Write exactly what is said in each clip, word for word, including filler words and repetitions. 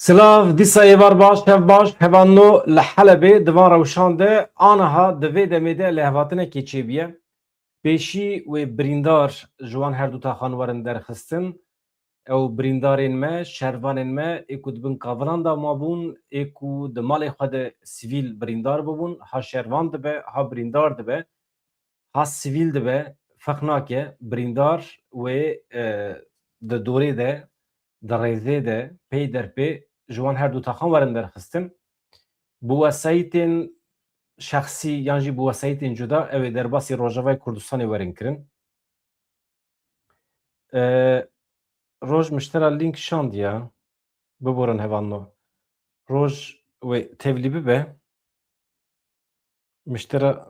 Silav, dîsa êvar baş, hev baş, hevanno li Helebê di van rewşan de aniha di vê demê de lêhvatinekê çêbûye. Pêşî wê birîndar ji wan her du taxan werin derxistin. Ew birîndarên me, şervanên me, ê ku di bin kavilan de mabûn, ê ku di malê xwe de sivîl birîndar bibûn, ha şervan dibe, ha birîndar dibe, ha sivîl dibe, ferq nake, birîndar wê, e, di dorê de, di rêzê de, pey derpê ji wan her du taxan werin derxistin. Bi wesayîtên şexsî yan jî bi wesayîtên cuda ew ê derbasî Rojavayê Kurdistanê werin kirin. E, Roj miştera lînk şandiya. Biborin hevanno. Roj wê tevlî bibe. Miştera,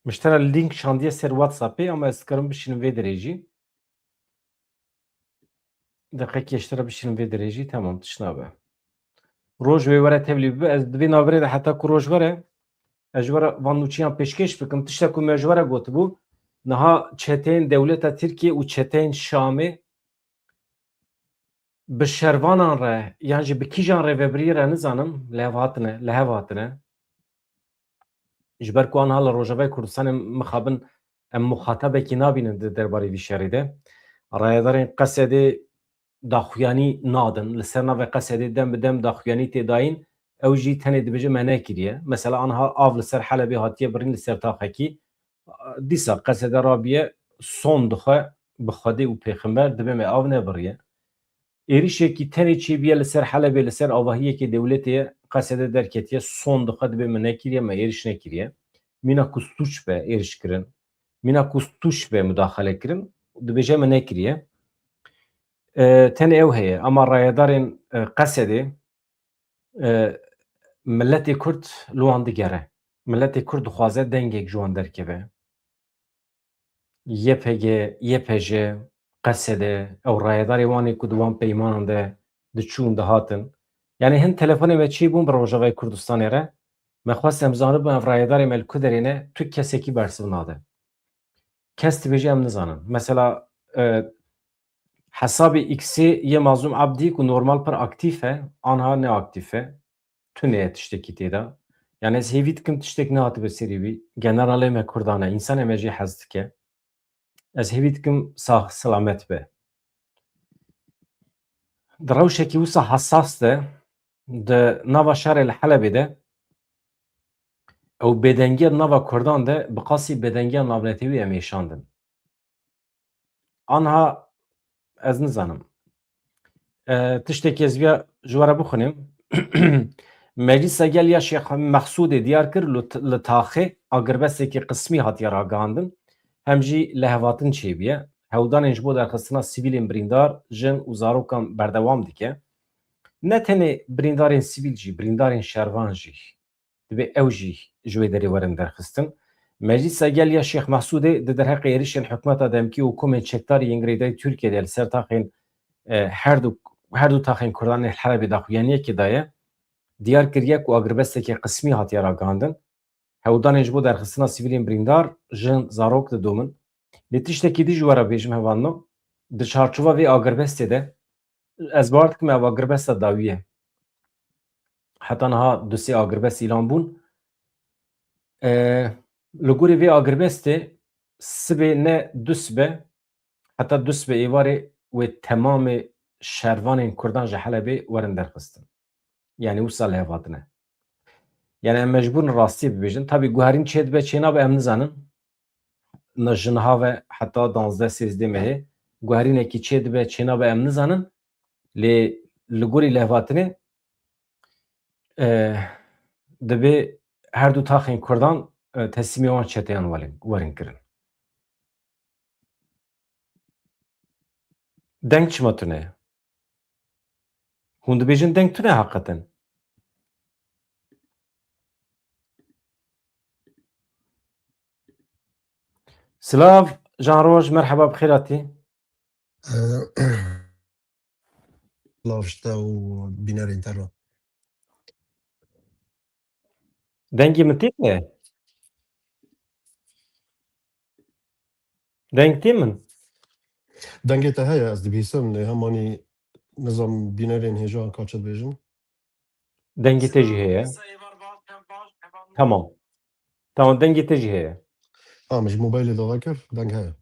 miştera lînk şandiye ser WhatsAppê, ama ez dikarim bişînim vê derê jî. Deqekê ji te re bişînim vê derê jî, temam, tişt nabe. Roj wê were tevlî bibe, ez di vê navberê de heta ku roj were, ez ji we re van nûçiyan pêşkêş bikim. Tiştek ku me ji we re gotibû, niha çeteyên dewleta Tirkiye û çeteyên Şamê bi şervanan re yan jî bi kîjan rêvebiriyê re nizanim, li hev hatine, li hev hatine. Ji ber ku aniha li Rojavayê Kurdistanê mixabin em muxatabekî nabînin di derbarê vî şerî de. Rayedarên Qesedê daxuyanî nadin. Li ser navê Qesedê dem bi dem daxuyanî tê dayîn. Ew jî tenê dibêje me nekiriye. Mesela aniha av li ser Helebê hatiye birîn li ser taxekî. Dîsa Qesede rabiye son dixwe bi Xwedê û pêxember dibê me av nebiriye. Êrişekî tenê çêbûye li ser Helebê, li ser avahiyekê dewletê ye, Qesede derketiye, son dixwe dibê me nekiriye, me êriş nekiriye. Mîna ku sûc be êriş kirin, mîna ku sûc be mudaxele kirin, dibêje me nekiriye. E, tenê ew heye, ama rayedarên, e, Qesedê, e, miletê Kurd li wan digere. Miletê Kurd dixwaze dengek ji wan derkeve. Y P G, Y P J, Qesede, ew rayedarê wan ê ku di wan peymanan de diçûn, dihatin. Yanî hin telefonê me çêbûn bi Rojavayê Kurdistanê re. Me xwest em zanibin ev rayedarê me li ku derê ne, tu kesekî bersiv nade. Kes dibêje em nizanin. Mesela, e, hesabê X-ê yê Mazlûm Abdî ku normal pir aktîf e, anha neaktîf e. Tune ye tiştekî tê de. Yani ez hêvî dikim tiştek nehatibe serî wî. Generalê me Kurdan e, însanê me jê hez dike. Ez hêvî dikim sax selamet be. Di rewşekî wisa hesas de, di nava şerê li Helebê de, ew bêdengiya di nava Kurdan de bi qasî bêdengiya navnetewî em êşandin. Anha ez nizanim. E, tiştekî ez viya ji we re bixwînim. Meclisa Gel ya Şêx Mexsûdê diyar kir, li, li Taxê agirbestekî qismî hatiye ragihandin. Hem jî lihevhatin çêbûye. Hewldanên ji bo derxistina sivîlên birîndar, jin û zarokan berdewam dike. Ne tenê birîndarên sivîl jî, birîndarên şervan jî. Divê ew jî ji wê derê werin derxistin. Meclisa Gel ya Şêx Mehsûdê di derheqê êrişên hikûmeta demkî û komên çekdarî yên girêdayî Tirkiyê de li ser taxên, e, her du, her du taxên Kurdan ê li Helebê daxuyaniyekê daye. Diyar kiriye ku agirbestekê qismî hatiye ragihandin. Hewldanên ji bo derxistina sivîlên birîndar, jin, zarok didomin. Lê tiştekî dî ji we re bêjim hevalno, di çarçova vê agirbestê de, ez bawer dikim ev agirbesta dawî ye. Heta niha du sê agirbest îlan bûn. E, li gorî vê agirbestê sibê ne du sibe, heta du sibe êvarê wê temamê şervanên Kurdan ji Helebê werin derxistin. Yanî wisa lihevhatine. Yanî em mecbûr in rastiyê bibêjin. Tabî guherîn çêdibe, çênabe em nizanin. Ne ji niha ve heta danzdeh sêzdeh mehê guherînekî çêdibe, çênabe em nizanin. Lê li gorî lihevhatinê, e, divê her du taxên Kurdan, e, teslîmê wan çeteyan welin, werin kirin. Deng çima tune ye? Hûn dibêjin deng tune heqeten. Silav, Can Roj, merheba, bi xêr hatî. Lav ji te û bînerên te re. Dengê min tê te? Deng tê min? Dengê te heye, ez dibihîsim, lê hemanî nizam bînerên hêja ka çi dibêjin. Dengê te jî heye. Tamam. Tamam, dengê te jî heye. Ha, min ji mobaylê dava kir, deng heye.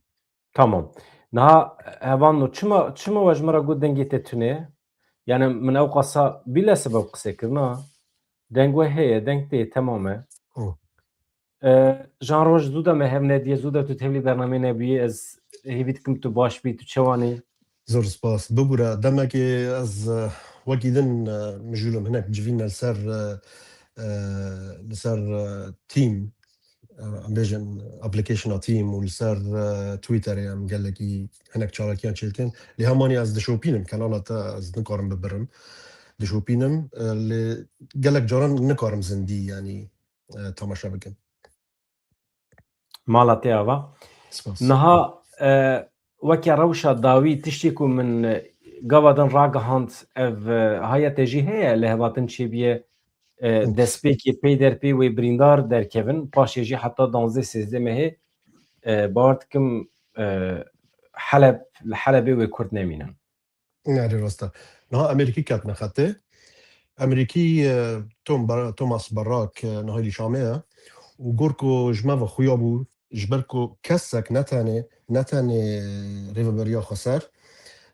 Tamam. Niha hevalno, çima, çima we ji min re got dengê te tune ye? Yani min ew qasa bîle sebeb qise kirina. Deng we heye, deng te ye, temam e. Hı. E, Jan Roj, zû de me hev nediye, zû de tu tevlî bernameyê nebûyî, ez hêvî dikim tu baş bî, tu çewanî? Zor spas. Bibûre, demekê ez, e, wekî din, e, mijûlim hinek civîne li ser, e, e, li ser, e, Team, e, em bêjin application-a Team û li ser, e, Twitter-ê em gelekî hinek çalakiyan çêdikin. Lê hemanî ez dişopînim, kanala te ez nikarim bibirim. Dişopînim, e, lê gelek caran nikarim zindî, yanî, e, temaşe bikim. Mala te ava. Spas. Niha, e, weke rewşa dawî tiştê ku min, e, gava din ragihand, ev, e, haya te jî heye, lê hevatin çêbiye, e, Hı. destpêkê peyderpê wê birîndar derkevin, paşê jî heta danzdeh sêzdeh mehê, e, bawer dikim, e, Heleb, li Helebê wê Kurd nemînin. Erê, rast e. Niha Amerîkî ketine xetê. Amerîkî, e, Tom Bar-, Thomas Barrak, e, niha li Şamê ye û got ku ji me ve xuya bû, ji ber ku kesek ne tenê, ne tenê rêveberiya xweser,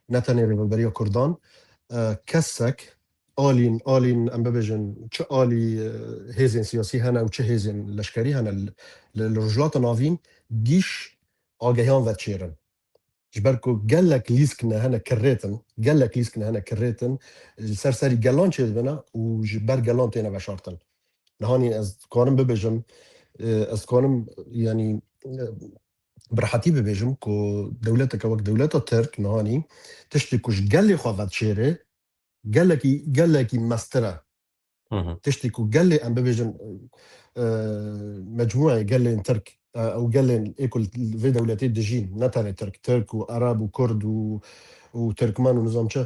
ne tenê rêveberiya Kurdan, e, kesek alîn, alîn, em bibêjin, çi alî, e, hêzên siyasî hene û çi hêzên leşkerî hene li, li, li Rojhilata Navîn gîş agehiyan veçêrin. Ji ber ku gelek lîsk ne hene kirêtin, gelek lîsk ne hene kirêtin, ji ser serî gelan çêdibine û ji ber gelan têne veşartin. Nihanî ez dikarim bibêjim, e, ez dikarim, yanî, e, bi rehetî bibêjim ku dewleteke wek dewleta Tirk nihanî tiştê ku ji gelê xwe vedişêre, gelekî, gelekî mestir e. Hı hı. Tiştê ku gelê, em bibêjin, e, mecmûeyê gelên Tirk, e, ew gelên ê ku li vê dewletê dijîn, ne tenê Tirk, Tirk û Ereb û Kurd û, û Tirkmen û nizam çi,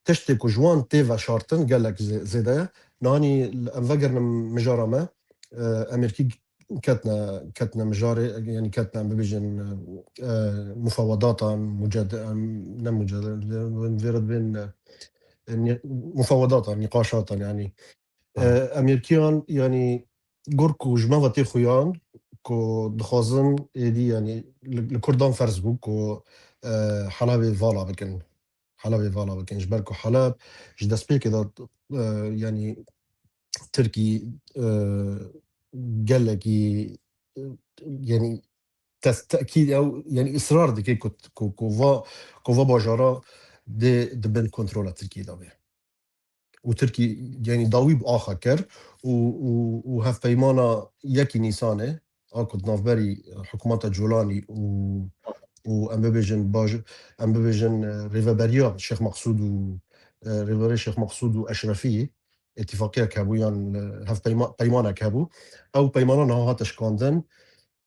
tiştê ku ji wan tê veşartin gelek zê-, zêde ye. Nihanî em vegerinin mijara me, e, Amerîkî ketine, ketine mijarê, yanî ketine, em bibêjin, e, mufawedatan, muced-, em, ne muced-, vê re dibên, e, ni-, mufawedatan, nîqaşatan, yanî. Tamam. E, Amerîkiyan, yanî, gur ku ji me ve tê xuyan, ku dixwazin êdî, yanî, li, li Kurdan ferz bû ku, e, Helebê vala bikin. Helebê vala bikin. Ji ber ku Heleb ji destpêkê de, e, yanî, Tirkî, e, gelekî, e, yanî, tes-, tekîd ew, yanî, israr dike ku, ku, ku va, ku va bajara dê di bin kontrola Tirkiyê de be. Û Tirkî, yanî, dawî bi axa kir û, û, û hevpeymana yekî Nîsanê, a ku di navberî hikûmeta Colanî û, û em bibêjin baj-, em bibêjin, e, rêveberiya Şêx Meqsûd û, e, rêveberiya Şêx Meqsûd û Eşrefî, îtîfaqiyek hebû yan, e, hevpeyma-, peymanek hebû. Ew peymana niha hate şikandin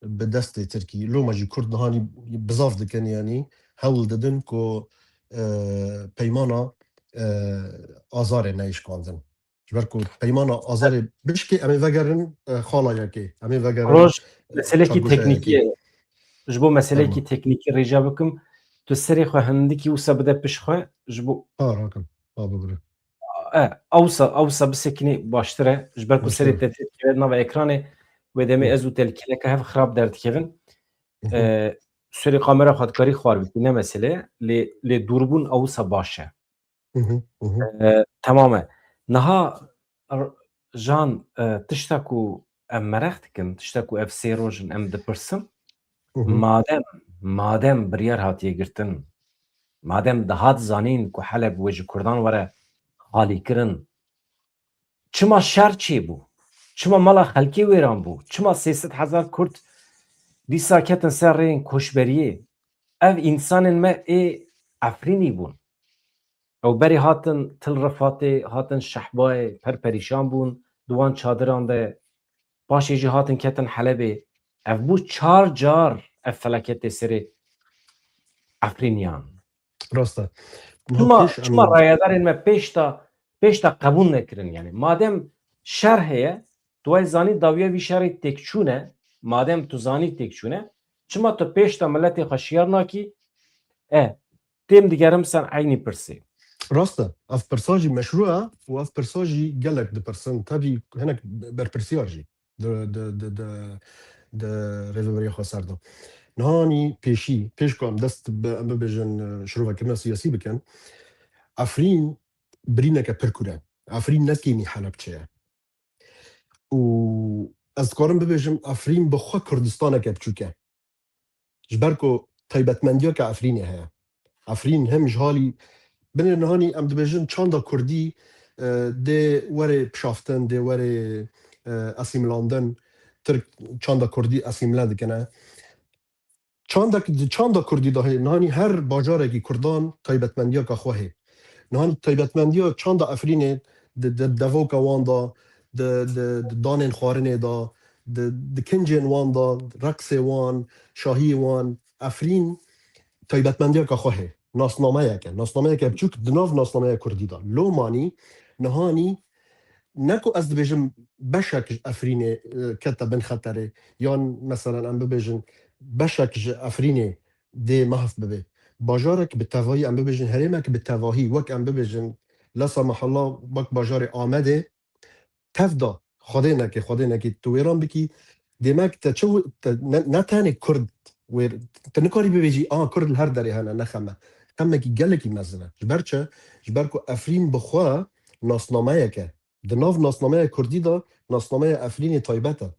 bi destê Tirkî. Loma jî Kurd nihanî bizav dikin, yanî hewl didin ku, e, peymana, e, Azarê neyê şikandin. Ji ber ku peymana Azarê bişkê, em ê vegerin, e, xala yekê. Em ê vegerin, Roj, e, meselekî çargoşa teknîkî yekê. Ji bo meselekî Tamam. teknîkî rêja bikim, tu serê xwe hindikî wisa bide pişt xwe, ji bo Ha, rakim. Ha, bibire. E, ewsa, ewsa bisekinî baştir e. Ji ber ku Baştir serê e. te têkeve di nava ekranê, wê demê Hı. ez û telkîleke hev xirab derdikevin. Hı hı. E, serê kamera xwe dikarî xwar bikî, ne mesele ye. Lê, lê dûrbûn ewsa baş e. Hı hı, hı hı. E, temam e. Niha r-, Jan, e, tişta ku em mereq dikin, tişta ku ev sê roj in em dipirsin, Hı hı. madem, madem biryar hatiye girtin, madem dihat zanîn ku Heleb wê ji Kurdan were xalîkirin, çima şer çêbû? Çima mala xelkê wêran bû? Çima sê sed hezar Kurd dîsa ketin ser rêyên koçberiyê? Ev însanên me ê Efrînî bûn. Ew berê hatin Til Rifatê, hatin Şehbayê, per perîşan bûn di wan çadiran de. Paşê jî hatin ketin Helebê. Ev bû çar car ev felaketê serê Efrîniyan. Rast e. Niha Çima, pêş em çima rayedarên me pêş de, pêş de qebûl nekirin? Yani madem şer heye, tu wê zanî dawiya vî şerê têkçûn e, madem tu zanî têkçûn e, çima tu pêş de miletê xwe şiyar nakî? E, têm digerim ser eynî pirsê. Rast e. Ev pirsa jî meşrû e û ev pirsa jî gelek dipirsin. Tevî hinek berpirsiyar jî di, di, di, di, di rêveberiya xweser de. Nihanî pêşî, pêş ku em dest bi, em bibêjin, e, şirovekirina siyasî bikin, Efrîn birîneke pir kûr e. Efrîn ne kêmî Helebçe ye. Û ez dikarim bibêjim, Efrîn bi xwe Kurdistaneke biçûk e. Ji ber ku taybetmendiyeke Efrînê heye. Efrîn hem ji halî binê nihanî em dibêjin çanda kurdî, e, dê were pişaftin, dê were, e, asîmilandin. Tirk çanda kurdî asîmile dikine. Çandek di çanda kurdî de heye. Nihanî her bajarekî kurdan taybetmendiyeke xwe heye. Nihanî taybetmendiya çanda Efrînê di, di devoka wan de, di, di, di danên xwarinê de, di, di kincên wan de, reqsê wan, şahiyê wan, Efrîn taybetmendiyeke xwe heye. Nasnameyeke, nasnameyeke biçûk di nav nasnameya kurdî de. Lomanî, nihanî, ne ku ez dibêjim beşek ji Efrînê, e, kete bin xeterê, yan meselen em bibêjin beşek ji Efrînê dê mehf bibe. Bajarek bi tevahî, em bibêjin herêmek bi tevahî, wek em bibêjin lesa mehella, wek bajarê Amedê, tev da Xwedê neke, Xwedê neke tu wêran bikî, demek te çi wi-, te ne, ne tenê Kurd wêr-, tu nikarî bibêjî, "A, Kurd li her derê hene, ne xem e." Xemekî gelekî mezin e. Ji ber çi? Ji ber ku Efrîn bi xwe nasnameyek e. Di nav nasnameya Kurdî de nasnameya Efrînê taybet e.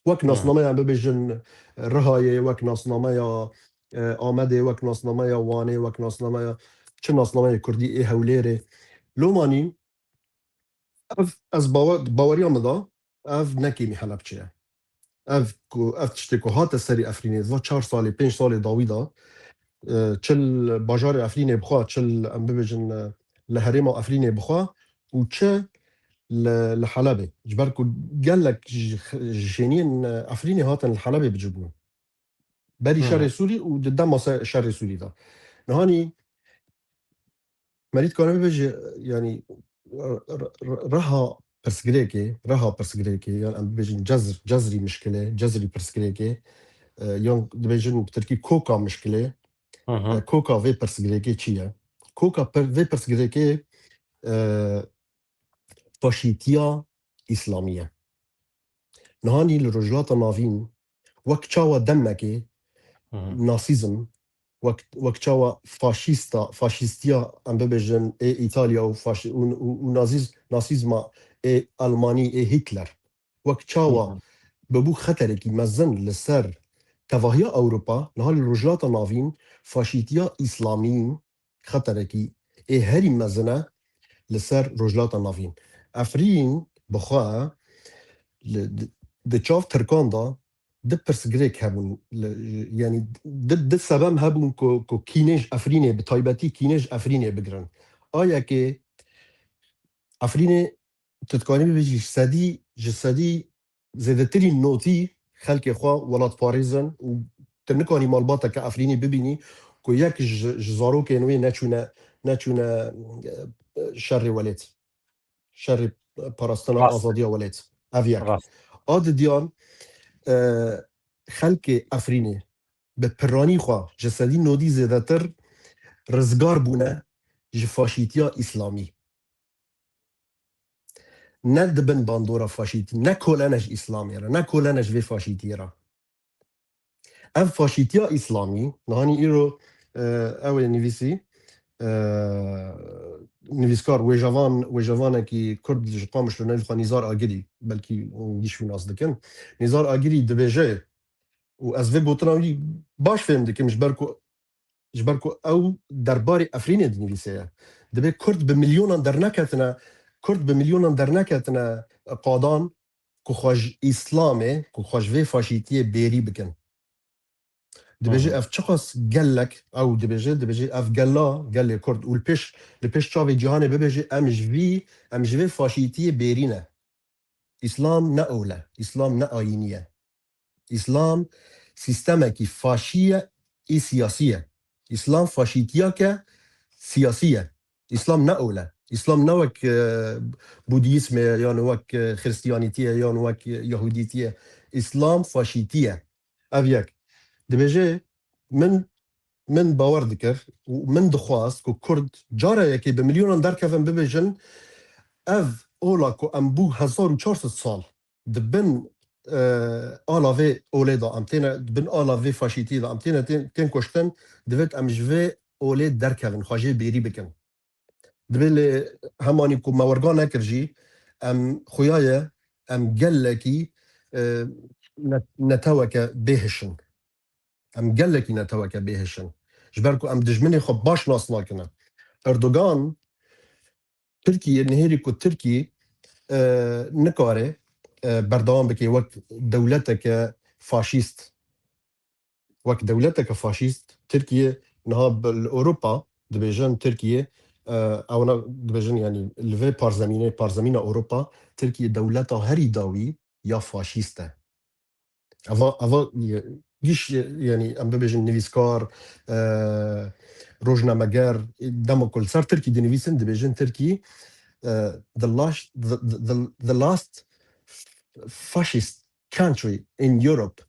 Wek Hmm. nasnameya, em bibêjin, Rihayê, wek nasnameya, e, Amedê, wek nasnameya Wanê, wek nasnameya çi nasnameyê Kurdî ê Hewlêrê. Lomanî ev, ez bawe-, baweriya min de, ev ne kêmî Helebçe ye. Ev ku, ev tiştê ku hate serî Efrînê, va çar salê, pênc salê dawî de, e, çi li bajarê Efrînê bixwe, çi li, em bibêjin, e, li herêma Efrînê bixwe û çi li, li Helebê. Ji ber ku gelek ji, ji şêniyên, e, Efrînê hatin li Helebê bicûbûn. Berî Hı hı. şerê Sûrî û di dema se-, şerê Sûrî de. Nihanî merî dikare bibêje, yanî, re-, re-, re-, reha pirsgirêkê, reha pirsgirêkê, yan em bibêjin cezr, cezrî mişkilê, cezrî pirsgirêkê, e, yan dibêjin bi tirkî koka mişkilê, Hı hı. e, koka vê pirsgirêkê çi ye? Koka pir-, vê pirsgirêkê, e, faşîtiya îslamî ye. Nihanî li Rojhilata Navîn wek çawa demekê Hı hı. nasîzm, wek, wek çawa faşîsta, faşîstiya, em bibêjin, ê Îtalya û faşi-, û, û, û nazîz-, nasîzma ê Almanî, ê Hitler, wek çawa Hı hı. bibû xeterekî mezin li ser tevahiya Ewropa, niha li Rojhilata Navîn faşîtiya îslamî xeterekî ê herî mezin e li ser Rojhilata Navîn. Efrîn bi xwe li, di, di çav Tirkan de du pirsgirêk hebûn. Li, yanî du, du sebem hebûn ku, ku kînê ji Efrînê, bi taybetî kînê ji Efrînê bigirin. A yekê, Efrînê, tu dikanî bibêjî ji sedî, ji sedî zêdetirî notî xelkê xwe welatparêz in û tu nikanî malbateke Efrînî bibînî ku yek ji, ji zarokên wê neçûne, neçûne, e, şerê welêt. Şerê parastina Rast. azadiya welêt. Ev yek. Rast. A didiyan, e, xelkê Efrînê bi piranî xwe ji sedî nodî zêdetir rizgar bûne ji faşîtiya îslamî. Ne dibin bandora faşîtî, ne kole ne ji Îslamê re, ne kole ne ji vê faşîtiyê re. Ev faşîtiya Îslamî, nihanî îro, e, ew ê nivîsî, e, nivîskar, wêjevan, wêjevanekî Kurd ji Qamişlo, navê xwe Nîzar Agirî, belkî gîş wî nas dikin. Nîzar Agirî dibêje, û ez vê gotina wî baş fêm dikim, ji ber ku, ji ber ku ew derbarê Efrînê dinivîse ye. Dibê Kurd bi milyonan derneketine, Kurd bi milyonan derneketine qadan ku xwe ji Îslamê, ku xwe ji vê faşîtiyê bêrî bikin. Dibêje Hı hı. ev çiqas gelek, ew dibêje, dibêje ev gela, gelê Kurd û li pêş, li pêş çavê cîhanê bibêje em ji vî, em ji vê faşîtiyê bêrî ne. Îslam ne ewle, Îslam ne ayînî ye. Îslam sîstemekî faşî ye, ê siyasî ye. Îslam faşîtiyake siyasî ye. Îslam ne ewle. Îslam ne wek, e, Budîsm e, yan wek, e, Xristiyanîtî ye, yan wek, e, Yahudîtî ye. Îslam faşîtî ye. Ev yek. Dibêje, min min bawer dikir û min dixwast ku Kurd cara yekê bi milyonan derkevin bibêjin, ev ola ku em bû hezar û çar sed sal di bin, e, ala vê olê de em têne, di bin ala vê faşîtiyê de em têne tên, tên kuştin, divêt em ji vê olê derkevin, xwe jê bêrî bikin. Divê lê hemanî ku me werga nekir jî, em xuya ye, em gelekî, e, ne-, neteweke bêhiş in. Em gelekî neteweke bêhiş in. Ji ber ku em dijminê xwe baş nas nakine. Erdogan, Tirkiye, nihêrî ku Tirkî, e, nikare, e, berdewam bike wek dewleteke faşîst. Wek dewleteke faşîst, Tirkiye niha bi, li Ewropa dibêjin Tirkiye, e, ewna dibêjin, yanî li vê parzemînê, parzemîna Ewropa, Tirkiye dewleta herî dawî ya faşîst e. Eva, eva, e, giş, e, yanî em bibêjin nivîskar, e, rojnameger, e, dema ku li ser Tirkî dinivîsin, dibêjin Tirkî, e, the last, the, the, the, the last fascist country in Europe.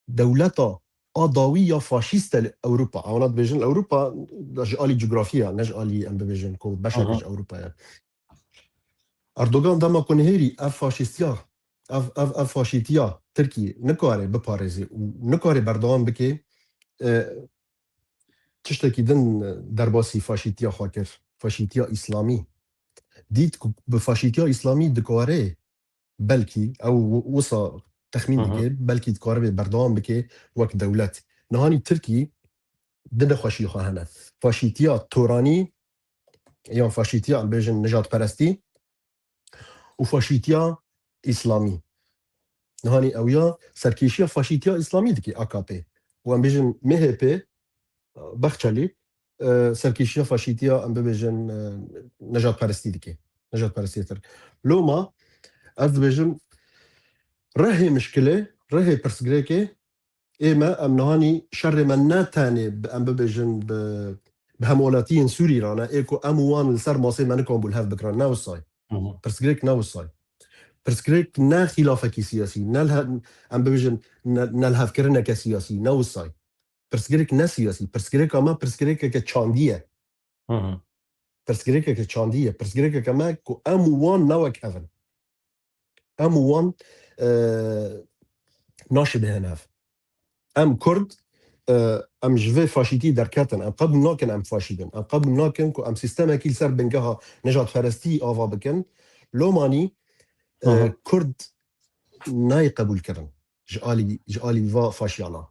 Dewleta a dawî ya faşîst e li Ewropa. Ewana dibêjin Ewropa ji alî cografî ya, ne ji alî, em bibêjin, ku beşek Aha. ji Ewropa ye. Erdogan dema ku nihêrî ev faşîstiya, ev, ev, ev faşîtiya Tirkiyê nikare biparêzê û nikare berdewam bike, e, tiştekî din derbasî faşîtiya xwe kir, faşîtiya îslamî. Dît ku bi faşîtiya îslamî dikare, belkî, ew wisa texmîn Hı hı. dike, belkî dikaribe berdewam bike wek dewlet. Nihanî Tirkî di nexweşiyê xwe hene. Faşîtiya toranî, yan faşîtiya, em bêjin, nijadperestî û faşîtiya îslamî. Nihanî ew ya serkêşiya faşîtiya îslamî dike A K P. Û em bêjin M H P, Bexçelî, e, serkêşiya faşîtiya, em bibêjin, e, nejadperestî dike. Nejadperestiyê Tirk. Loma, ez dibêjim, rihê mişkilê, rihê pirsgirêkê, ê me, em nihanî şerê me ne tenê bi, em bibêjin, bi, bi hemwelatiyên Sûrî re ne, ê ku em û wan li ser masê me nikan bû li hev bikirin, ne wisa ye. Hı hı. Pirsgirêk ne wisa ye. Pirsgirêk ne xîlafekî siyasî, ne li he-, em bibêjin, ne, ne lihevkirineke siyasî, ne wisa ye. Pirsgirêk ne siyasî, pirsgirêka me pirsgirêkeke çandî ye. Hı hı. Pirsgirêkeke çandî ye. Pirsgirêkeke me ku em û wan ne wek hev in. Em û wan, e, naşibînin hev. Em Kurd, e, em ji vê faşîtî derketin. Em qebûl nakin em faşî bin. Em qebûl nakin ku em sîstemekî li ser bingeha nejadperestî ava bikin. Lomanî, e, Hı hı. Kurd nayê qebûl kirin ji alî, ji alî va faşiyana.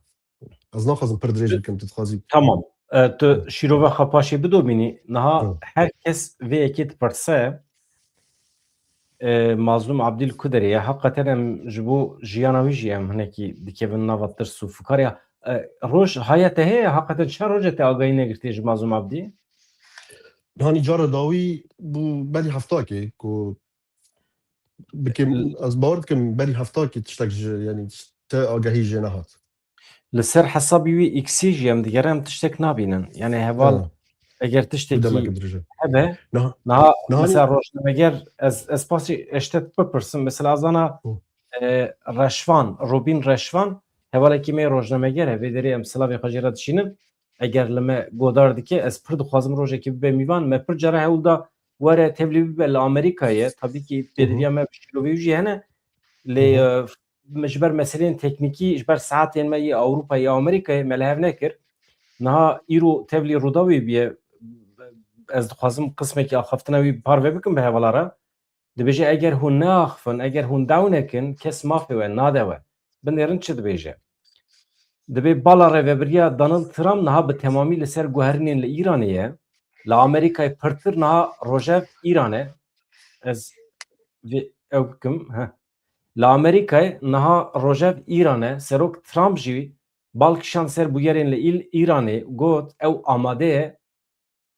Ez naxwazim pir dirêj bikim, tu dixwazî. Tamam. E, tu şîrova xwe paşê bidomînî. Niha Hı. her kes vê yekê dipirse, e, Mazlûm Abdî li ku derê ye? Heqeten em ji bo jiyana wî jî em hinekî dikevin nava tirs û fikariya. E, roj haya te heye? Heqeten çend roj e te agahî negirtiye ji Mazlûm Abdî? Hanî cara dawî bû berî heftakê ku bikim, L- ez bawer dikim berî heftakê tiştek ji, yanî te agahî jê nehat. Li ser hesabî wî X-ê jî em digerin, em tiştek nabînin. Yanî heval Ha. eger Bu tiştekî demek dirêj e. hebe, Niha, niha niha mesela rojnameger, ez, ez pasî eştet bipirsim. Mesela ez zana, Hı. e, Reşvan, Robîn Reşvan, hevalekî me rojnameger e, vê derê em silavê xwe jê re dişînin. Eger li me godar dike, ez pir dixwazim rojekê bibe mîvan. Me pir cara hewl da were tevlî bibe li Amerîkayê. Tabî kî Hı hı. pêdiviya me bi şîrovê wî jî hene. Lê, Hı hı. e, me ji ber meseleyên teknîkî, ji ber saetên me yê Ewropayê, yê Amerîkayê me li hev nekir. Niha îro tevlî Rûdawê bûye, ez dixwazim qismekî axaftina wî parve bikim bi hevala re. Dibêje, eger hûn neaxifin, eger hûn dew nekin, kes mafê we nade we. Binêrin çi dibêje. Dibê bala rêvebiriya Donald Trump niha bi temamî li ser guherînên li Îranê ye. Li Amerîkayê pirtir niha rojev Îran e. Ez vê ew bikim, heh. Li Amerîkayê niha rojev Îran e. Serok Trump jî bal kişand ser bûyerên li îl-, Îranê, got ew amade ye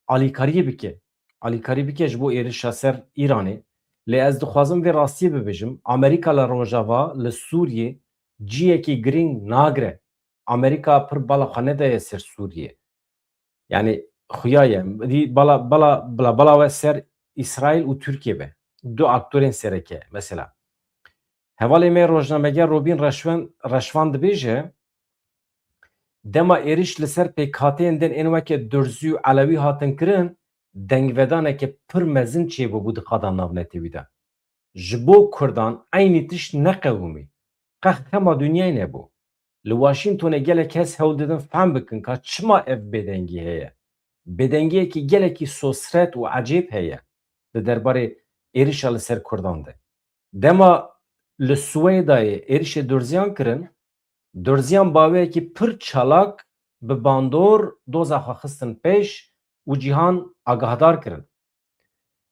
alîkariyê bike. Alîkarî bike ji bo êrişa ser Îranê. Lê ez dixwazim vê rastiyê bibêjim. Amerîka li Rojava, li Sûriyê ciyekî girîng nagire. Amerîka pir bala xwe nedaye ser Sûriyê. Yanî xuya ye. Dî bala, bala, bala, bala we ser Îsraîl û Tirkiye be. Du aktorên sereke, mesela. Hevalê me rojnameger Robîn Reşwen-, Reşvan dibêje, Dema êriş li ser pêkhateyên din ên weke Durzî û Elewî hatin kirin, dengvedaneke pir mezin çêbûbû di qada navnetewî de. Ji bo Kurdan eynî tişt neqewimî. Qex xema dinyayê nebû. Li Washingtonê gelek kes hewl didin fehm bikin ka çima ev bêdengî heye. Bêdengiyekî gelekî sosret û ecêb heye di derbarê êrişa li ser Kurdan de. Dema li Swêdayê êrişê Durziyan kirin, Durziyan baweyekî pir çalak bi bandor doza xwe xistin pêş û cîhan agahdar kirin.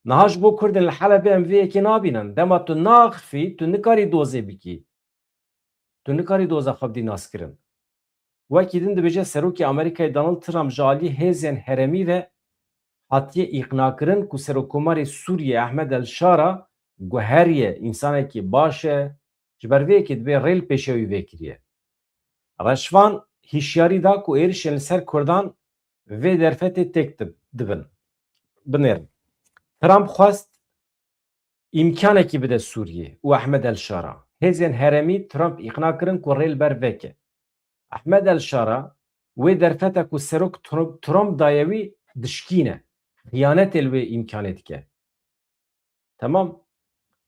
Niha ji bo Kurdên li Helebê em vê yekê nabînin. Dema tu naxifî, tu nikarî dozê bikî. Tu nikarî doza xwe bidî naskirin. Wekî din dibêje Serokê Amerîkayê Donald Trump ji alî hêzên herêmî ve hatiye îqnakirin ku Serokkomarê Sûriyê Ehmed El Şara guheriye, însanekî baş e, ji ber vê yekê dibê rê li pêşiya wî vekiriye. Reşvan hişyarî da ku êrişên li ser Kurdan vê derfetê têk di-, dibin, binêrin. Trump xwest îmkanekî bide Sûriyê û Ehmed El Şara. Hêzên herêmî Trump îqna kirin ku rê li ber veke. Ehmed El Şara wê derfeta ku Serok Trump, Trump daye wî dişkîne. Xiyanetê li wê îmkanê dike. Temam.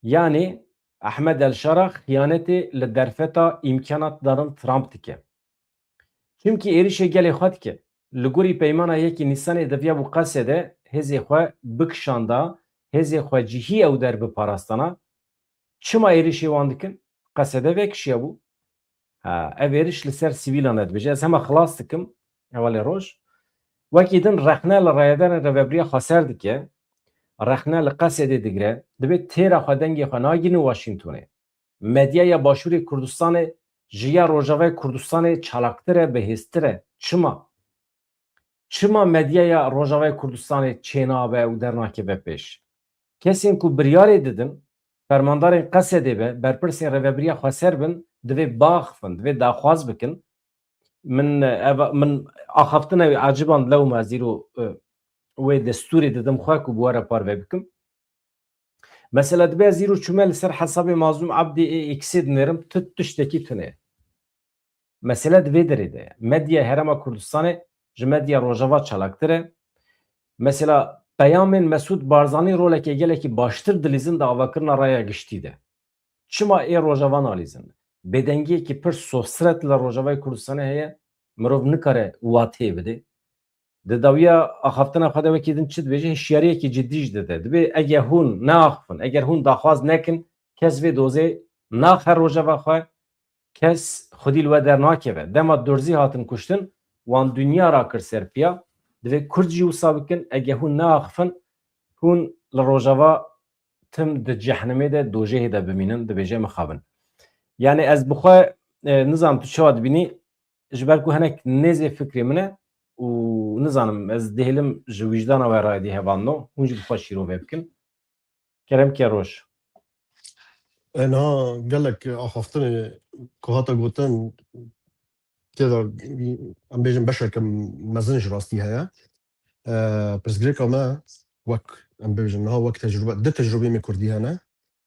Yanî Ehmed El Şara xiyanetê li derfeta îmkana Donald Trump dike. Çimkî êrişê gelê xwe dike. Li gorî peymana yekî Nîsanê diviyabû Qesede hêzê xwe bikişanda, hêzê xwe cihî ew der biparastana. Çima êrişê wan dikin? Qesede vekişiyabû. Ha, ev êriş li ser sivîlan e dibêje. Ez hema xilas dikim, hevalê Roj. Wekî din rexne li rayedarên Rêvebiriya Xweser dike, rexne li Qesedê digire, dibê têra xwe dengê xwe nagihîne Washingtonê. Medyaya Başûrê Kurdistanê ji ya Rojavayê Kurdistanê çalaktir e, bihêztir e. Çima? Çima medyaya Rojavayê Kurdistanê çênabe û dernakeve pêş? Kesên ku biryarê didin, fermandarên Qesedê be, berpirsên Rêvebiriya Xweser bin, divê biaxifin, divê daxwaz bikin. Min, ev, min axaftina wî eciband lewma ez îro, e, wê destûrê didim xwe ku bi we re parve bikim. Mesela dibe ez îro çûme li ser hesabê Mazlûm Ebdî ê X-ê dinêrim, tu tiştekî tune. Mesele di vê derê de ye. Medya Herêma Kurdistanê ji medya Rojava çalaktir e. Mesela peyamên Mesûd Barzanî roleke gelekî baştir dilîzin di avakirina raya giştî de. Çima ê Rojava nalîzin? Bêdengiyekî pir sosret li Rojavayê Kurdistanê heye, mirov nikare wateyê bide. Di dawiya axaftina xwe de wekî din çi dibêje? Hişyariyekî cidî jî dide. Dibê eger hûn neaxifin, eger hûn daxwaz nekin, kes vê dozê naxe rojeva xwe, kes xwedî li we dernakeve. Dema Durzî hatin kuştin, wan dinya rakir ser piya. Divê Kurd jî wisa bikin, eger hûn neaxifin, hûn li rojeva tim di cehnimê de, dojehê de bimînin, dibêje mixabin. Yani ez bi xwe, e, nizanim tu çawa dibînî, ji ber ku hinek nêzê fikrê min e û nizanim, ez dihêlim ji wijdana we re dî hevalno, hûn jî bi xwe şîrove bikin. Kerem ke roj. E, niha gelek axaftinê ku hate gotin, tê de, em bêjin beşeke mezin ji rastî heye. E, pirsgirêka me wek, em bibêjin, niha wek tecrube, du tecrubeyê me kurdî hene.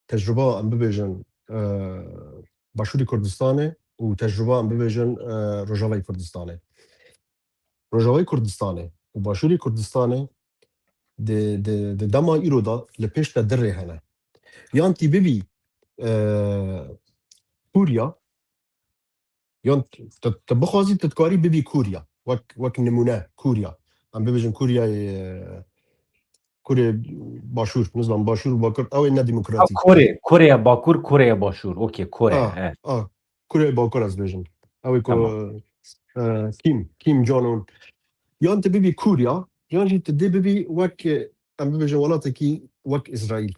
Tecruba, em bibêjin, e, Başûrê Kurdistanê û tecruba, em bibêjin, e, Rojavayê Kurdistanê. Rojavayê Kurdistanê û Başûrê Kurdistanê di, di, di dema îro de li pêş te du rê hene. Yan tî bibî, e, Sûriya, yan tu, tu bixwazî, tu dikarî bibî Kûriya. Wek, wek nimûne Kûriya. Em bibêjin Kûriyayê, e, Kûrê Başûr, nizanim Başûr û Bakur, ew ê ne Ha, demokratîk. Kore, Koreya Bakur, Koreya Başûr. Okey, Kore, Ah, he. ah, Kûrê Bakur ez bêjim. Ew ê ku, Tamam. e, Kim, Kim Jong-un. Yan tu bibî Kûriya, yan jî tu dê bibî wek, e, em bibêjin welatekî wek Îsraîl.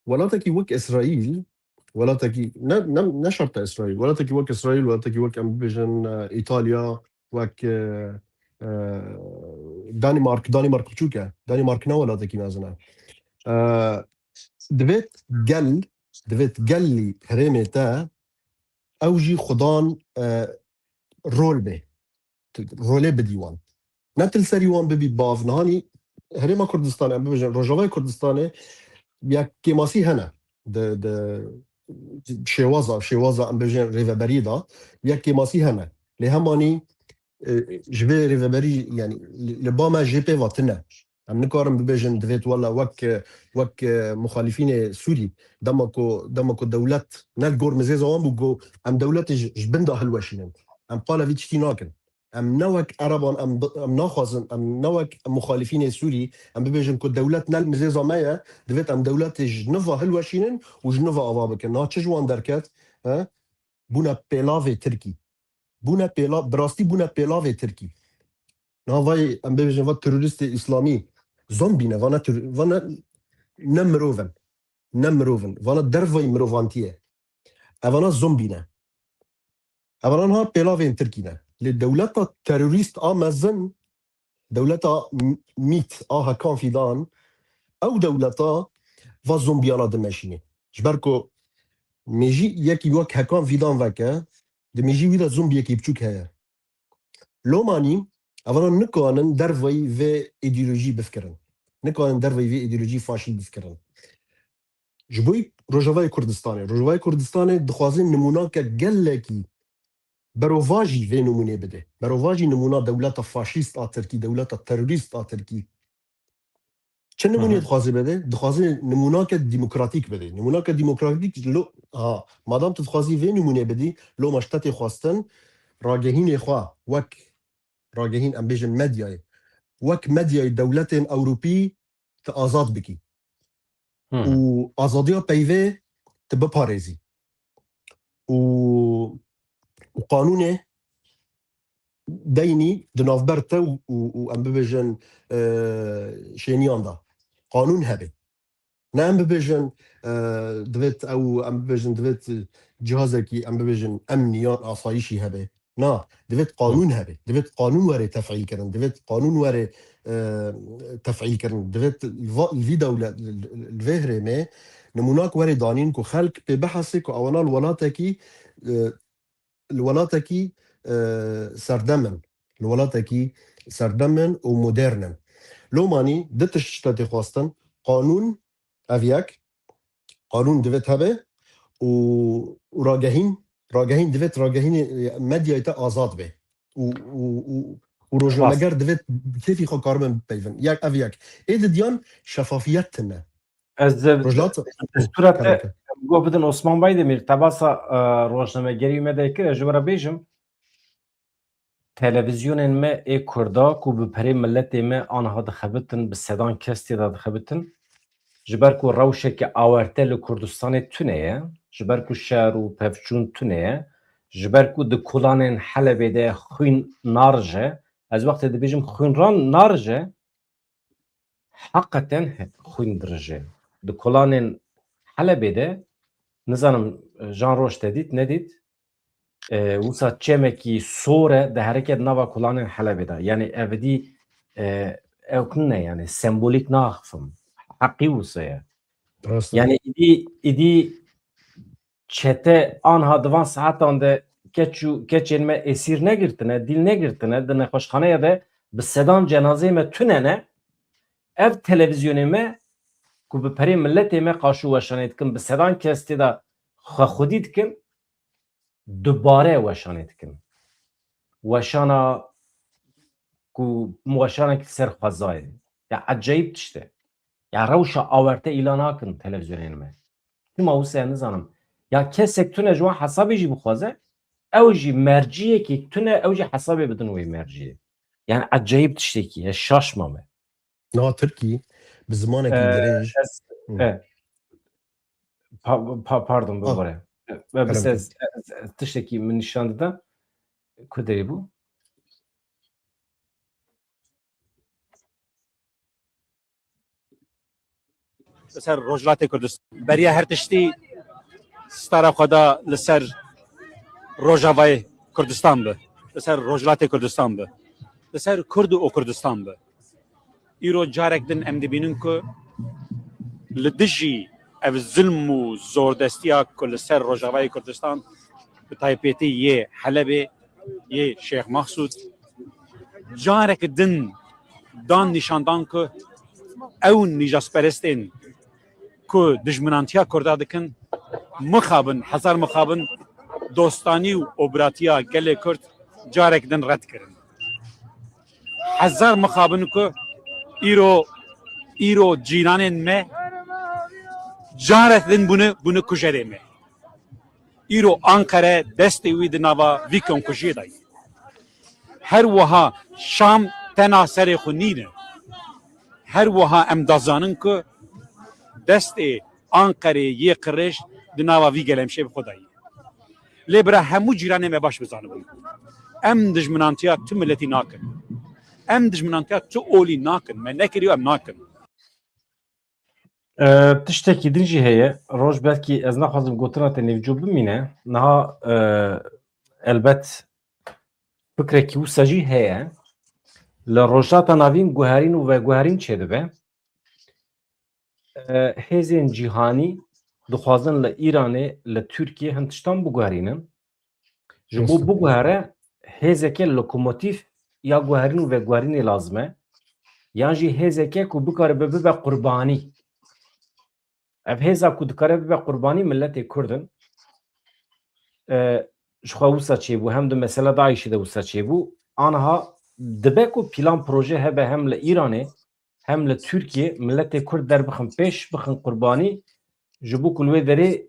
Welatekî wek Îsraîl, welatekî ne, ne, ne şert e Îsraîl, welatekî wek Îsraîl, welatekî wek em bibêjin, e, Îtalya, wek, e, e, Danîmark, Danîmark biçûk e. Danîmark ne welatekî mezin e. E, divêt gel, divêt gelî herêmê te ew jî xudan, e, rol bê. Tu rolê bidî wan. Ne tu li serî wan bibî bav. Nihanî Herêma Kurdistanê, em bibêjin Rojavayê Kurdistanê, yek kêmasî hene. Di, di şêwaza, şêwaza em bibêjin rêveberiyê de yek kêmasî hene. Lê hemanî e, ji vê rêveberî, yanî li, li ba me jê pê ve tune. Em nikarin bibêjin divêt wela wek, e, wek, e, muxalifînê Sûrî, dema ku, dema ku dewlet ne li gor mizêza wan bû, ku em dewletê ji, ji bin de hilweşînin. Em qala vî tiştî nakin. Em ne wek Ereban, em bi, em naxwazin, em ne wek muxalifînê Sûrî, em bibêjin ku dewlet ne li mizêza me ye, divêt em dewletê ji niva hilweşînin û ji niva ava bikin. Niha çi ji wan derket? He? Bûne pêlavê Tirkî. Bûne pêla-, bi rastî bûne pêlavê Tirkî. Niha vay, em bibêjin, va terorîstê îslamî, zombî ne, va ne ter-, va ne, ne mirov in. Ne mirov in. Vana dervayî mirovantiyê. Evana zombî ne. Evana niha pêlavên Tirkî ne. Lê dewleta terorîst a mezin, dewleta m-, mît a Hekan Fîdan, ew dewleta va zombiyana dimeşînê. Ji ber ku mêjî yekî wek Hekan Fîdan veke, di mêjî wî de zombiyekî biçûk heye. Lomanî, evana nikanin dervayî vê îdeolojî bifikirin. Nikanin dervayî vê îdeolojî faşî bifikirin. Ji bo Rojavayê Kurdistanê. Rojavayê Kurdistanê dixwaze nimûnake gelekî berovajî vê nimûnê bide. Berovajî nimûna dewleta faşîst a Tirkî, dewleta terorîst a Tirkî. Çi nimûnê Hı hı. dixwaze bide? Dixwaze nimûnake demokratîk bide. Nimûnake demokratîk lo, ha, madam tu dixwazî vê nimûnê bidî, loma ji te tê xwestin, ragehînê xwe wek ragehîn, em bêjin medyayê, wek medyayê dewletên Ewropî tu azad bikî. Hı hı. Û azadiya peyvê tu biparêzî. Û, û qanûnê deynî di navber te û, û, û em bibêjin, e, şêniyan de. Qanûn hebe. Ne em bibêjin, e, divêt ew, em bibêjin, divêt cihazekî, em bibêjin, emnî yan asayîşî hebe. Na, divêt Hı. qanûn hebe. Divêt qanûn were tefîl kirin. Divêt qanûn were, e, tefîl kirin. Divêt li va-, li vî dewle, li, li, li vê herêmê nimûnak were danîn ku xelk pê bihese ku ewana li welatekî, e, li welatekî, e, serdem in. Li welatekî serdem in û modern in. Lomanî du tişt ji te tê xwestin. Qanûn, ev yek. Qanûn divêt hebe û, û ragehîn, ragehîn divêt ragehînê, e, medyayê te azad be. Û, û, û, û rojnameger divêt bi kêfî xwe karibin bipeyvin. Yek, ev yek. Ê didiyan şefafiyet tune. Ez de Rojhilata destûra te Kerem ke. Guh bidin Osman Baydemîr, tebasa, e, rojnamegerî me de kir, ez ji we re bêjim, televîzyonên me ê Kurda ku bi perê miletê me aniha dixebitin, bi sedan kes tê de dixebitin, ji ber ku rewşeke awerte li Kurdistanê tune ye, ji ber ku şer û pevçûn tune ye, ji ber ku di kolanên Helebê de xwîn narije, ez wextê dibêjim xwînran narije, heqeten he-, xwîn dirije. Di kolanên Helebê de, nizanim, Jan Roj te dît, nedît, e, wisa çemekî sor e, diherike di nava kolanên Helebê de. Yanî ev dî, e, ew nine, yanî sembolîk naxifim. Heqî wisa ye. Rast e. Yanî îdî, îdî çete anha di van saetan de keç û keçên me esîr negirtine, dîl negirtine, di nexweşxaneya de bi sedan cenazeyê me tune ne. Ev televîzyonê me ku bi perê miletê me qaşû weşanê dikin, bi sedan kes tê de xwexwedî dikin, dubare weşanê dikin. Weşana ku weşanekî ser xwezayê. Ya ecayîb tişt e. Ya rewşa awerte îla nakin televîzyonên me. Çima wisa nizanim. Ya kesek tune ji wan hesabê jî bixwaze, ew jî merciyekî tune, ew jî hesabê bidin wê merciyê. Yani ecayîb tiştekî ye, şaş mame. Niha Tirkî bi zimanekî Ee, dirêj. ez, Hı. e, pa-, pa-, pardon, Ah, bibore. E, e, kerem bise ke. ez, ez, ez tiştekî min nîşan dida. Ku derê bû? Li ser Rojhilatê Kurdistan. Beriya her tiştî stara xwe da li ser Rojavayê Kurdistan bi. Li ser Rojhilatê Kurdistan bi. Li ser Kurd û Kurdistan bi. Îro carek din em dibînin ku li dijî ev zilm û zordestiya ku li ser Rojavayê Kurdistan, bi taybetî yê Helebê, yê Şêx Mexsûd, carek din dan nîşandan ku ew nîjasperestên ku dijminantiya Kurda dikin, mixabin, hezar mixabin dostanî û obratiya gelê Kurd carek din red kirin. Hezar mixabin ku îro, îro cîranên me carek din bûne, bûne kujerê me. Îro Anqere destê wî di nava vî komkujiyê de ye. Her wiha Şam tena serê xwe nîne. Her wiha em dazanin ku destê Anqerê yê qirêj di nava vî gelemşê bi xwe de ye. Lê bira hemû cîranê me baş bizanibûn. Em dijminantiya tu miletî nakin. Em dijminantiya tu olî nakin. Me nekiriyo, em nakin. E, tiştekî din jî heye. Roj belkî ez naxwazim gotina te nêvco bimîne. Niha e, elbet fikrekî wisa jî heye. Li Rojhilata Navîn guherîn û veguherîn çêdibe. E, hêzên cîhanî dixwazin li Îranê, li Tirkiyê hin tiştan biguherînin. Ji bo Rast e. biguhere hêzeke lokomotîf ya guherîn û veguherînê lazim e. Yan jî hêzeke ku bikare bibe qurbanî. Ev hêza ku dikare bibe qurbanî miletê Kurd in. E, ji xwe wisa çêbû, hem di mesela DAIŞê de wisa çêbû. Aniha dibe ku plan proje hebe hem li Îranê, hem li Tirkiyê miletê Kurd derbixin pêş, bixin qurbanî, ji bo ku li wê derê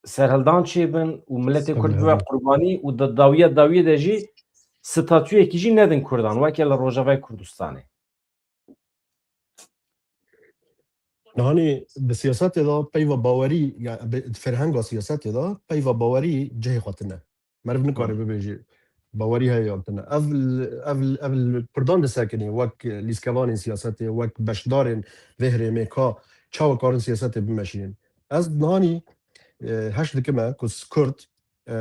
serhildan çêbin û miletê Kurd bibe Tabii. qurbanî û di dawiya dawiyê de jî statuyekî jî nedin Kurdan, weke li Rojavayê Kurdistanê. Nihanî di siyasetê de peyva bawerî, ya bi- di ferhenga siyasetê de peyva bawerî cihê xwe tune. Meriv nikare bibêje bawerî heye yan tune. Ev, ev, ev li Kurdan disekinê wek lîskevanên siyasetê, wek beşdarên vê herêmê ka çawa karin siyasetê bimeşînin. Ez nihanî e, heş dikime ku s- Kurd e,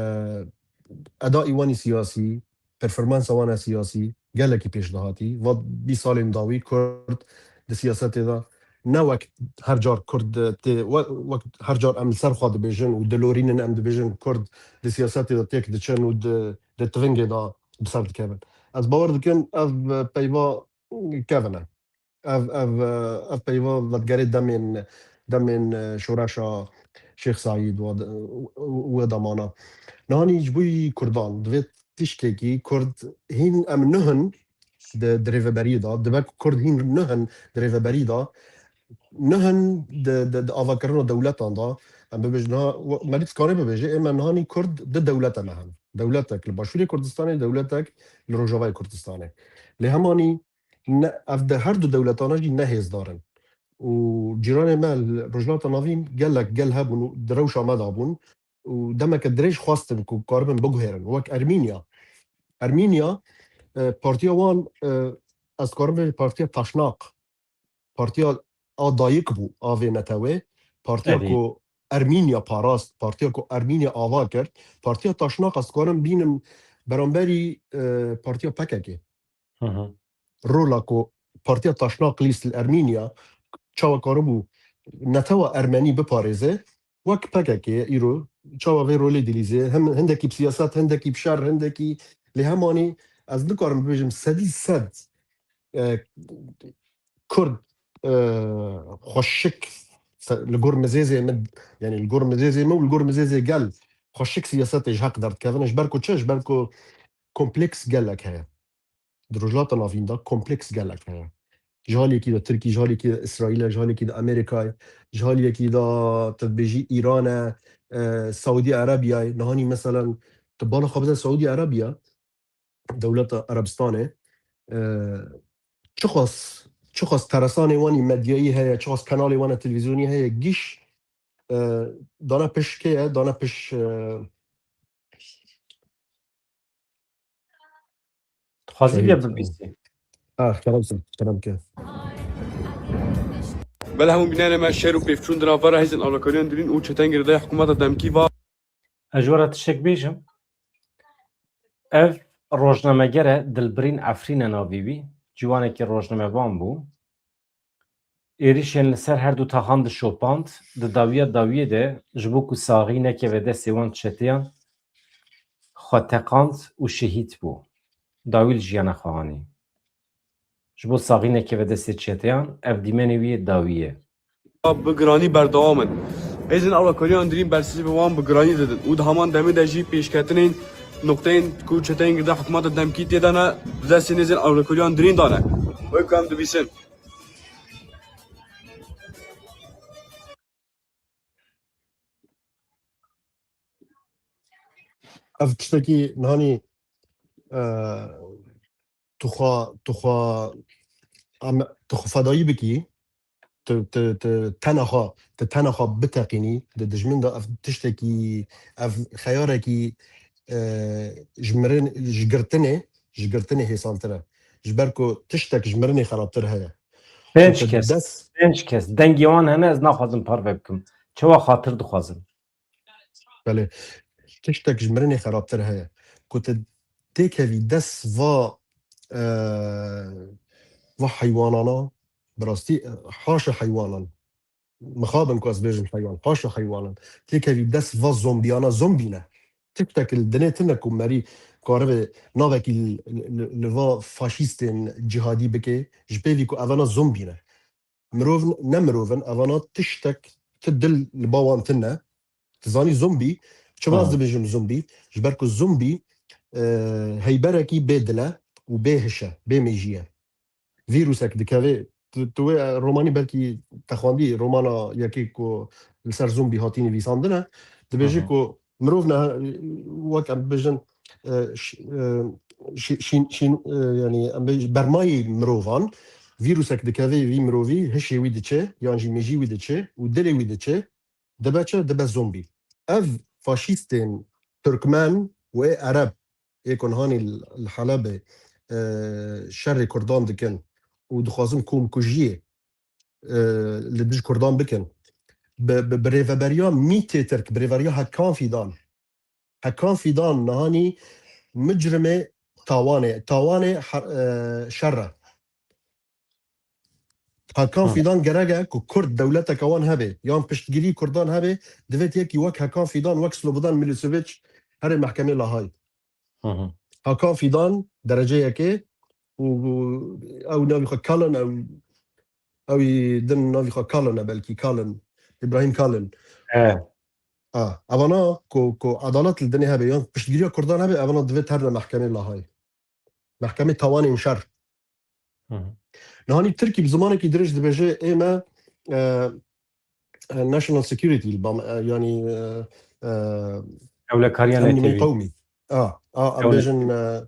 edayî wan î siyasî, performansa wan e siyasî gelekî pêş dihatî. Va bîst salên dawî Kurd di siyasetê de ne wek her car Kurd tê, we- wek her car em li ser xwe dibêjin û dilorînin em dibêjin Kurd di siyasetê de têk diçin û di, di tivingê de bi ser dikevin. Ez bawer dikim ev peyva kevin e. Ev, ev, ev peyva vedigerê demên, demên şoreşa Şêx Seîd û, û, û wê demana. Nihanî ji bo yî Kurdan divê tiştekî Kurd hîn em nuhin di, di rêveberiyê de, dibe ku Kurd hîn nuhin di rêveberiyê de, nuhin di, di, di avakirina dewletan de, em bibêjin, niha, we- me dî dikare bibêje, ê me nihanî Kurd di dewlete me hene. Dewletek li Başûrê Kurdistanê, dewletek li Rojavayê Kurdistanê. Lê hemanî ne, ev di her du dewletana jî ne hêzdar in. Û cîranê me li Rojhilata Navîn gelek gel hebûn û di rewşa me de bûn û demeke dirêj xwestin ku karibin biguhêrin. Wek Ermînya. Ermînya, e, partiya wan, e, ez karim vê partiya taşnaq, partiya a dayik bû a vê netewê, partiya Erê. ku Ermînya parast, partiya ku Ermînya ava kir, partiya taşnaq ez karim bînim beramberî, e, partiya P K K. Hı hı. Rola ku Partiya Taşnaq Lîst li Ermîniya çawa karibû netewa ermenî biparêze, wek P K K îro çawa vê rolê dilîze, hem hindekî bi siyaset, hindekî bi şer, hindekî lê hemanî ez nikarim bibêjim sedî sed, e, Kurd, e, xweşik se- li gor mizêzê min, yani li gor mizêzê min û li gor mizêzê gel xweşik siyasetê ji heq derdikevin. Ji ber ku çi? Ji ber ku kompleks gelek heye. Di Rojhilata Navîn de kompleks gelek heye. Ji haliyekî de Tirkî, ji haliyekî de Îsraîl e, ji haliyekî de Amerîka ye, ji haliyekî de tu dibêjî Îran e, e, Saûdî Erebîya ye. Nihanî meselen tu bala xwe bide Saûdî Erebîya, dewleta Erebistanê, e, çiqas, çiqas teresanê wan î medyayî heye, çiqas kanalê wan e televîzyonî heye, giş, e, dana piş kê ye, dana piş, e, Dixwazî vê bibîsî. Ah, kerem, kerem ke. Belê hemû bînerê me şer û pêvçûn di navbera hêzên alokariyan dirîn û çetên girêdayî hikûmeta demkî va. Ez ji we re tiştek bêjim. Ev rojnameger e, Dilbirîn Efrîn e navê wî. Ciwanekî rojnamevan bû. Êrîşên li ser her du taxan dişopand, di dawiya dawiyê de ji bo ku saxî nekeve destê wan çeteyan, xwe teqand û şehîd bû. Dawî li jiyana xwe anî. Ji bo saxî nekeve destê çeteyan, ev dîmenê wî yê dawî ye. Bi giranî berdewam in. Hêzên alokariyan dirîn bersivê wan bi giranî didin û di heman demê de jî pêşketinên Nuqteyên ku çeteyên girda hikûmeta demkî tê de ne, di destê nêzên ewlekariyan dirîn de ne. Wê ku em dibîsin. Ev tiştekî nihanî, e, tu xwe, tu xwe, em, tu xwe fedayî bikî, tu, tu, tu tena xwe, tu tena xwe biteqînî di dijmin de, ev tiştekî, ev xeyarekî, e, ji mirin, ji girtinê, ji girtinê hêsantir e. Ji ber ku tiştek ji mirinê xerabtir heye. Pênc Çunke kes, des, pênc kes. Dengê wan hene, ez naxwazim parve bikim. Çawa xatir dixwazin? Belê. Tiştek ji mirinê xerabtir heye. Ku tu têkevî dest va, e, va heywanana, bi rastî, e, haşa heywanan. Mixabin ku ez bêjim heywan, haşa heywanan. Têkevî dest va zombiyana, zombî ne. Tiştek li dinê tune ku merî karibe navekî li, li, li va faşîstên cihadî bike, ji pêvî ku evana zombî ne. Mirov ne mirov in, evana tiştek ti dil li ba wan tune. Tu zanî zombî, çima ez Aha. dibêjim zombî? Ji ber ku zombî, e, heyberekî bê dil e û bê hiş e, bê mêjî ye. Vîrusek dikeve, tu, tu wê romanî belkî te xwendî, romana yekê ku li ser zombî hatî nivîsandine, dibêje Aha. ku mirov ne, wek em bibêjin, e, ş-, e, şî-, şîn-, şîn-, e, yanî em bêj-, bermayî mirovan, vîrusek dikeve vî mirovî, hişê wî diçe, yan jî mêjî wî diçe û dilê wî diçe, dibe çi? Dibe zombî. Ev faşîstên Tirkmen û ê Ereb ê ku nihanî li, li Helebê, e, şerê Kurdan dikin û dixwazin komkujiyê, e, li dij Kurdan bikin. Bi, bi, bi rêveberiya mîtê Tirk, bi rêveberiya Hekan Fîdan. Hekan Fîdan nihanî micrimê tawanê, tawanê her-, e, şer e. Hekan Hı. Fîdan gerek e ku Kurd dewleteke wan hebe, yan piştgirî Kurdan hebe, divêt yekî wek Hekan Fîdan, wek Slobodan Milosevic herê mehkemê Lahayî. Hı hı. Hekan Fîdan dereceyekê û, û ew navî xwe Kalin, ew, ew ê din navî xwe Kalin e belkî, Kalin, Îbrahîm Kalin. E, Ha, evana ku, ku edalet li dinê hebe, yan piştgiriya Kurdan hebe, evana divêt herne mehkemê Lahayî. Mehkemê tawanên şer. Hı hı. Nihanî Tirkî bi zimanekî dirêj dibêje, ê me, e, e, national security li ba me, e, yanî, e, e, Ewlekariya emnî me netewî. qewmî. A, a, em Ewle- bêjin, e,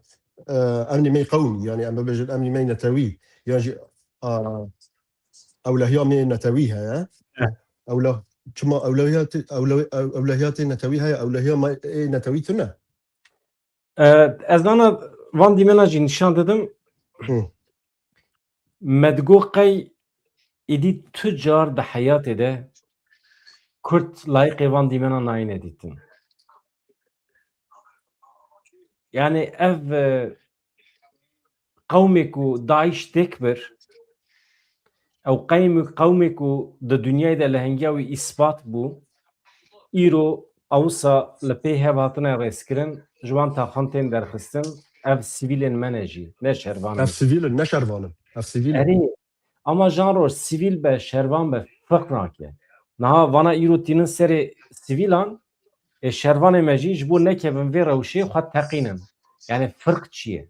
e, emnî me qewmî, yanî em bibêjin emnî me netewî, yan jî, a, ewlehiya me netewî heye. Eh. Ewle-, çima ewlehiya te-, ewle-, ew-, ewlehiya te netewî heye, ewlehiya me ê netewî tune. E, ez dana van dîmena jî nîşan didim. Hı. Me digo qey êdî tu car di heyatê de Kurd layiqê van dîmena nayêne dîtin. Yani ev, e, qewmê ku DAIŞ têk bir, ew qewmê, qewmê ku di dinyayê de lehengiya wî îspat bû, îro ewsa li pê hev hatine rêzkirin, ji wan taxan tên derxistin, ev sivîlên me ne jî, ne şervan Ev in. Sivîl in, ne şervan in. Ev sivîl in. Erê, ama jan roj sivîl be, şervan be, firq nake. Niha vana îro tînin serê sivîlan, ê şervanê me jî ji bo nekevin vê rewşê xwe teqînin. Yani firq çi ye?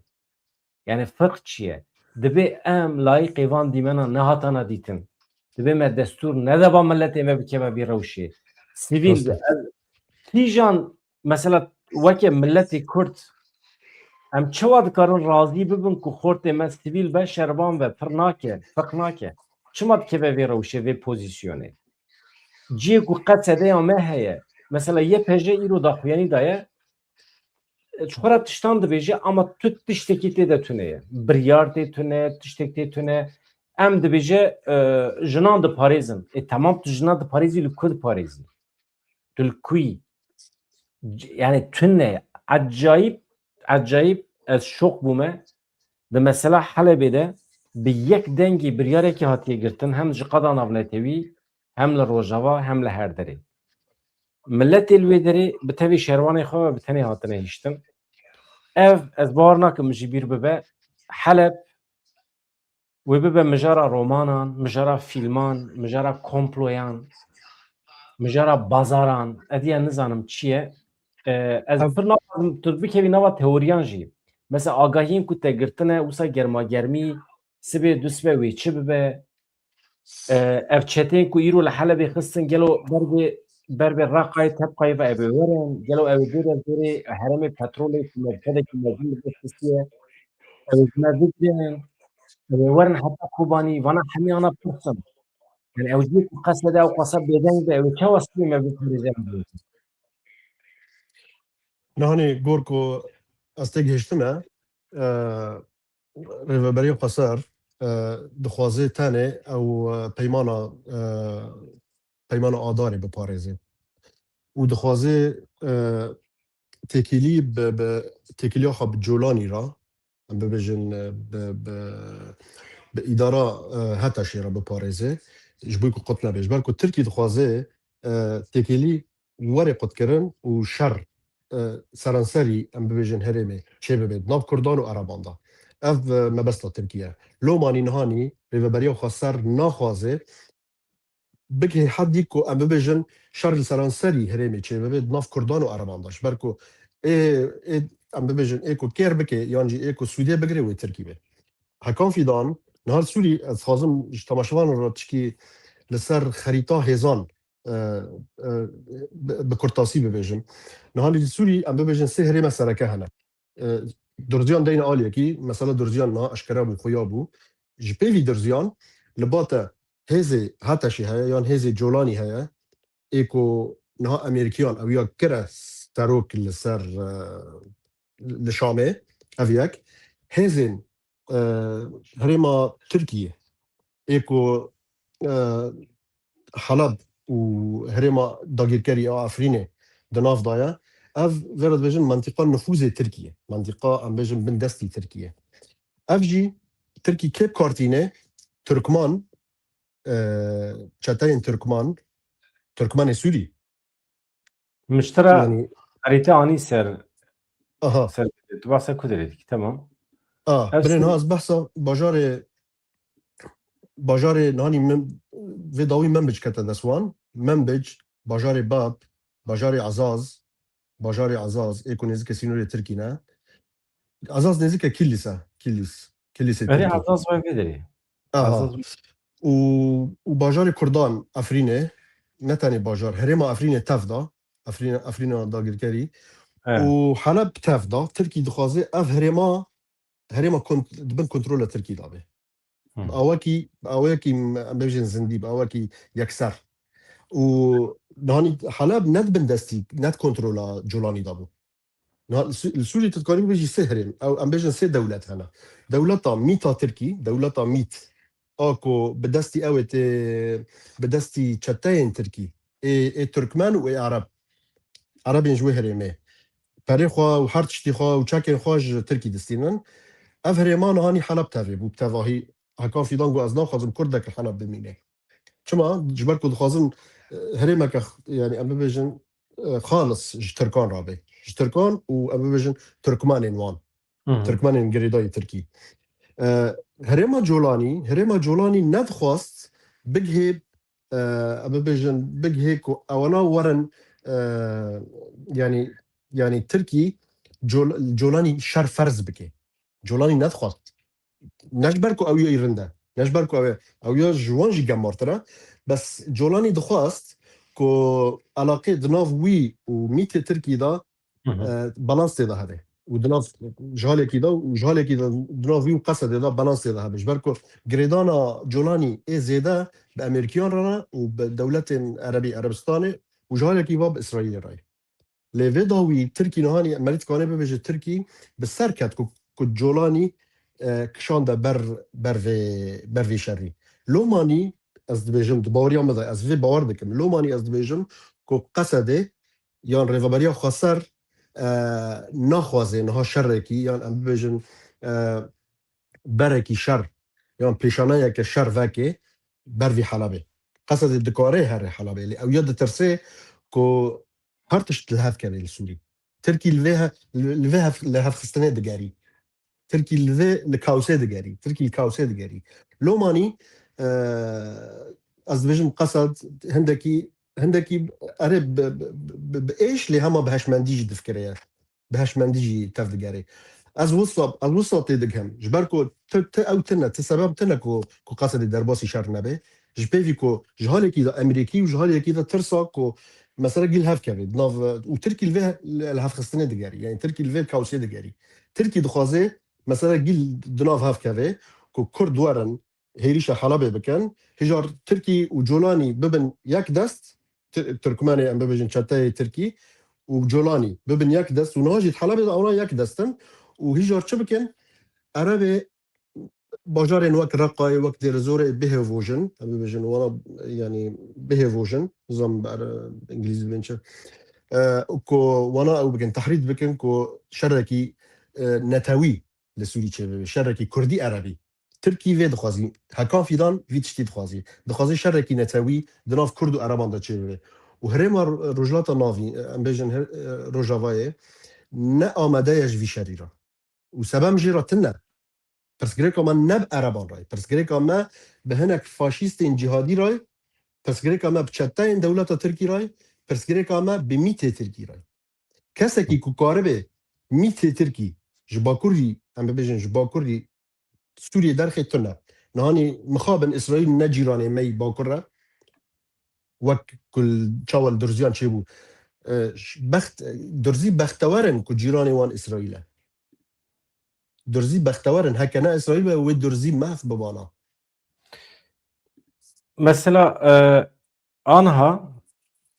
Yani firq çi ye? Dibê em layiqê van dîmena nehatana dîtin. Dibê me destûr nede ba miletê me bikeve vî rewşê. Sivîl Rast e. be, ev kîjan, mesela weke miletê Kurd, em çawa dikarin razî bibin ku xortê me sivîl be, şervan be, pir nake, firq nake. Çima dikeve vê rewşê, vê pozîsyonê? Cihê ku qet sedeya me heye. Mesela Y P J îro daxuyanî daye, ji xwe re tiştan dibêje, ama tu tiştekî tê de tune ye. Biryar tê tune, tiştek tê tune. Em dibêje, e, jinan diparêzin. E, temam, tu jinan diparêzî, li ku diparêzî? Tu li ku yî? C-, yani tune, ecayîb, ecayîb ez şok bûme. Di mesela Helebê de bi yek dengî biryarekî hatiye girtin, hem ji qada navnetewî, hem li Rojava, hem li her derê. Miletê li wê derê bi tevî şervanê xwe ve bi tenê hatine hiştin. Ev, ez bawer nakim min ji bîr bibe. Heleb, wê bibe mijara romanan, mijara fîlman, mijara komployan, mijara bazaran, ez diya nizanim çi ye. E, ez pir naxwazim tu bikevî nava teoriyan jî. Mesela agahiyên ku te girtine, wisa germagermî, sibê du sibe wê çi bibe? E, ev çeteyên ku îro li Helebê xistin, gelo ber vê, ber vê Reqayê, Tebqayê ve ev ê werin? Gelo ew ê bêre vêrê herêmê petrolê ku merkezekî mezin li dest xisiye? Ew ê ji me bigrin? Ew ê werin heta Kobanî? Vana hemî ana pirsin. Yani ew cihê ku qesede ew qasa bêdeng be, ew ê çawa sibê me biparêze? Nihanî gor ku ez tê gihiştime, e, Rêveberiya Xweser, e, dixwaze tenê ew, e, peymana, e, peymana Adarê biparêze. Û dixwaze, e, têkilî bi, bi, têkiliya xwe bi Colanî re, em bibêjin, e, bi, bi, bi îdara, e, HTŞ'ê re biparêze, ji bo ku qut nebe. Ji ber ku Tirkî dixwaze, e, têkilî were qutkirin û şer, e, seranserî, em bibêjin, herêmê çêbibe di nav Kurdan û Ereban de. Ev, e, mebesta Tirkî ye. Lomanî nihanî Rêveberiya Xweser naxwaze bigihê hedî ku, em bibêjin, şer li seranserî herêmê çêbibe di nav Kurdan û Ereban de. Ji ber ku ê, ê, em bibêjin, ê ku kêr bike yan jî ê ku sûdê bigire wê Tirkî be. Hekan Fîdan, niha li Sûrî, ez dixwazim ji temaşevanan re tişkî li ser xerîta hêzan, e, e, bi, bi kurtasî bibêjim. Niha li Sûrî, em bibêjin, sê herême sereke hene. E, Durziyan deyne aliyekî, mesela Durziyan niha eşkere bû, xuya bû. Ji pêvî Durziyan, li ba te hêzê HTŞ'ê heye yan hêzê Colanî heye, ê ku niha Amerîkiyan ew ya kire serok li ser, e, li Şamê, ev yek. Hêzên, e, herêma Tirkiyê, ê ku, e, Heleb û herêma dagîrkerî a Efrînê di nav de ye, ev, vê re dibêjin, mentiqa nifûzê Tirkiyê, mentiqa, em bêjin, bin destî Tirkiyê. Ev jî Tirkî kê bi kar tîne? Tirkman, e, çeteyên Tirkman, Tirkmenê Sûrî. Miştera, yanî, xerîte anî ser, aha, ser, tu bahsa ku derê dikî, tamam. A, binê niha ez behsa bajarê, bajarê nanî min, vê dawî Membic kete dest wan. Membic, bajarê Bab, bajarê Azaz, bajarê Azaz, ê ku nêzîkê sînorê Tirkî ne. Azaz nêzîkê Kilîs e, Kilîs. Kilîsê Tirkî. Erê, Azaz ve vê derê. Aha. Azaz. Û, û bajarê Kurdan Efrînê, ne tenê bajar, herêma Efrînê tev da, Efrîn, Efrîna dagirkerî. Evet. Û Heleb tev da, Tirkî dixwaze ev herêma, herêma kont-, di bin kontrola Tirkî de be. Hı. Bi awekî, bi awekî, em bêjin, zindî, bi awekî yekser. Û nihanî Heleb ne di bin destî, ne di kontrola Colanî de bû. Niha li Sû-, li Sûrî tu dikarî bibêjî sê herêm, ew, em bêjin, sê dewlet hene. Dewleta Mît a Tirkî, dewleta Mît a ku bi destî ew ê tê, bi destî çeteyên Tirkî, ê, ê Tirkmen û ê Ereb. Erebên ji wê herêmê perê xwe û her tiştî xwe û çekên xwe ji Tirkî distînin. Ev herêma nihanî Heleb tevê bû, bi tevahî. Hekan Fîdan got, ez naxwazim Kurdek li Heleb bimîne. Çima? Ji ber ku dixwazin, e, herêmeke x-, yanî em bibêjin, e, xalis ji Tirkan rabe. Ji Tirkan û em bibêjin Tirkmenên wan. Hı hı. Tirkmenên girêdayî Tirkî. E, herêma Colanî, herêma Colanî nedixwast bigihê, e, em bibêjin, bigihê ku ewana werin, e, yanî, yanî Tirkî Col-, Colanî şer ferz bike. Colanî nedixwast. Ne ji ber ku ew ya rind e. Ne ji ber ku ew e. Ew ya ji wan jî gemartir e. Bes Colanî dixwast ku elaqê di nav wî û Mîtê Tirkî de, hı hı, e, balans tê de hebe. Û di nav ji halekî de û ji halekî de di nav wî û Qesedê de balans tê de hebe. Ji ber ku girêdana Colanî ê zêde bi Amerîkiyan re ne û bi dewletên Erebî, Erebistanê û ji halekî va bi Îsraîlê re ye. Lê vê dawî Tirkî nihanî, merî dikanê bibêje Tirkî bi ser ket ku, ku Colanî, e, kişande ber, ber vê, ber vê şerî. Lomanî ez dibêjim, di baweriya min de, ez vê bawer dikim. Lomanî ez dibêjim ku Qesedê yan Rêveberiya Xweser, e, naxwaze niha şerekî yan em bibêjin, e, berekî şer yan pêşaneyeke şer veke ber vî Helebê. Qesedê dikare here Helebê, lê ew ya ditirse ku her tişt li hev keve li Sûrî. Tirkî li vê he-, li, li vê hev-, li hevxistinê digerî. Tirkî li vê, li kaosê digerî. Tirkî li kaosê digerî. Lomanî, e, ez dibêjim Qesed hindekî hindekî erê bi, bi, bi, bi êş lê hema bi hişmendî jî difikire ye. Bi hişmendî jî tev digerê. Ez wisa, ez wisa tê dighem. Ji ber ku ti, ti ew tine, ti sebeb tine ku, ku qesedê derbasî şer nebe. Ji pêvî ku ji halekî de emrîkî û ji halekî de tirsa ku mesela gîl hev keve. Di nav, û Tirkî li vê he-, li hevxistinê digerî. Yani Tirkî li vê kaosê digerî. Tirkî dixwaze mesela gîl di nav hev keve ku Kurd werin hêrîşa Helebê bikin, hijar Tirkî û Colanî bibin yek dest, Ti-, Tirkmenê em bibêjin çeteyê Tirkî û Colanî bibin yek dest û niha jî di Helebê de ewna yek dest in û hijar çi bikin? Erebê bajarên wek Reqayê, wek Dêrizorê bihêvojin, em bibêjin wana, yani bihêvojin, nizam ber, e, îngilîzî dibên çi? E, ku wana ew bikin, tehrîd bikin ku şerekî, e, netewî li Sûrî çêbibe, şerekî Kurdî Erebî. Tirkî vê dixwazî. Hekan Fîdan vî tiştî dixwazî. Dixwazî şerekî netewî di nav Kurd û Ereban de çêbibe. Û Herêma Ro-, Rojhilata Navî, em bêjin her-, Rojavayê ne amade ye ji vî şerî re. Û sebem jê re tune. Pirsgirêka me ne bi Ereban re ye. Pirsgirêka me bi hinek faşîstên cîhadî re ye. Pirsgirêka me bi çeteyên dewleta Tirkî re ye. Pirsgirêka me bi mîtê Tirkî re ye. Kesekî ku karibe mîtê Tirkî ji Bakurî, em bibêjin ji Bakurî Sûriyê derxê tune. Nihanî mixabin Îsraîl ne cîranê me yî Bakur e. Wek ku li çawa li Durziyan çêbû. E, ş-, bext, Durzî bextewer in ku cîranê wan Îsraîl e. Durzî bextewer in. Heke ne Îsraîl be, wê Durzî mehf bibana. Mesela, e, anha,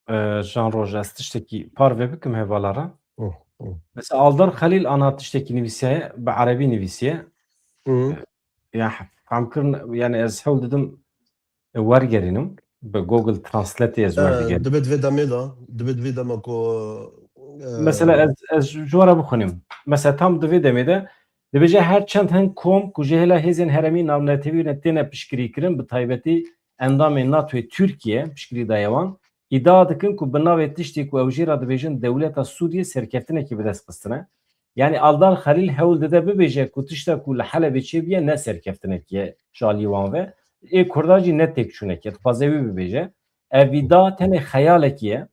e, Jan Roj, ez tiştekî parve bikim hevala re. Oh, oh. Mesela Aldar Xelîl anha tiştekî nivîsiye, bi erebî nivîsiye. Hı. Ya, fehmkirin, yani ez hewl didim, e, wergerînim. Bi Google Translate ez E, werdigerim. Dibe di vê demê de, dibe di vê dema ku, e, Mesela ez, ez ji we re bixwînim. Mesela tam di vê demê de dibêje, her çend hin kom ku ji hêla hêzên herêmî navnetewî ne têne piştgirîkirin, bi taybetî endamên NATOyê Tirkiye piştgirî daye wan, îdia dikin ku bi navê tiştê ku ew jê re dibêjin dewleta Sûriyê serkeftinekî bi dest xistine. Yani Aldar Xelîl hewl dide bibêje ku tişta ku li Helebê çêbûye ne serkeftinekî ye ji aliyê wan ve. Ê Kurda jî ne têkçûnekî ye. Dixwaze wî bibêje. Ev îdia tenê xeyalekî ye.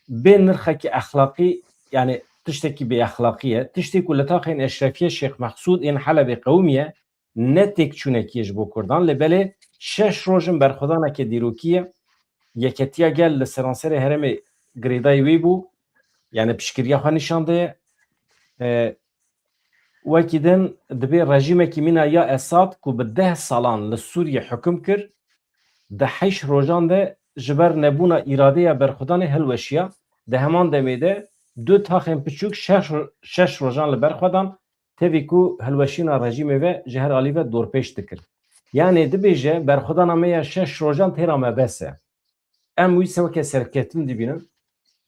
Bê nirxekî exlaqî, yani tiştekî bêexlaqî ye. Tiştê ku li taxên Eşrefiye Şêx Mexsûd ên Helebê qewimiye, ne têkçûnekî ye ji bo Kurdan. Lê belê şeş roj in berxwedaneke dîrokî ye. Yeketiya gel li seranserê herêmê girêdayî wê bû. Yani piştgiriya xwe nîşan daye. E, wekî din dibê rejîmekî mîna ya Esad ku bi deh salan li Sûriyê hukum kir, di heşt rojan de ji ber nebûna îradeya berxwedanê hilweşiya. Di heman demê de du taxên piçûk şeş, şeş rojan li ber xwe dan, tevî ku hilweşîna rejîmê ve ji her alî ve dorpêç dikir. Yanê dibêje, berxwedana me ya şeş rojan têra me bes e. Em wî se weke serkeftin dibînin.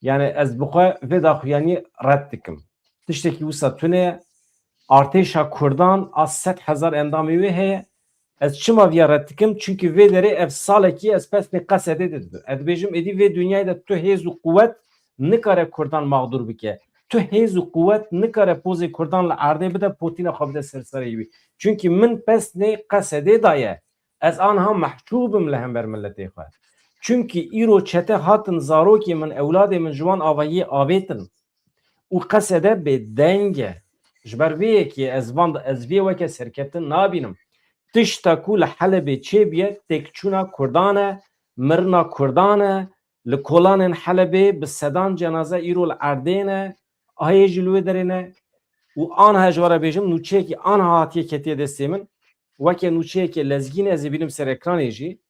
Yani ez bi xwe vê daxuyaniyê red dikim. Tiştekî wisa tune ye. Artêşa Kurdan a sed hezar endamê wê heye. Ez çima viya red dikim? Çunkî vê derê ev salekî ez pesnê Qesedê de dibim. Ez dibêjim, êdî vê dinyayê de tu hêz û quwet nikare Kurdan mexdûr bike. Tu hêz û quwet nikare pozê Kurdan li erdê bide, potîna xwe bide ser serê wî. Çunkî min pesnê Qesedê daye. Ez anha mehcûb im li hember miletê xwe. Çunkî îro çete hatin zarokê min, ewladê min ji wan avahiyê avêtin. Û Qesede bêdeng e. Ji ber vê yekê ez van, ez vê weke serkeftin nabînim. Tişta ku li Helebê çêbûye, têkçûna Kurdan e, mirina Kurdan e, li kolanên Helebê bi sedan cenaze îro li erdê ne, ahê jî li wê derê ne. Û anha ji we re bêjim, nûçeyekî anha hatiye ketiye destê min. Weke nûçeyeke lezgîn ez ê bînim ser ekranê jî.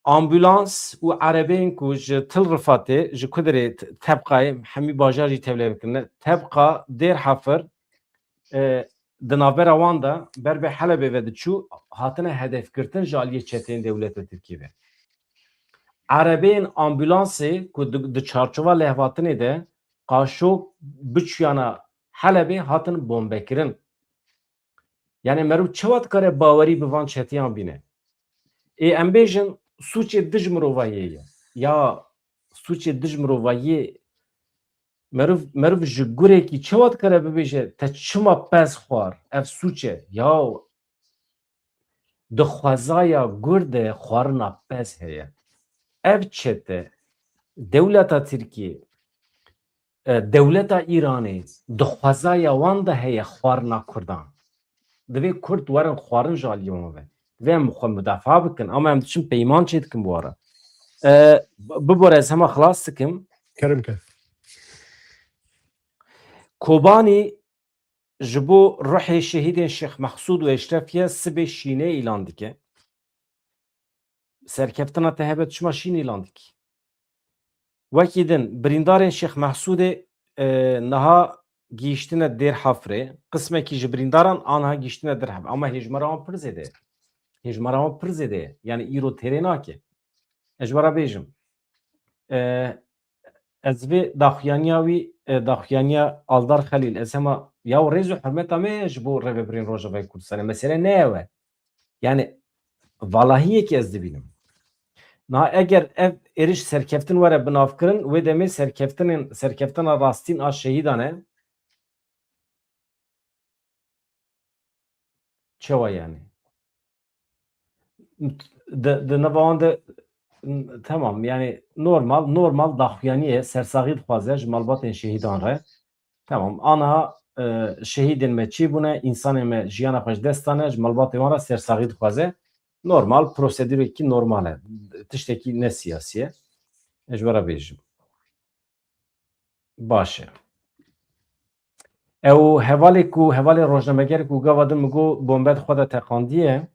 Ambulans û erebeyên ku ji Til Rifatê, ji ku derê t-, Tebqayê, hemî bajar jî tevlê bikirine. Tebqa, Dêr Hefir, e, di navbera wan de ber bi Helebê ve diçû, hatine hedefgirtin ji aliyê çeteyên dewleta Tirkiyê ve. Erebeyên ambulansê ku di, di çarçova lehvatinê de qaşo biçûyana Helebê hatin bombekirin. Yani meriv çawa dikare bawerî bi van çeteyan bîne? Ê em bêjin sûcê dij mirovahiyê ye. Ya sûcê dij mirovahiyê meriv, meriv ji gurekî çawa dikare bibêje te çima pez xwar? Ev sûc e. Ya di xwezaya gur de xwarina pez heye. ev çete, dewleta Tirkiyê, e, dewleta Îranê di xwezaya wan de heye xwarina Kurdan. Divê Kurd werin xwarin ji aliyê wan ve. Divê em xwe mudafaa bikin, ama em diçin peyman çêdikin bi wan re. E, bibore ez hema xilas dikim. Kerem ke. Kobanî ji bo ruhê şehîdên Şêx Mehsûd û Eşrefiye sibê şînê îlan dike. Serkeftina te hebe tu çima şîn îlan dikî? Wekî din, birîndarên Şêx Mehsûdê, e, niha gihîştine Dêrhafrê. Qismekî ji birîndaran aniha gihîştine Dêrhafrê. Ama hêjmara wan pir zêde ye. Hêjmara wan pir zêde ye. Yani îro têrê nake. Ez ji we re bêjim. E, ez vê daxuyaniya wî, e, daxuyaniya Aldar Xelîl, ez hema ya rêz û hurmeta me ji bo Rêvebirên Rojavayê Kurdistanê. Mesele ne ew e. Yani valahiyekî ez dibînim. Niha eger ev êriş serkeftin were binavkirin, wê demê serkeftinên, serkeftina rastîn a şehîdan e. Çawa yani? Di, di nava wan de, tamam, yani normal, normal daxuyaniyê sersaxî dixwaze ji malbatên şehîdan re. Tamam, aniha, e, şehîdên me çêbûne, însanên me jiyana xwe ji dest dane, ji malbatê wan re sersaxî dixwaze. Normal, prosedûrekî normal e. Tiştekî ne siyasî ye. Ez ji we re bêjim. Baş e. Ew hevalê ku, hevalê rojnameger ku gava din min got bombe di xwe de teqandiye,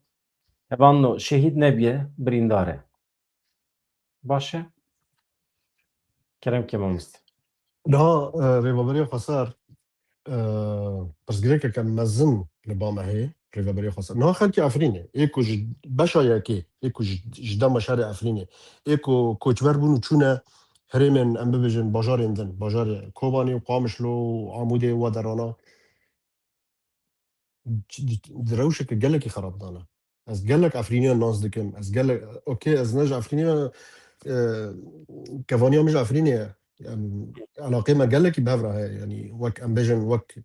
hevalno şehîd nebiye, birîndar e. Baş e. Kerem ke mamoste. Niha, e, Rêveberiya Xweser, e, pirsgirêkeke mezin li ba me heye, Rêveberiya Xweser. Niha xelkê Efrînê, ê ku ji beşa yekê, ê ku ji, ji dema şerê Efrînê, ê ku koçber bûn û çûne herêmên, em bibêjin, bajarên din, bajarê Kobanê û Qamişlo û Amûdê û Waderana, di, di rewşeke gelekî xerab dane. Ez gelek Efrîniyan nas dikim. Ez gelek, okey, ez ne ji Efrîniya, e, kevaniya min ji Efrînê ye. Em, elaqê me gelekî bi hev re heye. Yanî wek em bêjin, wek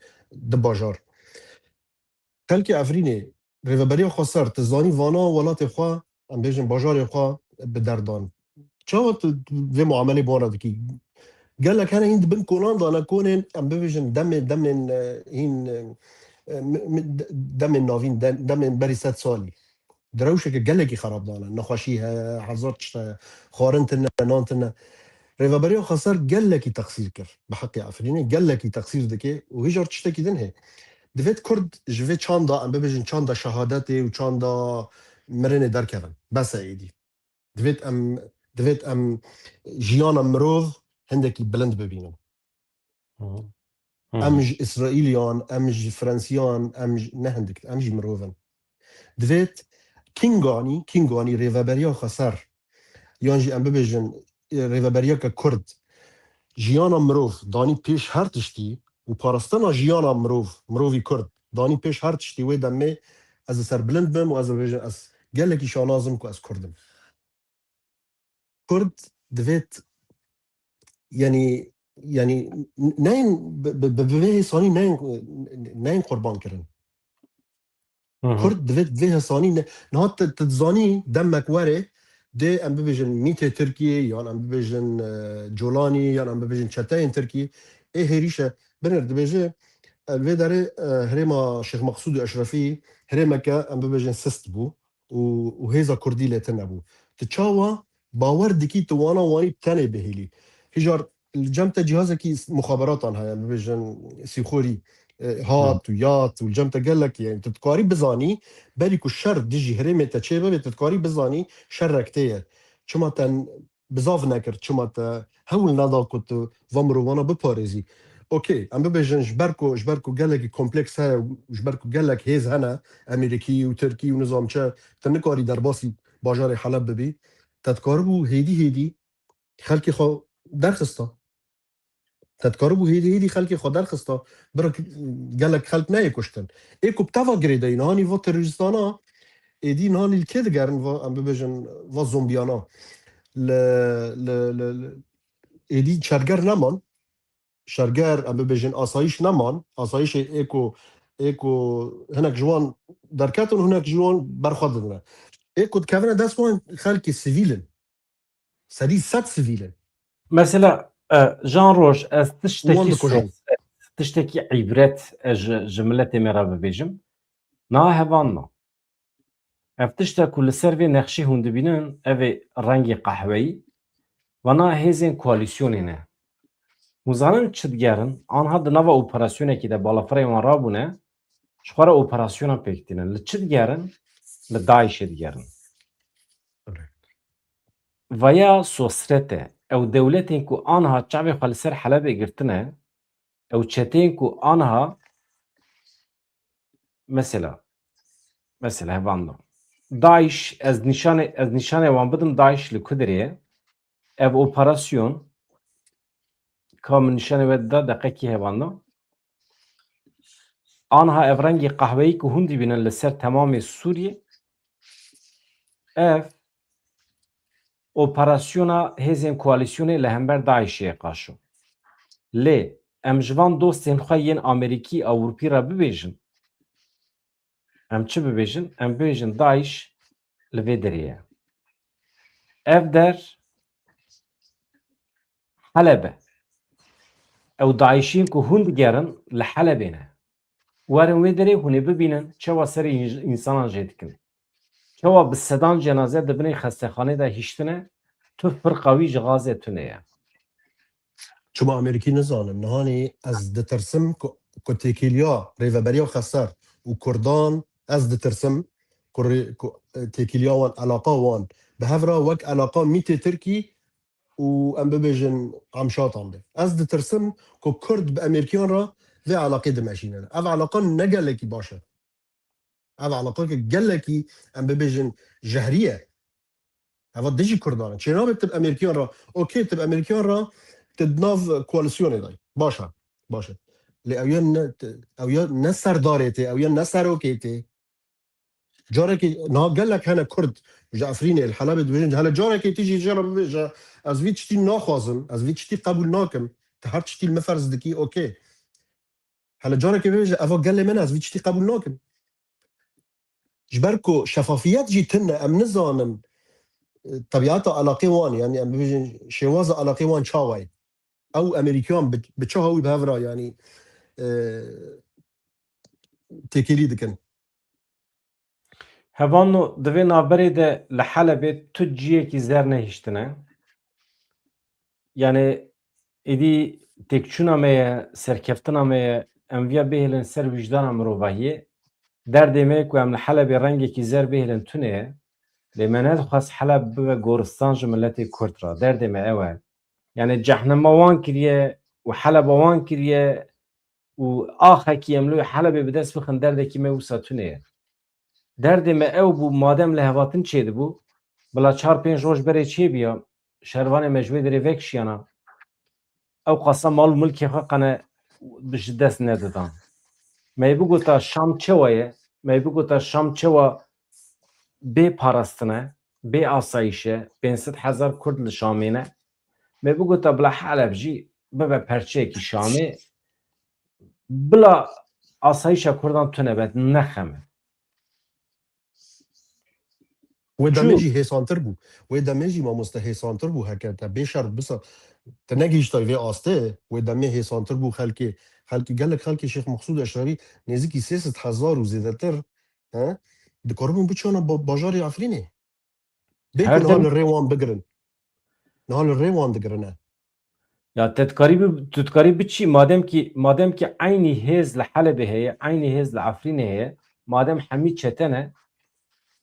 di bajar. Xelkê Efrînê, Rêveberiya Xweser, tu zanî vana welatê xwe, em bêjin bajarê xwe bi derdan. Çawa tu vê muamelê bi wan re dikî? Gelek hene hîn di bin kolan de ne, konên, em bibêjin, demê, demên, e, hîn, e, mi, mi, de-, demên navîn, de-, demên berî sed salî. Di rewşeke gelekî xerab dane. Nexweşî heye, hezar tişt heye. Xwarin tune, nan tune. Rêveberiya Xweser gelekî texsîr kir. Bi heqê Efrînê gelekî texsîr dike û hîjar tiştekî din heye. Divêt Kurd ji vê çanda, em bibêjin, çanda şehadetê û çanda mirinê derkevin. Bes e êdî. Divêt em, divêt em jiyana mirov hindekî bilind bibînin. Hı hı. Hı hı. Em ji Îsraîliyan, em ji Fransiyan, em ji, ne hindik, em jî mirov in. Divêt kînganî, kînganî rêveberiya xweser, yan jî em bibêjin, e, rêveberiyeke Kurd, jiyana mirov danî pêş her tiştî û parastina jiyana mirov, mirovî Kurd danî pêş her tiştî, wê demê ez li ser bilind bim û ez bibêjim, ez gelekî şanaz im ku ez Kurd im. Kurd divêt, yanî, yanî neyên bi, bi, bi, bi vê hêsanî neyên, neyên qurban kirin. Hı hı. Kurd divêt vê hêsanî ne, niha tu, tu dizanî demek were dê em bibêjin mîtê Tirkiyê, yan em bibêjin, e, Colanî, yan em bibêjin çeteyên Tirkiyê, ê hêrîş e. Binêr dibêje, e, li vê derê, e, herêma Şêx Meqsûd û Eşrefî herêmeke em bibêjin sist bû. û, û hêza Kurdî lê tune bû. Tu çawa bawer dikî tu wana wanî bi tenê bihêlî? Hîjar li cem te cihazekî muxaberatan heye, bibêjin sîxorî, e, hat û yat û li cem te gelekî, yani tu dikarî bizanî, berî ku şer dijî herêmê te çêbibe, tu dikarî bizanî şerek tê ye. Çima te bizav nekir, çima te hewl neda ku tu va mirovana biparêzî? Okey, em bibêjin ji ber ku, ji ber ku gelekî kompleks heye, ji ber ku gelek hêz hene, Amerîkî û Tirkî û nizam çi, tu nikarî derbasî bajarê Heleb bibî. Te dikaribû hêdî hêdî xelkê xwe derxista. Te dikaribû hêdî hêdî xelkê xwe derxista. Bira gelek xelk neyê kuştin. Ê ku bi teva girêdayî, nihanî va terorîstana, êdî nihanî li kê digerin, va, em bibêjin, va zombiyana. Li, li, li, li, êdî şerger neman. Şerger, em bibêjin, asayîş neman. Asayîşê ê ku, ê ku hinek ji wan derketin, hinek ji wan berxwe didine. Ê ku dikevine dest wan xelkê sivîl in. Sedî sed sivîl in. Mesela, e, Jean Roj, ez Wan tiştekî dikujin. soz, tiştekî îbret ez ji, ji miletê me re bibêjim. Niha hevalno. Ev tişta ku li ser vê nexşê hûn dibînin, ev ê rengê qehweyî, vana hêzên koalîsyonê ne. Hûn zanin çi digerin? Anha di nava operasyonekî de balafirê wan rabûne, ji xwe re operasyona pêk tînin. Li çi digerin? Li DAIŞê digerin. Vaya sosret e. Ew dewletên ku anha çavê xwe li ser Helebê girtine, ew çeteyên ku anha, mesela, mesela, hevalno. DAIŞ, ez nîşanê, ez nîşanê wan bidim, DAIŞ li ku derê ye? Ev operasyon, ka min nîşanê we da, deqekî, hevalno. Anha ev rengê qehweyî ku hûn dibînin li ser temamê Sûriyê, ev operasyona hêzên koalîsyonê li hember DAIŞê ye, qaşo. Lê em ji van dostên xwe yên Amerîkî, Ewropî re bibêjin, em çi bibêjin? Em bibêjin DAIŞ li vê derê ye. Ev der Heleb e. Ew DAIŞîn ku hûn digerin li Helebê ne. Werin wê derê hûn ê bibînin çawa serê înj-, însanan jê dikin. Çawa bi sedan cenaze di binê xestexanê de hiştine, tu firqa wî ji gazê tune ye. Çima Amerîkî nizanin? Nihanî ez ditirsim ku, ku têkiliya Rêveberiya Xeser û Kurdan, ez ditirsim ku rê-, ku, e, têkiliya wan, elaqa wan bi hev re wek elaqa mîtê Tirkî û em bibêjin Amşatan be. Ez ditirsim ku Kurd bi Amerîkiyan re vê elaqê dimeşînin. Ev elaqa ne gelekî baş e. Ev elaqeke gelekî, em bibêjin, jehrî ye. Eva dijî Kurdan e. Çênabe tu bi Amerîkiyan re, okey, tu bi Amerîkiyan re, tu di nav koalîsyonê de yî. Baş e, baş e. Lê ew ya ne, ew ya ne serdarê tê, ew ya ne serokê tê. Carekê, niha gelek hene Kurd ji Efrînê, li Helebê dibêjin, hele carekê tu jî jê re bibêje, ez vî tiştî naxwazim, ez vî tiştî qebûl nakim. Tu her tiştî li min ferz dikî, okey. Hele carekê bibêje, eva gelê min e, ez vî tiştî qebûl nakim. Ji ber ku şefafiyet jî tune, em nizanin, e, tebiata elaqê wan, yanî em bibêjin şêwaza elaqê wan çawa ye. Ew Amerîkiyan bi, bi çi hawî bi hev re, yanî, e, têkilî dikin. Hevalno, di vê navberê de li Helebê tu ciyekî zer nehiştine. Yanî êdî têkçûna me ye, serkeftina me ye, em viya bihêlin ser wijdana mirovahiyê. Derdê me ye ku em li Helebê rengekî zer bihêlin tune ye. Lê me nedixwest Heleb bibe goristan ji miletê Kurd re. Derdê me ew e. Yanî cehnema wan kiriye û Heleba wan kiriye û axekî em li Helebê bi dest bixin, derdekî me wisa tune ye. Derdê me ew bû, madem lihevhatin çêdibû, bila çar pênc roj berê çêbiya, şervanê me ji wê derê vekişiyana, ew qasa mal û milkê xwe qene bi ji dest nedidan. Me yê bigota Şam çewa ye? Me yê bigota Şam çewa bê parastin e, bê asayîş e, pênc sed hezar Kurd li Şamê ne. Me bigota bila Heleb jî bibe perçeyekî Şamê, bila asayîşa Kurdan tune be, ne xem e. Wê demê Çû. jî hêsantir bû. Wê demê jî mamoste hêsantir bû heke te bê şer bisa. Te negihîştay vê astê, wê demê hêsantir bû xelkê, xelkê gelek xelkê Şêx Mexsûd Eşerî nêzîkî sê sed hezar û zêdetir, he? Dikaribûn biçûna ba-, bajarê Efrînê. Bê ku Her niha dem li rê wan bigirin. Niha li rê wan digirine. Ya te dikarî bi-, tu dikarî biçî, madem ki, madem ki eynî hêz li Helebê heye, eynî hêz li Efrînê heye, madem hemî çete ne,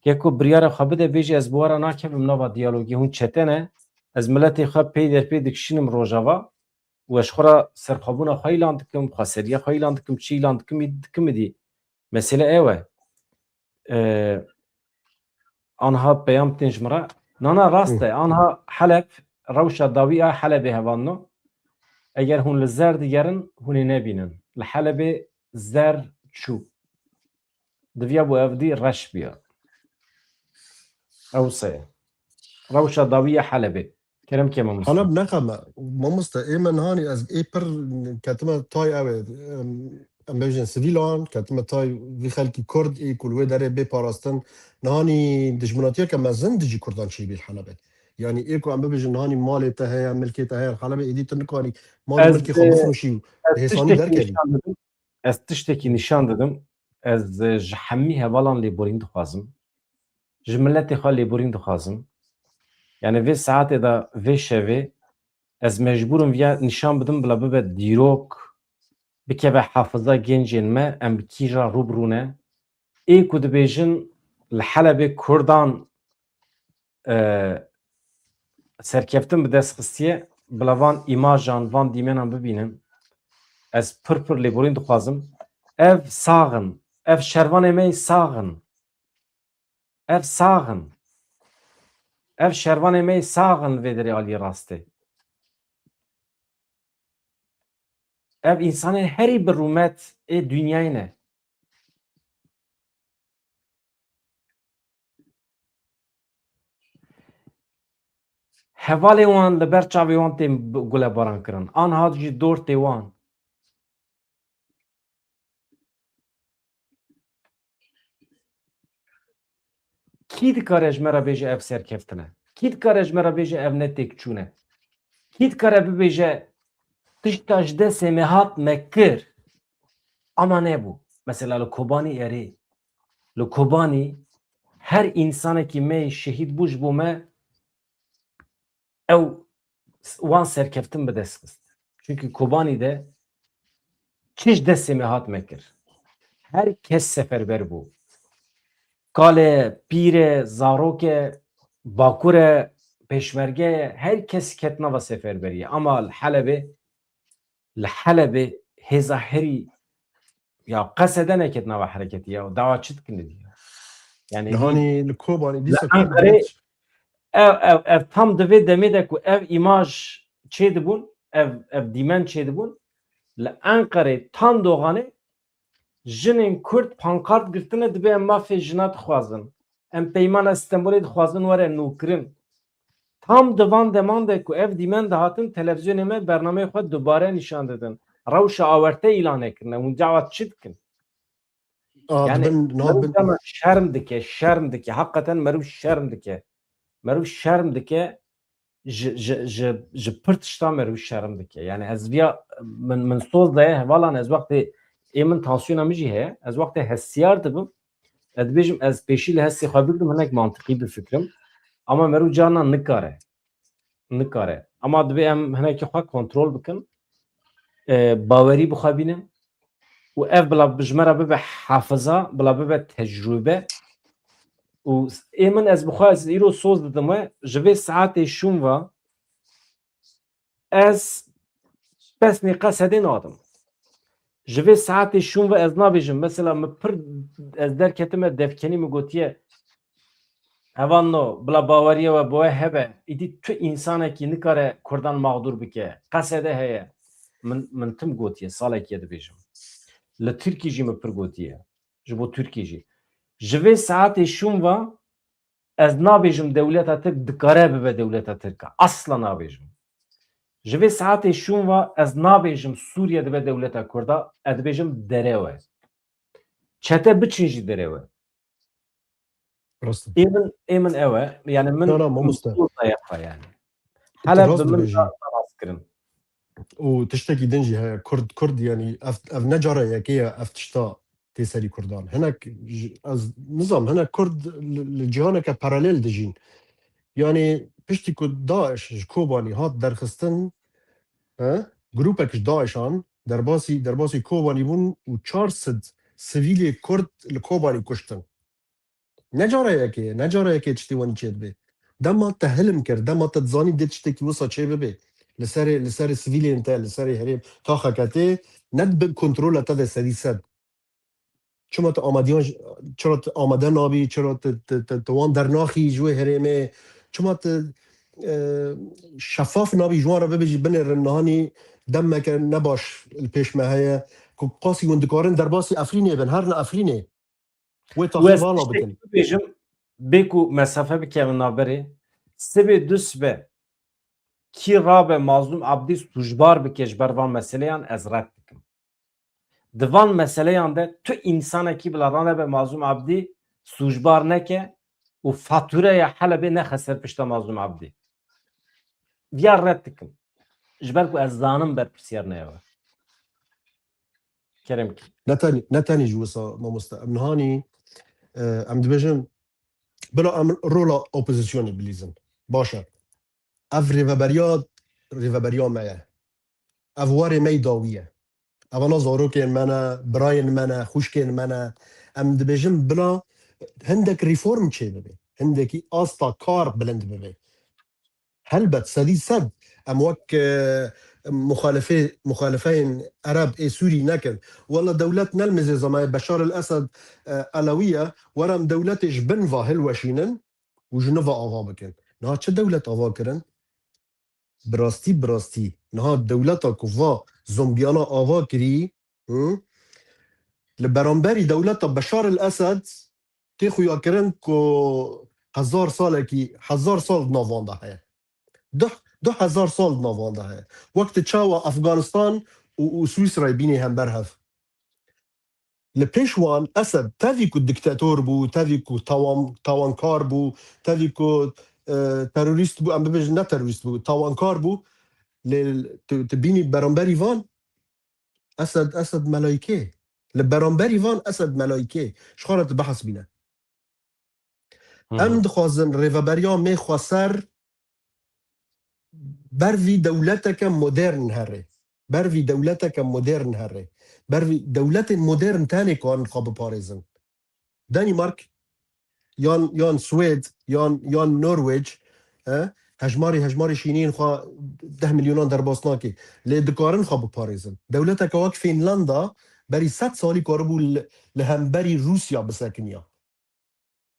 keko biryara xwe bide, bêjî ez bi we re nakevim nava diyalogê, hûn çete ne, ez miletê xwe pey der pê dikişînim Rojava û ez ji xwe re serxwebûna xwe îlan dikim, xweseriya xwe îlan dikim, çi îlan dikim, î dikim îdî. Mesele ew e. Ee, anha peyam tên ji min re. Nana rast e. Anha Heleb, rewşa dawî a Helebê hevalno. Eger hûn li zer digerin, hûn ê nebînin. Li Helebê zer çû. Diviya bû ev dî reş biya. Ew se ye. Rewşa dawî ya Helebê. Kerem ke mamoste. Heleb nexeme. Mamoste, ê me nihanî ez ê pir ketime tay ew ê, em, em bêjin sivîlan, ketime tay vî xelkî Kurd ê ku li wê derê bê parastin. Nihanî dijminatiyeke mezin dijî Kurdan çêbî li Helebê. Yanî ê ku em bibêjin hanî malê te heye, milkê te heye, Helebê êdî tu nikarî mal û Ez, milkê xwe e, bifroşî û ez hêsanî tiştekî derkevî. Nîşan didim. Ez tiştekî nîşan didim. Ez, e, ji hemî hevalan lêborîn dixwazim. Ji miletê xwe lêborîn dixwazim. Yani vê saetê de, vê şevê ez mecbûr im viya nîşan bidim, bila bibe dîrok, bikeve hafiza gencên me, em bi kî re rû bi rû ne. Ê ku dibêjin li Helebê Kurdan, e, serkeftin bi dest xistiye, bila van îmajan, van dîmenan bibînin. Ez pir pir lêborîn dixwazim. Ev sax in, ev şervanê me yê sax in. Ev sax in. Ev şervanê me yê sax in li vê derê aliyê rastê. Ev însanên herî bi rûmet ê dinyayê ne. Hevalê wan li ber çavê wan tên bi-, gulebaran kirin. Anha jî dor tê wan. Kî dikare ji me re bêje ev serkeftin e? Kî dikare ji me re bêje ev ne têkçûn e? Kî dikare bibêje tişta ji destê me hat me kir? Ama nebû. Mesela li Kobanî erê. Li Kobanî her însanekî me şehîd bû ji bo me, ew wan serkeftin bi dest xist. Çunkî Kobanî de çi ji destê me hat me kir. Her kes seferber bû. Kal e, pîr e, zarok e, bakur e, pêşmerge ye, her kes ket nava seferberiyê. Ama li Helebê, li Helebê hêza herî ya Qesede neket nava hereketî ya. Dawa çi dikin êdî? Yani Nihanî li Kobanî dîsa Enqerê ev, ev, ev tam di vê demê de ku ev îmaj çêdibûn, ev, ev dîmen çêdibûn, li Enqerê tam doxanê jinên Kurd pankart girtine, dibê em mafê jina dixwazin. Em peymana Stenbolê dixwazin were nûkirin. Tam di van deman de ku ev dîmen dihatin, televîzyonê me bernameyê xwe dubare nîşan didin. Rewşa awarte îlan kirine. Hûn cawa çi dikin? Aa, Yani dibin, niha meriv dibin. Cana şerm dike, şerm dike. Hakikaten meriv şerm dike. Meriv şerm dike. Ji, ji, ji, ji pir tişta meriv şerm dike. Yani ez viya min, min soz daye hevalan, ez wextê ê min tansiyona min jî heye. Ez wextê hestiyar dibim. Ez dibêjim ez pêşî li hestê xwe bigrim, hinek mantiqî bifikirim. Ama meriv carna nikare. Nikare. Ama dibê em hinekî xwe kontrol bikin. E, bawerî bi xwe bînin. Û ev bila ji me re bibe hafiza, bila bibe tecrûbe. Û ê min ez bi xwe, ez îro soz didim we, ji vê saetê şûn ve ez pesnê Qesedê nadim. Ji vê saetê şûn ve ez nabêjim. Mesela min pir, ez derketime devkenî, min gotiye, hevalno, bila baweriya we bi we hebe, îdî tu însanekî nikare Kurdan mexdûr bike. Qesede heye. Min, min tim gotiye, salekî ye dibêjim. Li Tirkî jî min pir gotiye. Ji bo Tirkî jî. Ji vê saetê şûn ve ez nabêjim dewleta Tirk dikare bibe dewleta Tirk e. Asla nabêjim. Ji vê saetê şûn ve ez nabêjim Sûriye dibe dewleta Kurda, ez dibêjim derew e. Çete biçin jî derew e. Rast e. Ê min, ê min ew e. Yani min, Na, na, mamoste. Min soz daye xwe yani. Tu Heleb rast bi min dibêjî. Rast kirin. Û tiştekî din jî heye. Kurd, Kurd yani ev, ev ne cara yekê ye ev tişta tê serî Kurdan. Hinek ji, ez nizam, hinek Kurd li, li cîhaneke paralel dijîn. Yani piştî ku DAIŞ ji Kobanî hat derxistin, he, grûpek ji DAIŞan derbasî, derbasî Kobanî bûn û çar sed sivîlê Kurd li Kobanî kuştin. Ne cara yekê ye, ne cara yekê tiştê wenî çêdibe. Dema te hilm kir, dema te dizanî dê tiştekî wisa çê bibe. Li serê, li serê sivîlên te, li serê herêm, taxeke tê, ne bi kontrola te de sedî sed. Çima tu amadiyan j-, çira tu amade nabî, çira tu, tu, tu, tu wan dernaxî ji wê herêmê, çima tu, e, şefaf nabî ji wan re bibêjî binêrin nihanî demeke ne baş li pêş me heye, ku qasî hûn dikarin derbasî Efrînê bin, herin Efrînê. Wê Û ez taxîvala tiştekî bikin. Bibêjim, bê ku mesafe bikevin navberê, sibê du sibe kî rabe Mazlûm Abdî sûcbar bike ji ber van meseleyan, ez red dikim. Di van meseleyan de tu însanekî bila ranebe Mazlûm Abdî sûcbar neke û fatûreya Helebê nexe ser pişta Mazlûm Abdî. viya red dikim. Ji ber ku ez zanim berpirsiyar ne ew e. Kerem ki. Ne tenî, ne tenî ji wisa mamoste. Em nihanî, e, em dibêjin, bila em rola opozisyonê bilîzin. Baş e. Ev rêveberiya, rêveberiya me ye. Ev warê me yê dawî ye. Evana zarokên me ne, birayên me ne, xwişkên me ne. Em dibêjin bila hindek reform çêbibe. Hindekî asta kar bilind bibe. Helbet, sedî sed em wek, e, muxalefê-, muxalefeyên Ereb ê Sûrî nekin. Wela dewlet ne li mizê zemayê Beşar el Esed, e, Elewî ye. Were em dewletê ji bin va hilweşînin û ji nû ve ava bikin. Niha çi dewlet ava kirin? Bi rastî, bi rastî. Niha dewleta ku va zombiyana ava kirî, hı? Li beramberî dewleta Beşar el Esed tê xuyakirin ku hezar salekî, hezar sal di nav wan de heye. Duh, duh hezar sal di nav wan de heye. Wek tu çawa Afganistan û, û Swîsrayê bînî hember hev. Li pêş wan Esed tevî ku diktator bû, tevî ku tawan-, tawankar bû, tevî ku, e, terorîst bû, em bibêjin ne terorîst bû, tawankar bû. Lê tu, tu bînî beramberî van, Esed, Esed melayikê. Li beramberî van Esed melayikê. Ji xwe re tu behs bîne. Hı hı. Em dixwazin rêveberiya me xweser ber vî dewleteke modern here. Ber vî dewleteke modern here. Ber vî dewletên modern tenê karin xwe biparêzin. Danimark yan, yan Swêd, yan, yan Norwêc, e, hejmarê, hejmarê şîniyên xwe deh milyonan derbas nake. Lê dikarin xwe biparêzin. Dewleteke wek Fînlanda berî sed salî karibû li, li hemberî Rûsya bisekiniya.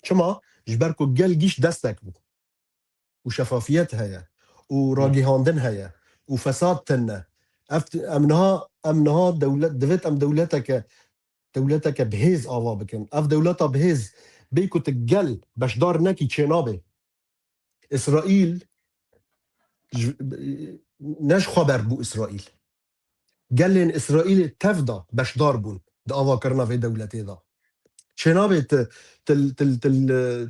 Çima? Ji ber ku gel gîş destek bû. Û şefafiyet heye. Û Hı. ragihandin heye. Û fesad tune. Ev, em niha, em niha dewlet, divêt em dewleteke, dewleteke bihêz ava bikin. Ev dewleta bihêz bê ku tu gel beşdar nekî çênabe. Îsraîl ji, ne ji xwe ber bû Îsraîl. Gelên Îsraîlê tev de beşdar bûn di avakirina vê dewletê de. Çênabê tu, tu, tu, tu,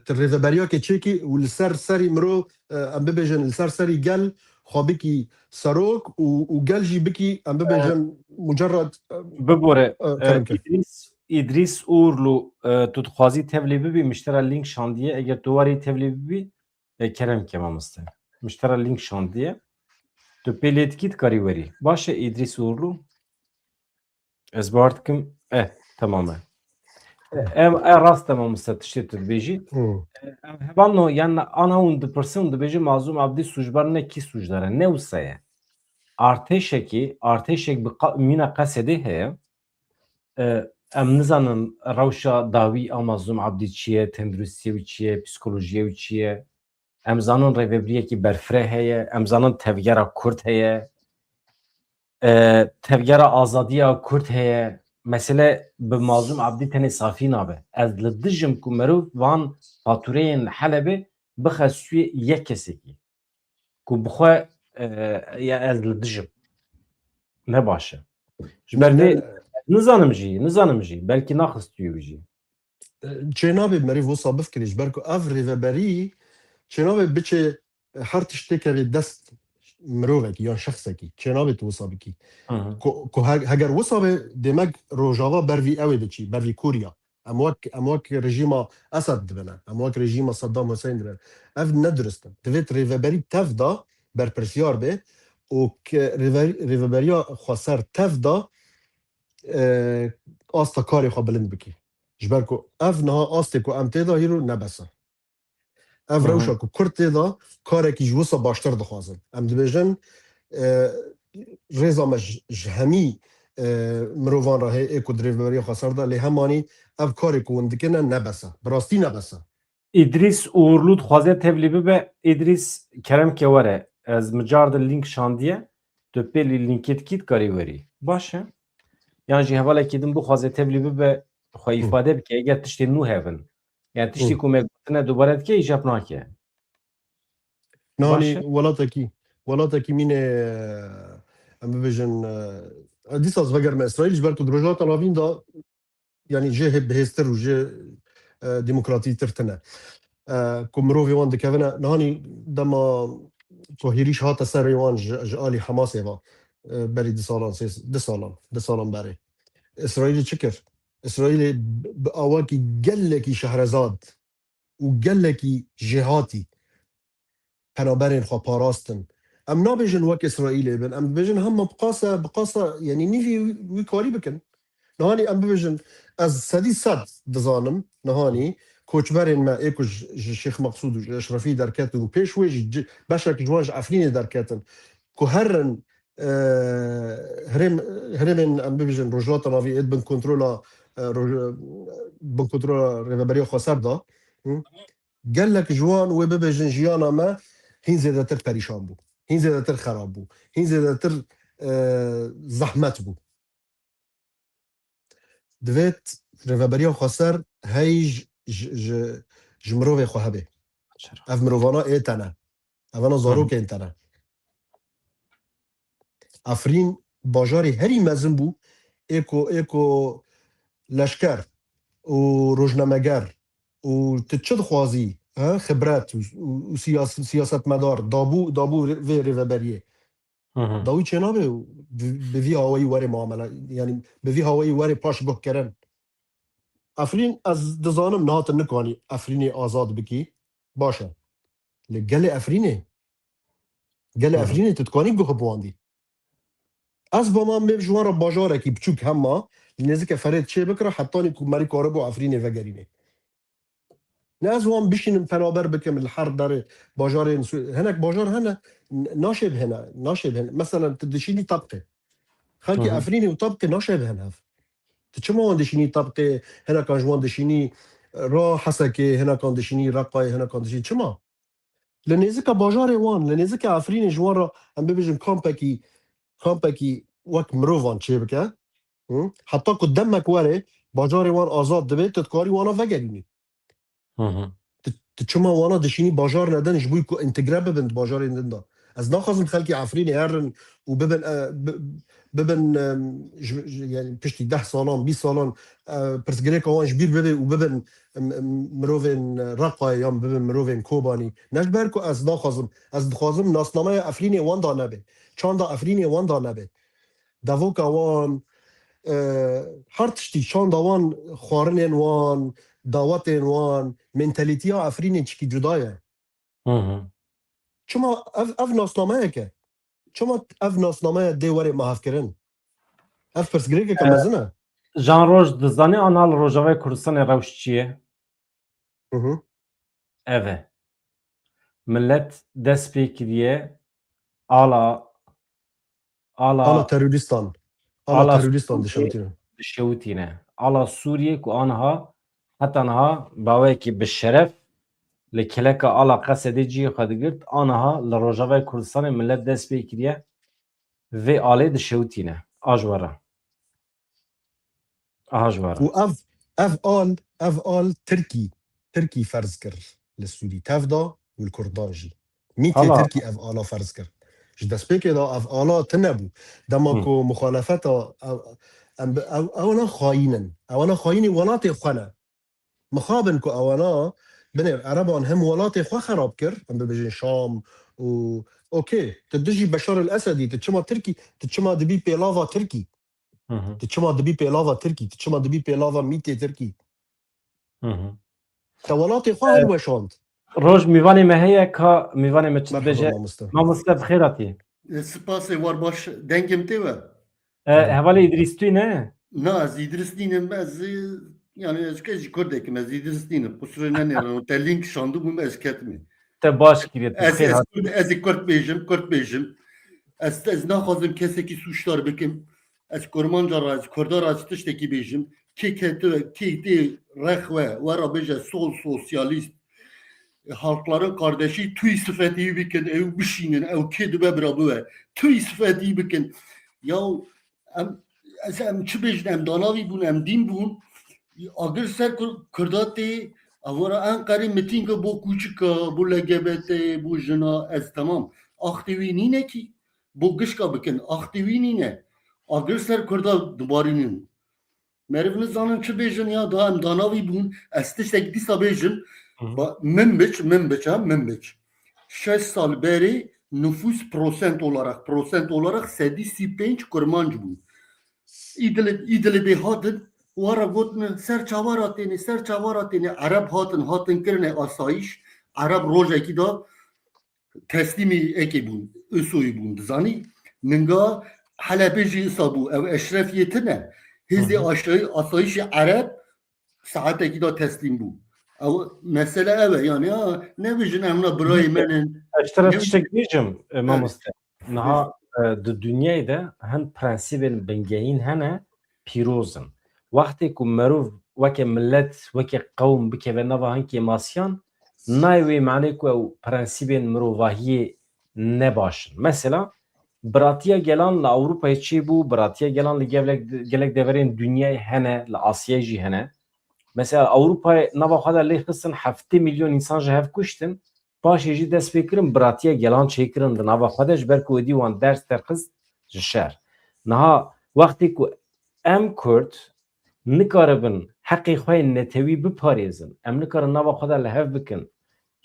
tu rêveberiyakê çêkî û li ser serî mirov, e, em bibêjin, li ser serî gel xwe bikî serok û, û gel jî bikî, em bibêjin, mucerred, e, Bibore, e, e, kerem kir. Îdrîs, Îdrîs Uğurlu, e, tu dixwazî tevlî bibî, min ji te re link şandiye, eger tu warî tevlî bibî, e, kerem ke mamoste. Min ji te re link şandiye. Tu pê lê dikî dikarî werî. Baş e Îdrîs Uğurlu? Ez bawer dikim. E, tamam e. E, em, e, rast e mamoste tiştê tu dibêjî. Hı. E, em hevalno, yan ana hûn dipirsin, hûn dibêjin Mazlûm Abdî sûcbar ne, kî sûcdar e? Ne wisa ye? Artêşekî, artêşek bi qa-, mîna Qesedê heye. E, em nizanin rewşa dawî a Mazlûm Abdî çi ye, tenduristiyê wî çi ye, psîkolojiyê wî çi ye. Em zanin rêvebiriyekî berfireh heye, em zanin tevgera Kurd heye, e, tevgera azadiya Kurd heye. Mesele bi Mazlûm Abdî tenê safî nabe. Ez li dij im ku merov van fatûreyên Helebê bixe stûyê yek kesekî. Ku bi xwe, e, ya ez li dij im. Ne baş e. Ji ber vê Ne- nizanim jî, nizanim jî. Belkî naxist stûyê wî jî. Çênabê merî wisa bifkirî, ji ber ku ev rêveberî çênabê biçê her tişt têkevê dest mirovekî yan şexsekî. Çênabê tu wisa bikî. Hı hı. Ku, ku he-, heger wisa be, demek Rojava ber vî ew ê diçî, ber vî Kûriya. Em wek, em wek rejîma Esed dibine. Em wek rejîma Saddam Hussein dibine. Ev ne dirist e. Divêt rêveberî tev de berpirsiyar be û ke rêve-, rêveberiya xweser tev de, e, asta karê xwe bilind bikî. Ji ber ku ev niha astê ku em tê de hîro ne bes e. Ev Hı hı. rewşa ku Kurd tê de karekî ji wisa baştir dixwazin. Em dibêjin, e, rêza me ji, ji hemî, e, mirovan re heye ê ku di rêveberiya xweser de, lê hemanî ev karê ku hûn dikine ne bes e. Bi rastî ne bes e. Îdrîs Uğurlu dixwaze tevlî bibe. Îdrîs, kerem ke were. Ez micar de link şandiye. Tu pê lî linkê dikî dikarî werî. Baş e. Yan jî hevalekî din bixwaze tevlî bibe, xwe Hı. îfade bike, eger tiştê nû hebin. Yani tiştî Hı. ku me gotine dubare dike, îcab nake. Nihanî Baş e. welatekî, welatekî mîne, em bibêjin, e, dîsa ez vegerime Îsraîl, ji ber ku di Rojhilata Navîn de, yanî jê hê bihêztir û jê, e, demokratîtir tine. E, ku mirovê wan dikevine, nihanî dema ku hêrîş hate serê wan ji, ji alî Hamasê ve, e, berî du salan, sê, du salan, du salan berê. Îsraîlê çi kir? Îsraîlê bi, bi awakî gelekî şehrezad û gelekî jêhatî penaberên xwe parastin. Em nabêjin wek Îsraîlê bin, em dibêjin hema bi qasa, bi qasa, yanî nîvî wî, wî karî bikin. Nihanî em bibêjin, ez sedî sed dizanim, nihanî koçberên me ê ku ji, ji Şêx Meqsûd û ji Eşrefî derketin û pêş wê jî ci-, beşek ji wan ji Efrînê derketin, ku herin, e, herêm-, herêmên, em bibêjin, Rojhilata Navî ê bin kontrola, e, roj-, bin kontrola Rêveberiya Xweser da. Hı? Gelek ji wan wê bibêjin jiyana me hîn zêdetir perîşan bû. Hîn zêdetir xerab bû. Hîn zêdetir, e, zehmet bû. Divêt Rêveberiya Xweser hey ji, ji, ji, ji mirovê xwe hebe. Ev mirovana ê te ne. Evana zarokên te ne. Efrîn bajarê herî mezin bû, ê ku, ê ku leşker û rojnameger û tu çi dixwazî, he, xibret û, û, û siyas-, siyasetmedar dabû, dabû vê rêveberiyê. Hı hı. Dawî çênabe û bi, bi vî awayî were muamele, yanî bi vî awayî were paşguhkirin. Efrîn, ez dizanim niha tu nikanî Efrînê azad bikî. Baş e. Lê gelê Efrînê? Gelê Hı hı. Efrînê tu dikanî guh biwandî? Ez bama mêv ji wan re bajarekî biçûk hema li nêzîke Ferêd çê bikira, hetanî ku merî karibû Efrînê vegerînê. Ne ez wan bişînim penaber bikim li her derê bajarên Sû-, hinek bajar hene, n-, naşê bihêne, naşê bihêne. Meselen tu dişînî Tebqê. Xelkê Hı hı. Efrînê û Tebqê naşê bihêne hev. Tu çima wan dişînî Tebqê, hinekan ji wan dişînî ra Hesekê, hinekan dişînî Reqayê, hinekan dişînî çima? Li nêzika bajarê wan, li nêzika Efrînê ji wan re, em bibêjin kampekî, kampekî wek mirovan çêbike. Hı? Heta ku demek were, bajarê wan azad dibe, tu dikarî wana vegerînî. Hı hı. Tu, tu çima wana dişînî bajar nedin ji bo ku întegre bibin di bajarên din de? Ez naxwazim xelkê Efrînê herin û bibin, e, bi-, bibin, em, ji, ji, yanî piştî deh salan, bîst salan, e, pirsgirêka wan ji bîr bibe û bibin, em, em, mirovên Reqayê yan bibin mirovên Kobanî. Ne ji ber ku ez naxwazim, ez dixwazim nasnameya Efrînê wenda nebe. Çanda Efrînê wenda nebe. Devoka wan, e, her tiştî, çanda wan, xwarinên wan, dawetên wan, mentalîtiya Efrînê çikî cuda ye. Hı hı. Çima ev, ev nasnameyek e? Çima ev nasnameya dê were mahfkirin? Ev pirsgirêkeke E, mezin e. Can Roj, dizanî ana li Rojavayê Kurdistanê rewş çi ye? Hı hı. Ev e. Millet dest pê kiriye ala, ala, Ala terorîstan. Ala ala terorîstan Sûriyê dişewitîne. dişewitîne. Ala Sûriyê ku aniha, heta niha baweyekî bi şeref li keleka ala Qesedê cihê xwe digirt, aniha li Rojavayê Kurdistanê millet dest pê kiriye vê alê dişewitîne. A ji we re. Aha ji we re. Û ev, ev al, ev al Tirkî, Tirkî ferz kir li Sûrî tev da û li Kurdan jî. Mîtê Hala. Tirkî ev ala ferz kir. Ji destpêkê de ev ala tune bû. Dema Hı. ku muxalefeta, ev, em bi, ew, ewana xayîn in. Ewana xayînê welatê xwe ne. Mixabin ku ewana binêr Ereban hem welatê xwe xerab kir, em bibêjin Şam û, okê, tu dijî Beşar el Esedî, tu çima Tirkî, tu çima dibî pêlava Tirkî? Hı hı. Tu çima dibî pêlava Tirkî? Tu çima dibî pêlava mîtê Tirkî? Hı hı. Te welatê xwe E, hilweşand. Roj mîvanê me heye ka mîvanê me çi Merhaba dibêje? Mamoste. Mamoste, bi xêr hatî. E, spasê war baş. Dengê min tê we? E, Hı. Hevalê Îdrîs tu ne? Na, ez Îdrîs nînim. Ez, e, yani ez ke jî Kurdek im, ez Îdrîs nînim. Qusurê nenêrin. Te link şandibûm, ez ketime. Te baş kiriye, tu Ez, xêr ez hat. Kurd, ez ê Kurd bêjim, Kurd bêjim. Ez, ez naxwazim kesekî sûcdar bikim. Ez Kurmanca re, ez Kurda re, ez tiştekî bêjim. Kê ke tu, kê tê rex we, we re bêje sol sosyalîst, halkların kardeşi, tu sifetî bikin, ew bişînin, ew kê dibe bira bibe. Tu sifetî bikin. Ya em, ez, em çi bêjin, em danavî bûn, em dîn bûn. Agir ser Kur-, Kurda tê, evora Enqerê mitînga bo kûçika, bo L G B T, bo jina, ez temam. Axtê wî nîne kî, bo gişka bikin, axtê wî nîne. Agir ser Kurda dibarînin. Meriv nizanin çi bêjin ya, da em danavî bûn, ez tiştek dîsa bêjim. Hı hı. Ba-, min biç, min biç, ha, min biç. Şeş sal berê nüfus prosent olarak, prosent olarak sedî sî pênc Kurmanc bûn. Îdlib, Îdlibê hatin, wara gotin, ser çavara têne, ser çavara têne. Ereb hatin, hatin kirine asayiş. Ereb rojekî da teslîmî ekê bûn, Îsoyî bûn, dizanî. Ninga Helebê jî isa bû, ew Eşrefiyê tine. Hêzê Hı hı. aşayi-, asayişê Ereb saetekî da teslîm bû. Ew mesele ev e, yani, ha, nebêjin em na birayê me ne. Ez ji te re Nebêjin tiştek bêjim, e, Evet. mamoste. Niha, Bêjin. e, di dinyayê de hin prensîbên bingehîn hene, pîroz in. Wextê ku merov weke millet, weke qewm bikeve nava hin kêmasiyan, nayê wê manê ku ew prensîbên mirovahiyê ne baş in. Mesela, biratiya gelan li Ewropayê çêbû, biratiya gelan li gelek, gelek deverên dinyayê hene, li Asyayê jî hene. Mesela, Ewropayê nava xwe de lê xistin, heftê milyon însan ji hev kuştin, paşê jî dest pê kirin, biratiya gelan çêkirin di nava xwe de, ji ber ku êdî wan ders derxist ji şer. Niha wextê ku em Kurd nikaribin heqê xwe yên netewî biparêzin, em nikarin nava xwe de li hev bikin,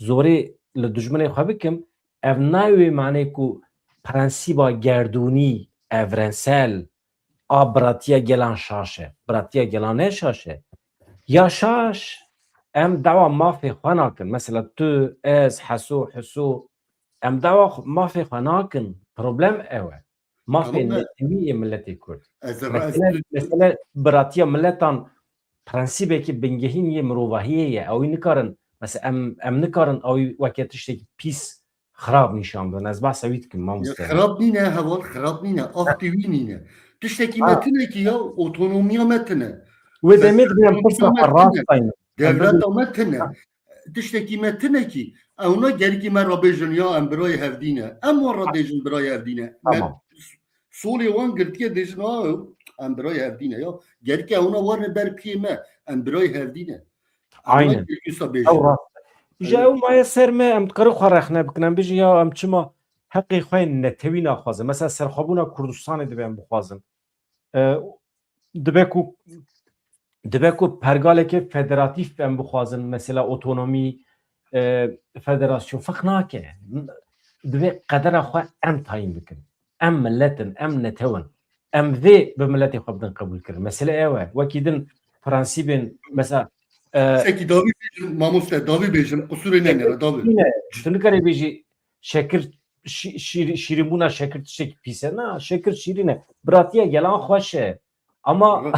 zorê li dijminê xwe bikin, ev nayê wê manê ku prensîba gerdûnî, evrensel, a biratiya gelan şaş e. Biratiya gelan ne şaş e. Ya şaş, em dawa mafê xwe nakin. Mesela tu, ez, Heso, Heso, em dawa xwe, mafê xwe nakin. Problem ew e. Mafê Tamam, netewî yê miletê Kurd. ez Mesele, ez mesele biratiya miletan prensîbekî bingehîn yê mirovahiyê ye. Ew ê nikarin, mesela em, em nikarin ew ê weke tiştekî pîs, xirab nîşan bidin. Ez behsa wî dikim, Ya, mamoste. Xirab nîne, heval, xirab nîne. Axtê wî nîne. Tiştekî Ha. me tine ki ya, otonomiya me tine. Wê demê dibê em pirsa xwe rast daynin. Dewleta me tine. Tiştekî me tine ki, ewna gerikî me re bêjin ya em birayê hevdî ne. Em wan re dêjin birayê hevdî ne. Me Tamam. solê wan girtiye dêjin ha, em birayê hevdî ne ya. Gerikî ewna warine ber piyê me, em birayê hevdî ne. Aynen. Ew rast e. Îja ew maye ser me, em dikarin xwe rexne bikin, em bêjin ya em çima heqê xwe yên netewî naxwazin. Mesela serxwebûna Kurdistanê divê em bixwazin. E, dibe ku, dibe ku pergaleke federatîf em bixwazin, mesela otonomî, e, federasyon, ferq nake. Divê qedera xwe em tayîn bikin. Em milet in, em netew in. Em vê bi miletê xwe bidin qebûlkirin. Mesele ew e. Wekî din prensîbên, mesela, e, Sekî davî bêjin, mamoste, davî bêjin, qusûrê nenêre, davî. Şekir şîrîn e. Tu nikarî bêjî şekir, şî-, şîrî-, şîrînbûna şekir tiştekî pîs e. Na, şekir şîrîn e. Biratiya gelan xweş e. Ama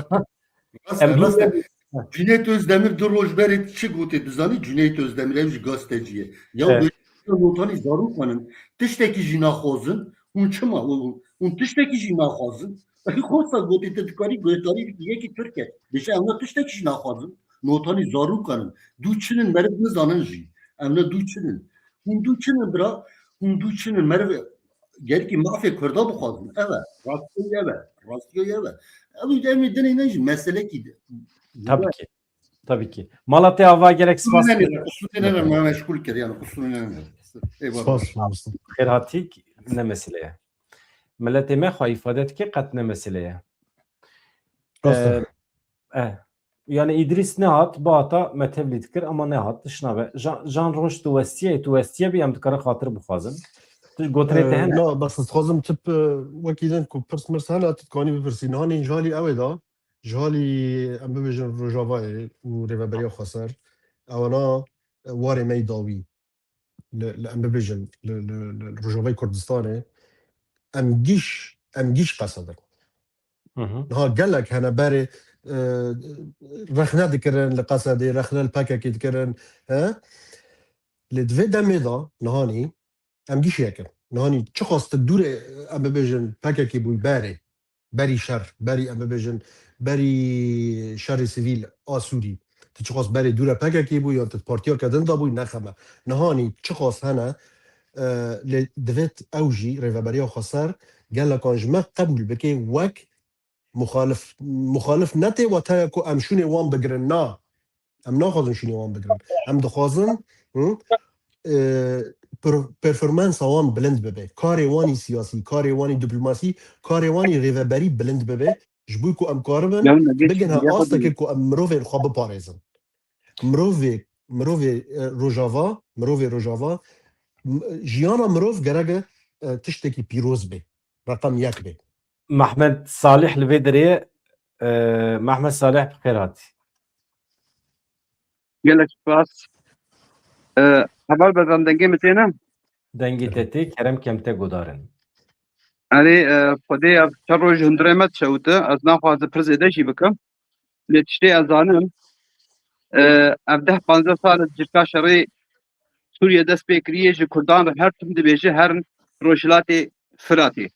Rast e, em rast e. Cüneyt Özdemir du roj berê çi gotê dizanî? Cüneyt Özdemir ev jî gazetecî ye. Ya Evet. bêjin notanî zarok xwanin. Tiştekî jî naxwazin. Hûn çima? Hûn, hûn tiştekî jî naxwazin. Xwesa gotê te dikarî guhdarî bikî yekî Tirk e. Bêje ewna tiştekî jî naxwazin. Notanî zarok xwanin. Du çinin meriv nizanin jî. Ewna du çinin. Hûn du çinin bira. Hûn du çinin meriv Gerkî mafê Kurda bixwazin. Ev e. Rastiya ev e. Rastiya ev e. Ew, ev dinê ne jî meselekî de. Tabii ki. Tabii ki. Mala te ava, gelek spas. Qusûrê nene, qusûrê nene, me meşgul kir, yani qusûrê nene. Eyvallah. Spas, spas. Xêr hatî, ne mesele ye. Miletê me xwe îfade dike, qet ne mesele ye. Rast e. Ee, Eh, yani Îdrîs nehat, bata me tevlî dikir, ama nehat, tişt nabe. Jan, Jan Roj, tu westiye, tu westiye bî, em dikarin xatir bixwazin. Tu gotinê te Eh, hene? Na, bes ez dixwazim tip, eh, wekî din ku pirs mirs hene, tu dikanî bipirsî. Nihanî ji halî ew ê da, ji halî em bibêjin Rojavayê û Rêveberiya Xweser, ewana, eh, warê me yî dawî. li, li, em bibêjin, li, li, li, li Rojavayê Kurdistanê em gîş, em gîş qesedin. Hı hı. Niha gelek hene berê, e, rexne dikirin li Qesedê, rexne li P K K dikirin, he? Lê di vê demê de nihanî em gîş yekin. Nihanî çiqas tu dûrê, em bibêjin, P K K bûyî berê. Berî şer, berî, em bibêjin, berî şerê sivîl a Sûrî. Tu çiqas berê dûre P K K bû, yan tu partiyeke din de bû, nexeme. Nihanî çiqas hene, e, lê divêt ew jî Rêveberiya Xweser gelekan ji me qebûl bike wek muxalif. Muxalif ne tê wateya ku em şûnê wan bigirin, na. Em naxwazin şûnê wan bigirin. Em dixwazin, hı, e, per-, performansa wan bilind bibe. Karê wan î siyasî, karê wan î diplomasî, karê wan î rêveberî bilind bibe. Ji bo ku em karibin bigihne astekê ku em mirovên xwe biparêzin. Mirovê, mirovê, e, Rojava, mirovê Rojava, m-, jiyana mirov gerek e e, tiştekî pîroz bê. Reqem yek bê. Mehmet Salih li vê derê, e, Mehmet Salih bi xêr hatî. Gelek spas. E, heval Bedran, dengê min têne? Dengê te tê, kerem kem te gudarin. Erê, e, Xwedê ev çar roj hundirê me dişewite. Ez naxwazim pir zêde jî bikim. Lê tiştê ez zanim, e, ev deh panzdeh sal e civka şerê Sûriye dest pê kiriye, ji Kurdan re her tim dibêje herin Rojhilatê Firatê.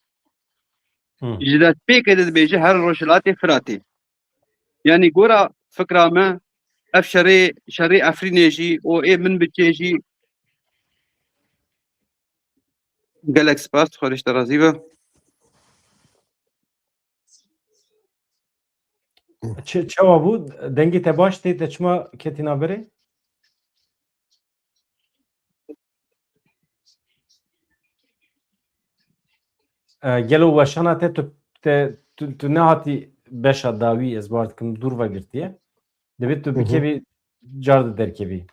Hı. Ji destpêkê de dibêje herin Rojhilatê Firatê. Yanî gora fikra me ev şerê, şerê Efrînê jî û ê Minbicê jî gelek spas, Xwedê ji te razî be. Çi, çawa bû? Dengê te baş tê, te çima ketî naberê? E, gelo weşana te tu, te, tu, tu nehatî beşa dawî, ez bar dikim dûr vegirtiye. Divê tu Hı hı. bikevî car di derkevî.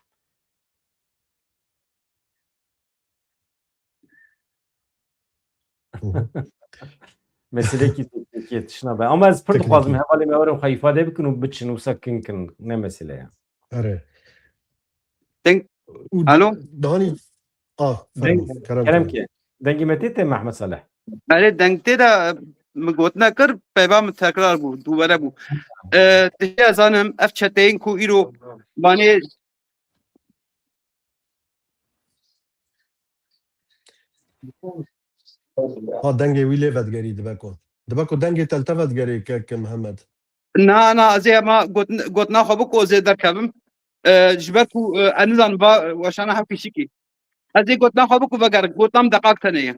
Hı hı. Meselekî teknîkî ye, tişna be. Ama ez pir Teknîkî. dixwazim hevalê me werin xwe îfade bikin û biçin wisa kin kin. Ne mesele ye. Erê. Deng-, Û Alo? Danî, ah, Deng-, fermo, kerem kerem kene. ke. Dengê me tê te Mehmet Salih. Erê, deng tê de, e, min gotine kir, peyva min tekrar bû, dûvere bû. E, tiştê ez zanim, ev çeteyên ku îro banê Ha, dengê wî lê vedigerî dibe ku. Dibe ku dengê te li te vedigerî, kek Mihemed. Na, na, ez ê hema gotin-, gotina xwe biku ez ê derkevim. E, ji ber ku, e, ez nizanim va, e, weşana hevkî şikî. Ez ê gotina xwe biku vegerim, gotina min deqak tenê ye.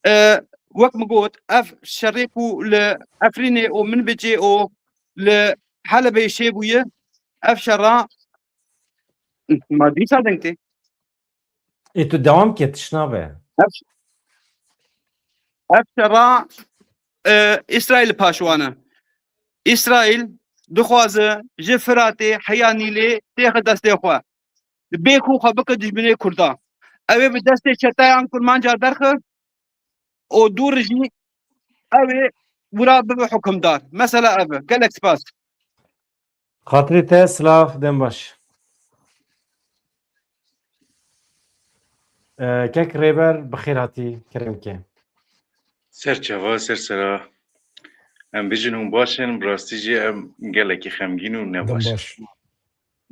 E, wek min got, ev şerê ku li Efrînê û Minbicê û li Helebê çêbûye, ev şera ma dîsa deng tê. Ê tu dewam ke, tişna be. Ev, ev şera, e, Îsraîl paşwane. Îsraîl dixwaze ji Firatê heya Nîlê têxe destê xwe. Bê ku xwe bike dijminê Kurda. Ew ê bi destê çeteyan kurmanca derxe û dû re jî ew ê wira bibe hukimdar. Mesela ev e. Gelek spas. Xatirê te silav, dem baş. Ee, kek Rêber, bi xêr hatî, kerem ke. Ser çava, ser sera. Em bijin hûn baş in, bi rastî jî em gelekî xemgîn û Dem nebaş in. baş.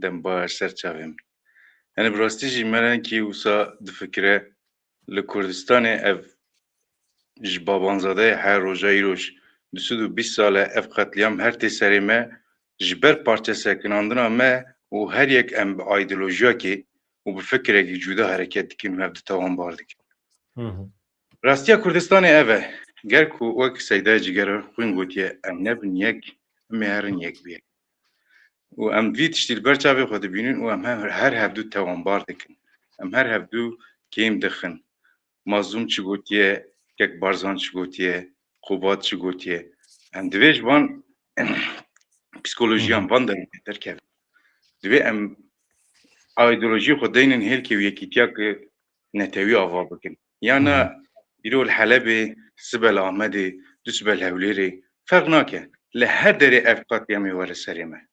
Dem baş, ser çavê min. Yanî bi rastî jî me ne kî wisa difikire li Kurdistanê ev ji babanzadeyê her roja îroj du sed û bîst sal e ev qetlîam her tê serê me ji ber parçesekinandina me û her yek em bi aydolojiyakê û bi fikirekî cuda hereket dikin û ev ditewanbar dikin. Hı hı. Rastiya Kurdistanê ev e. Ger ku wek Seydayê Cigera xwîn gotiye, em nebin yek, em ê herin yek bi yek. Û em vî tiştî li ber çavê xwe dibînin û em her, her hevdu tewanbar dikin. Em her hevdu kêm dixin. Mazlûm çi gotiye, kek Barzan çi gotiye, Qubat çi gotiye. Em divê ji van psîkolojiyan, van derê derkevin. Divê em aydolojiyê xwe deynin hêlkê û yekîtiya ku netewî ava bikin. Ya na, îro li Helebê, sibe li Amedê, du sibe li Hewlêrê, ferq nake. Li her derê ev qetlîamê were serê me.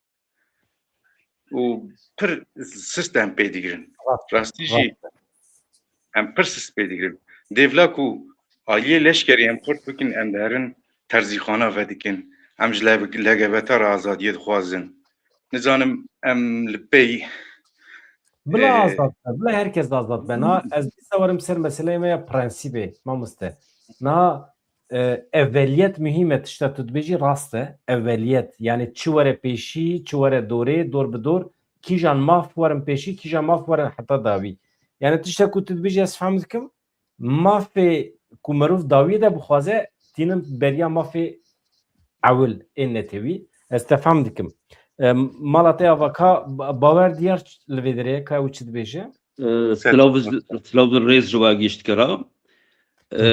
Û pir sist em pê digirin. Rastî jî em pir sist pê digirin. Dêvla ku aliyê leşkerî em xurt bikin, em diherin terzîxana vedikin. Em ji L G B T re azadiyê dixwazin. Nizanim em li pey, Bila e, azad be, bila herkes azad be. Na, ez dîsa werim ser meseleyê me ya prensîbê, mamoste. Na, e, eveliyet muhîm e, tişta tu dibêjî rast e. Eveliyet, yani çi were pêşî, çi were dorê, dor bi dor, kîjan maf werin pêşî, kîjan maf werin heta dawî. Yani tişta ku tu dibêjî ez fehm dikim, mafê ku merov dawiyê de bixwaze, tînin beriya mafê ewil ên netewî. Ez te fehm dikim. E, mala te ya va ka ba-, Bawer Diyar li vê derê ye, ka ew çi dibêje? E, silav, silav rêz ji we gihîşt kira. E,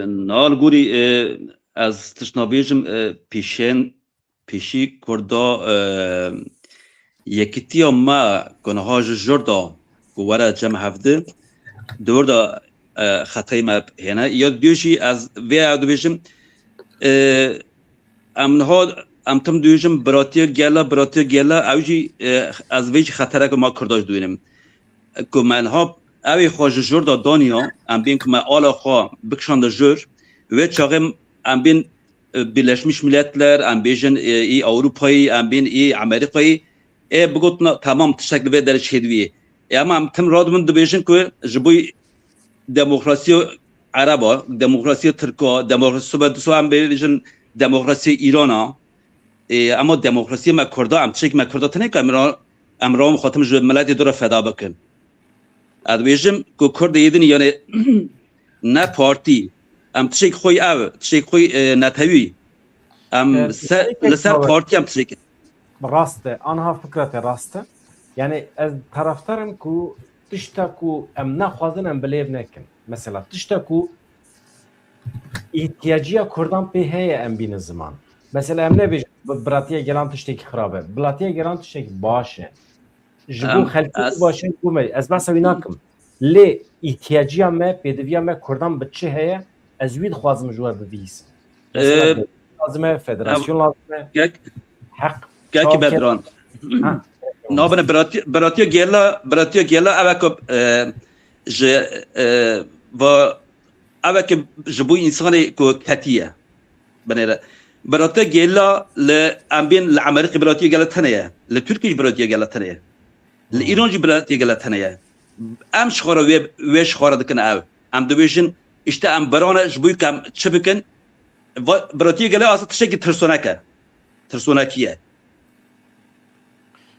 niha li gorî, e, ez tişt nabêjim, e, pêşên, pêşî Kurda, e, yekîtiya me ku niha ji jor da ku were cem hevdi, di wir de e, xetayê me hêne. Ya duyê jî ez vê ew dibêjim, e, em niha, em tim dibêjim biratiya gela, biratiya gela, ew jî, e, ez vê jî xetereke ma Kurda jî dibînim. Ku me niha ew ê xwe ji jor de daniya, em bên ku me ala xwe bikişande jor, wê çaxê em bên, e, Birleşmiş Milletler, em bêjin, e, î Ewropayî, em bên î Amerîkayî, ê bigotina, temam, tiştek li vê derê çêdibî. Ê, ema em tim radibin dibêjin ku ji bo demokrasiya Ereba, demokrasiya Tirka, demokrasiya sobe, em bêjin demokrasiya Îrana, ê, ema demokrasiya me Kurda, em tiştekî me Kurda tune ku em ra-, em rawin xwe tim ji miletê dû re feda bikin. Ez dibêjim ku Kurdê yê din, yani, ne partî, em tiştekî xwe ev, tiştekî xwe, e, netewî, em E, se-, tiştekî li ser tawe. Partî em tiştekî. Rast e, anha fikra te rast e. Yani ez taraftar im ku tişta ku em naxwazin em bi lêv nekin. Mesela tişta ku îhtiyacîya Kurdan pê heye em bînin ziman. Mesela em nebêjin bi-, biratiya gelan tiştekî xirab e. Biratiya gelan tiştekî baş e. Ji bo Em, xelkê ez baş e, ji bo me. Ez behsa wî nakim. Lê îhtiyacîya me, pêdiviya me Kurdan bi çi heye, ez wî dixwazim ji we bibihîsim. Mesela, Ee, lazim e, federasyon lazim e. Kek-, Heq Kekî çawa Bedran. Ha. Nabine biratiya, biratiya gela, biratiya gela ev e ku, e, ji, e, va, ev e ku ji bo însanê ku ketiye. Binêre. Biratiya gela li, em bên li Amerîkî biratiya gela tune ye. Li Tirkiyê jî biratiya gela tune ye. Li Hmm. Îran jî biratiya gela tune ye. Em ji xwe re wê, wê ji xwe re dikin ev. Em dibêjin, işte em birane ji bo ku em çi bikin? Va-, biratiya gele aslında tiştekî tirsonek e. Tirsonekî ye.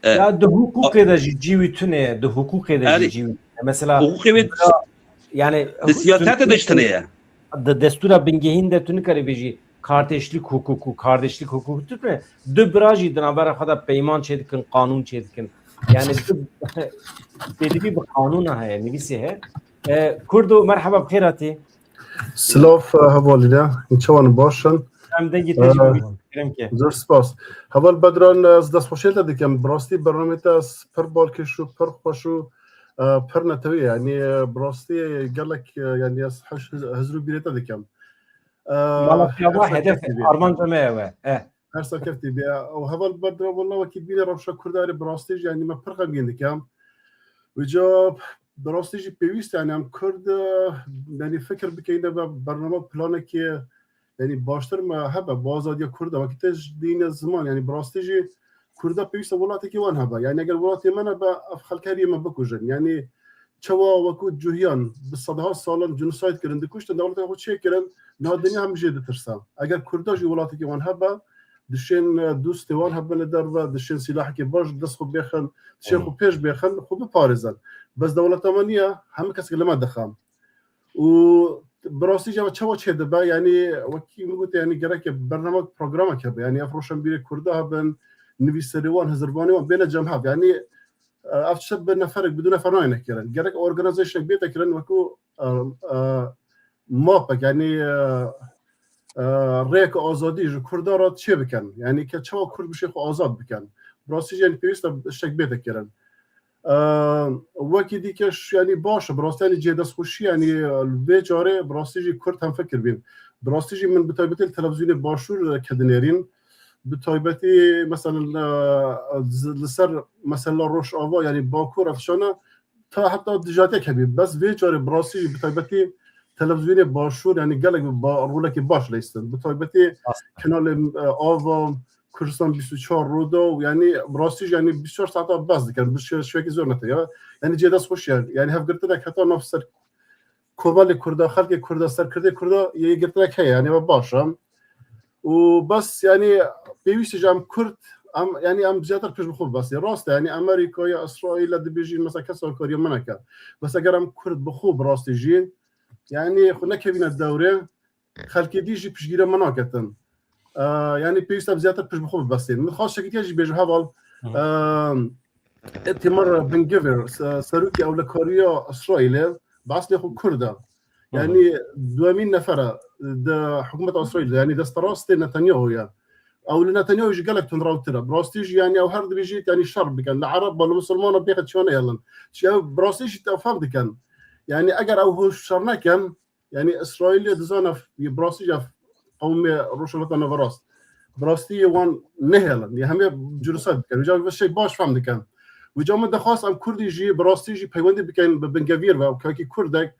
E, Ya di hukukê de jî cî wî tune ye, di hukukê de jî Erê, cî wî tune. Mesela hukukê wê bira, yani di siyasetê de jî tune ye. Di destûra bingehîn de tu nikarî bêjî kardeşlik hukuku, kardeşlik hukuku tune. Du bira jî di navbera xwe de peyman çêdikin, qanûn çêdikin. Yani tu pêdivî bi qanûna heye, nivîsê heye. E, Kurdo, merheba, bi xêr hatî. Silav, e, hevalîne, çawan baş in? Em dengê te jî E, bibînin, kerem ke. Zor spas. Heval Bedran, ez destxweşiyê te dikim. Bi rastî bernameyê te ez pir balkêş û pir xweş û, e, pir netewî ye. Yanî, e, bi rastî gelek, e, yanî ez heş-, hizir û bîrê te dikim. E, Mala piyava her hedef, serkeftin be. Armanca me ew e. E. Her serkeftin be. Û heval Bedran, wela wekî bîne rewşa Kurda erê bi rastî jî, yanî me pir xemgîn dikim. Wêca bi rastî jî pêwîst e, yanî em Kurd, e, yanî fikir bikeyn de be bername planekê, yanî baştir me hebe, bi azadiya Kurda, wekî te jî dîne ziman, yanî bi rastî jî Kurda pêwîst e welatekî wan hebe. Yanî eger welatê me nebe, ev xelk herî me bikujin. Yanî çawa wekû cuhiyan bi sedha salan genocide kirin, dikuştin, dewleta xwe çêkirin, niha dinya hem jê ditirse. Eger Kurda jî welatekî wan hebe, dişên, e, dostê wan hebin li derve, dişên sîlahekê baş dest xwe bêxin, dişên Hı. xwe pêş bêxin, xwe biparêzin. Bes dewleta me niye, hemû kesek li me dixe. Û bi rastî jî ev çawa çêdibe? Yanî wekî min gote, yanî gerek bername, programek hebe. Yanî ev roşenbîrê Kurda hebin, nivîserê wan, hizirvanê wan bêne cem hev. Yanî, e, ev tişt bi neferek, bi du nefer nayêne kirin. Gerek organizationek bête kirin, wekû, e, e, mapek, yanî, e, e, rêk azadî ji Kurda re çê bikin. Yanî ke çawa Kurd bişê xwe azad bikin. Bi rastî jî, yanî pêwîst e tiştek bête kirin. E, wekî dî ke ş-, yanî baş e, bi rastî, yanî cihê destxweşî, yanî, e, vê carê bi rastî jî Kurd hemfikir bîn. Bi rastî jî min bi taybetî li televîzyonê Başûr, e, kedinêrîn. Bi taybetî, mesela, e, z-, li ser mesela Rojava, yanî Bakur, ev tiştane, ta heta dijatiyek hebî. Bes vê carê bi rastî jî bi taybetî televîzyonê Başûr, yanî gelek ba-, rolekî baş leyistin. Bi taybetî Rast. Kanalê, e, Ava, Kurdistan bîst û çar Rodaw, yanî bi rastî jî, yanî bîst û çar saeta bes dikin. Bi şe-, şevekî zor nete ya. Yanî cihê destxweşî ye. Yanî hevgirtinek heta nav ser komelê Kurda, xelkê Kurda, serkirdê Kurda yê girtinek heye. Yanî ve baş e. Û bes, yanî pêwîst e ji em Kurd, em, yanî em zêdetir pişt bi xwe bibestin. Rast e, yanî Amerîka ya Îsraîl dibêjî, mesela kes alîkariya me neke. Bes eger em Kurd bi xwe bi rastî jî, yanî xwe nekevîne dewrê, xelkê dî jî piştgîriya me naketin. E, yanî pêwîst e em zêdetir pişt bi xwe bibestin. Min xwest şekîtiya jî bêjim heval. Hı hı. E, Îtamar Ben-Gvir, se-, serokê ewlekariya Îsraîlê, bi eslê xwe Kurd e. Hı hı. Yanî duyemîn nefer e di hikûmeta Îsraîlê de, yanî desterastê Netanyahu ye. Ew li Netanyahu jî gelek tundrawtir e. Bi rastî jî, yanî ew her dibêjît, yanî şer bikin. Li Ereba, li Musulmana bêxe çiya nehêlin. Çi ew bi rastî jî te fam dikin. Yani eger ew hişyar nekin, yani Îsraîlê dizane, bi rastî jî qewmê Rojhilata Naverast, bi rastî wan nehêlin, ya hemê cinosayd bikin. Vêca vê şey baş fehm dikin. Vêca min dixwast em Kurdî jî bi rastî jî peywendî bikin bi bingevîr ve, û kekî Kurdek,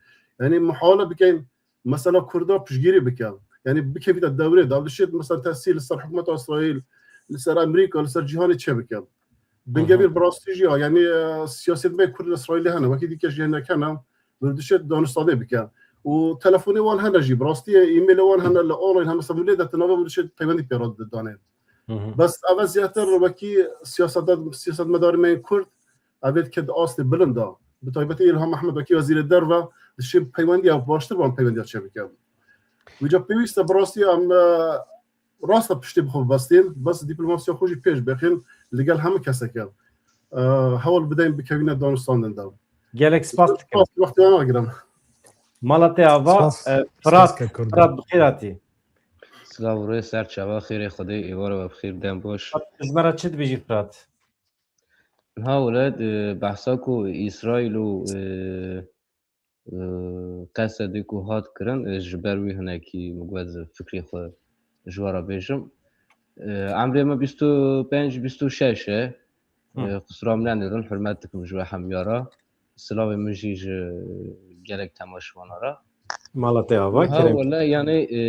yani muhawele bikin mesela Kurda piştgirî bike. Yani bikevîte dewrê de, dişêt mesela tesîr li ser hikûmeta Îsraîl, li ser Amerîka, li ser cîhanê çêbike. Bingevîr bi rastî jî ya, yani, e, siyasetmeyên Kurd li Îsraîlê hene, wekî dîke jî hinek hene, li dişêt danûstandê bike. Û telefonê wan hene jî, bi rastî e-mailê wan hene, li online hene, mesela milê de ti navê min dişêt peywendî pê re danê. Bes ev e zêdetir wekî siyaseta-, siyasetmedarê me yên Kurd, ev ê dike di astê bilind de. Bi taybetî Îlham Ehmed wekî wezîrê derve dişê peywendiya baştir van peywendiya çêbike. Wîca pêwîst e bi rastî em, e, rast e piştê bi xwe bibestên, bes diplomasiya xwe jî pêş bêxin li gel hemû keseke. E, hewl bideyên bikevîne danûstandin de. Gelek spas dikim. Spas, wextê wan nagirim. Mala te ava, Spas, e, spas Firat, ke Kurdo. Firat bi xêr hatî. Silav û rê ser çava xêrê Xwedê êvar we bi xêr dem baş. Ji me re çi dibêjî Firat? Ha wele, e, behsa ku Îsraîl û, e, e, Qesedê ku hat kirin, e, ji ber wî hinekî min got ez fikrê xwe ji we re bêjim. E, emrê min bîst û pênc, bîst û şeş e. Hı. E, qisura min nenêrin, hurmet dikim ji we hemûya re. Silavê min jî ji gelek temaşevana re. Mala te ava, Ha, kerem. Wele, yani, e,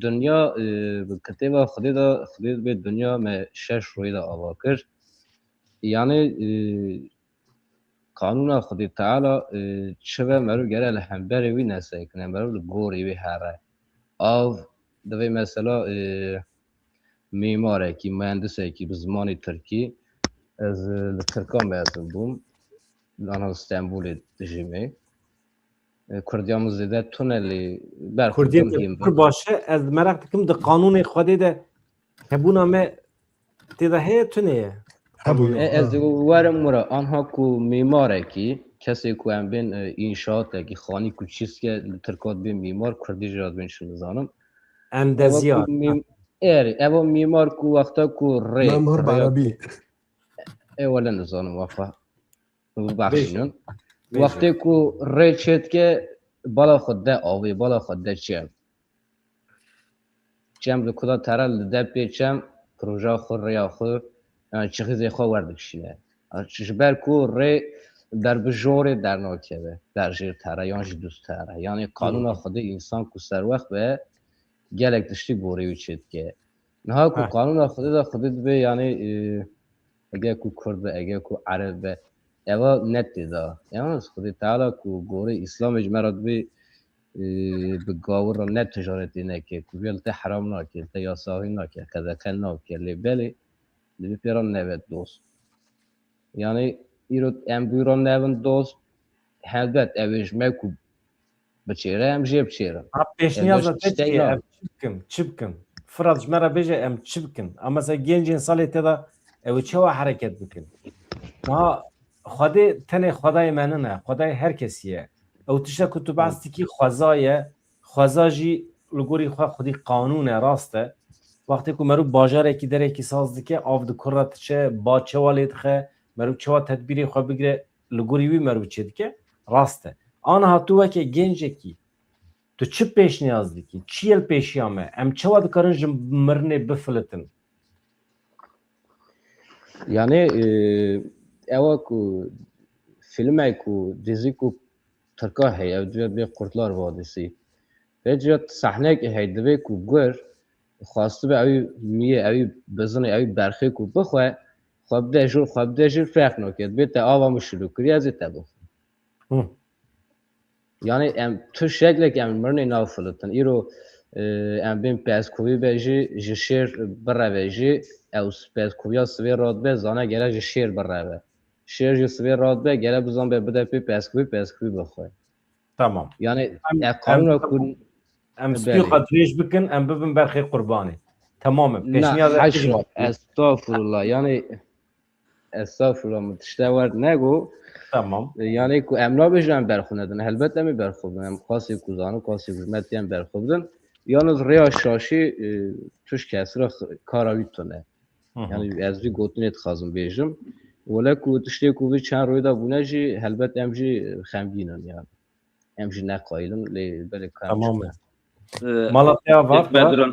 dinya, e, bi kitêba Xwedê de, Xwedê dibê dinya me şeş royê de ava kir. Yani, e, qanûna Xwedê Teala, e, çi be meriv gere li hemberê wî nesekine, meriv li gorî wî here. Av, divê mesela, e, mîmarekî, muhendisekî bi zimanê tirkî, ez, e, li Tirka mezin bûm. Ana Stenbolê dijîmê. E, Kurdiya min zêde tune lê ber Kurdiyê Kurdim te hîn pir bin. Baş e. Ez meraq dikim di qanûnê Xwedê de hebûna me tê de heye, tune ye? Hebûye. E, ez Ha. Werim wira, anha ku mîmarekî, kesê ku em bên, e, înşaatekî, xanî ku çîske li Tirka dibê mîmar, Kurdî jî re dibên çi nizanim. Em Eva deziyar. Ku mîm-, erê, eva mîmar ku wexta ku rê, Memhur rê Barebî. Ê wele nizanim wafa. Bibexşînin. Bêje. Bêje. Wextê ku rê çêdike, bala xwe de avê, bala xwe de çem. Çem li kuda tere li de pê çem, proja xwe, rêya xwe, yani çixîzê xwe werdikişîne. Ji ber ku rê ber bi jorê dernakeve, ber jêr tere yan jî duz tere. Yani qanûna Xwedê însan ku serwext be, gelek tiştî gorî wî çêdike. Niha ku Heh. qanûna Xwedê de Xwedê dibê, yani, e, ege ku Kurd be, ege ku Ereb be, eva ne tê de. Yalnız Xwedê Teala ku gorê Îslamê ji me re dibê, e, bi gawir re ne ticaretê neke, ku vê li te heram nake, li te yasahî nake, qedexe nake, lê belê, dibê pê re nebe dost. Yani, îro em bûyra nevin dost, helbet ew ê ji me ku biçêre, em jê biçêrin. Ha, pêşniyaza te çi ye? Ev çi bikim, çi bikim? Firat ji me re bêje em çi bikin? Ama mesela gencên salê te de ew ê çawa hereket bikin? Niha Xwedê tenê Xwedayê me nine, Xwedayê her kesî ye. Ew tişta ku tu behs dikî xweza ye, xweza jî li gorî xwe xwedî qanûn e, rast e. Wextê ku merû bajarekî derekî saz dike, av di kur re diçe, ba çawa lê dixe, merû çawa tedbîrê xwe bigire, li gorî wî merû çêdike, rast e. Aniha tu weke gencekî, tu çi pêşniyaz dikî? Çi ye li pêşiya me? Em çawa dikarin ji mirinê bifilitin? Yani, e, ewa ku filmek û dizî ku Tirka heye, ew dibe bê Kurtlar Vadisi. Vê ciya sahnek heye, divê ku gur xwastibe ew miyê, ew bizinê, ew berxê ku bixwe, xwe bide jor, xwe bide jir, ferq nake. Dibê te ava min şilû kiriye, ez ê te bixwim. Hı. Yani em tu şeklek em mirinê nafilitin. Îro, e, em bên pezkovî be jî, ji şêr bireve jî, ew pezkoviya sivê radibe, zane gere ji şêr bireve. Şêr jî sivê radibe, gere bizan be bide pê pezkovî, pezkovî bixwe. Tamam. Yani Em, e, em, qanûna ku em stûyê Belê. Xwe dirêj bikin, em bibin berxê qurbanê. Tamam e. Na, Pêşniyaza haşa, tijî. Estağfurullah. Yani Estağfurullah, min tişte wer nego. Tamam. E, yani ku em nabêjin em berxwe nedin. Helbet em ê berxwe bidin. Em qasê ku zanin, qasê ku hizmet em berxwe bidin. Yalnız rêya şaşî, e, tuş kesra x-, kara wî tune. Hı hı. Yani ez vî gotinê dixwazim bêjim. Wele ku tiştê ku vî çend royê de bûne jî, helbet em jî xemgîn in yani. Em jî ne qayil in, lê belê ku em Tamam çi e. bikin. Mala te ya var. Bedran.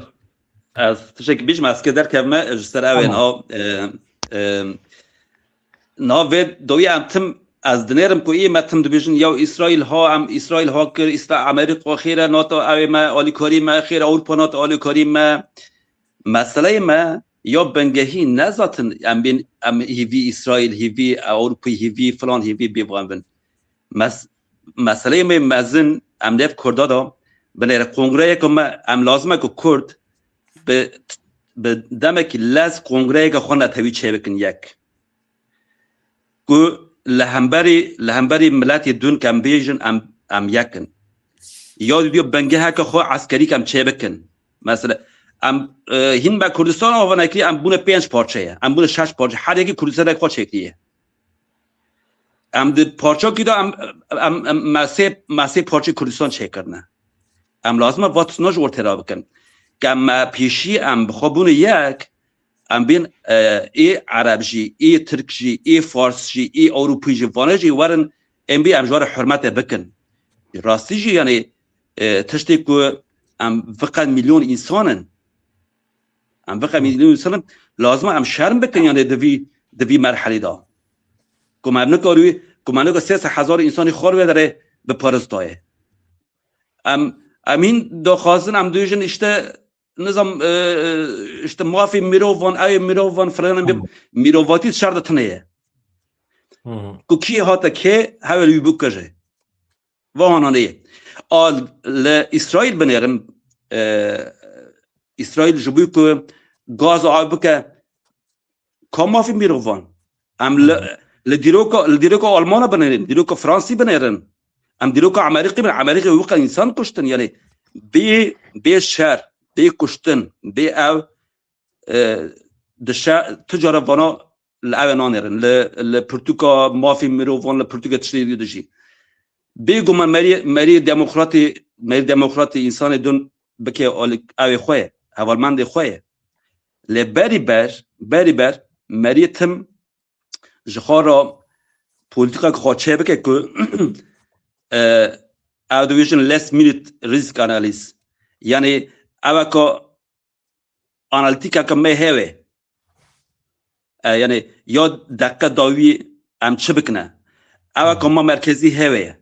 Ez tiştekî bêjim, ez kê derkevme, ji ser ew ên Tamam. a, e, e, na vê doyê em tim, ez dinêrim ku ê me tim dibêjin, ya Îsraîl ha, em Îsraîl ha kir, Îsra Amerîka xêre, NATO ew ê me alîkarî me, xêre Ewropa NATO alîkarî me. Meseleyê me ya bingehî ne zaten em bên, em hîvî Îsraîl, hîvî Ewropî, hîvî filan, hîvî bê van bin. Mes-, meseleyê me mezin, em nêv Kurda da binêre kongreyeke me, em lazim e ku Kurd bi, bi demekî lez kongreyeke xwe netewî çêbikin yek. Ku li hemberî, li hemberî miletê dûn ke em bêjin, em, em yek in. Ya diyo bingeheke xwe eskerî ke em çêbikin. Mesela, em, e, hîn me Kurdistan ava nekiriye, em bûne pênc parçe ye. Em bûne şeş parçe. Her yekî Kurdistanek xwe çêkiriye. Em di parçakî de em, em, em, me sê, me sê parçe Kurdistan çêkirine. Em lazim e va tiştine ji ortê re bikin. Ke me pêşî em bi xwe bûne yek, em bên, e, ê Ereb jî, ê Tirk jî, ê Fars jî, ê Ewropî jî, vane jî werin, em bê em ji we re hurmetê bikin. Rastî jî, yanî, e, tiştê ku em viqet milyon însan in, em viqet milyon însan in, lazim e em şerm bikin, yanî di vî, di vî merhelê de. Ku me nikarî, ku me nika sê sed hezar însanî xwe wê derê bi paris dayê. Em, em hîn daxwazin, em dibêjin, işte, nizam, e, e, işte, mafê mirovan, ew ê mirovan, filan, em bê Tamam. mirovatî şer de tune ye. Hı hı. Ku kî hate kê, hewl wî bikuje. Va hananê ye. A li Îsraîl binêrim, e, Îsraîl ji bo ku gaz av bike, ka mafê mirovan. Em li, li dîroka, li dîroka Almana binêrin, dîroka Fransî binêrin. Em dîroka Amerîkî bin, Amerîkî wî qe însan kuştin. Yanî bê, bê şer, bê kuştin, bê ev, e, di şe-, tu cara vana li ev ê nanêrin. Li, li pirtûka mafê mirovan, li pirtûka tiştê dî dijî. Bêguman merî, merî demokratî, merî demokratî însanê dun bike alik-, ew ê xwe ye, hevalmendê xwe ye. Lê berî ber, berî ber merî tim ji xwe re polîtîkek xwe çê bike ku, e, ew dibêjin last minute risk analysis. Yanî ew e ku analîtîkeke me heye. E, yanî ya deqe dawî em çi bikine? Ew e ku me merkezî heye.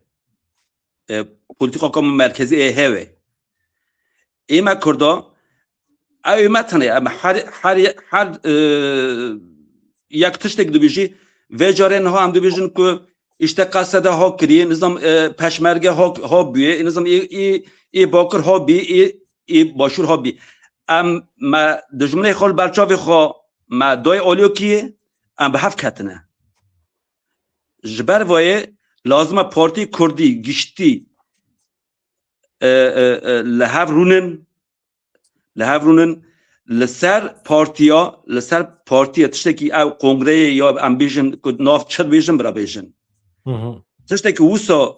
E, polîtîka ku me merkezî ê heye. Ê me Kurda, ew ê me tune, em her, her, her, e, yek tiştek dibêjî, vê carê niha em dibêjin ku işte Qesede ha kiriye, nizam, e, Peşmerge ha, ha bûye, nizam ê, ê, ê Bakur ha bî, ê, ê Başûr ha bî. Em me dijminê xwe li ber çavê xwe me dayê aliyokiyê, em bi hev ketine. Ji ber vayê lazim e partî Kurdî giştî, e, e, e, li hev rûnin, li hev rûnin li ser partiya, li ser partiya tiştekî ew kongreyê ya em bêjin ku nav çi bêjin bira bêjin. Hı hı. Tiştekî wisa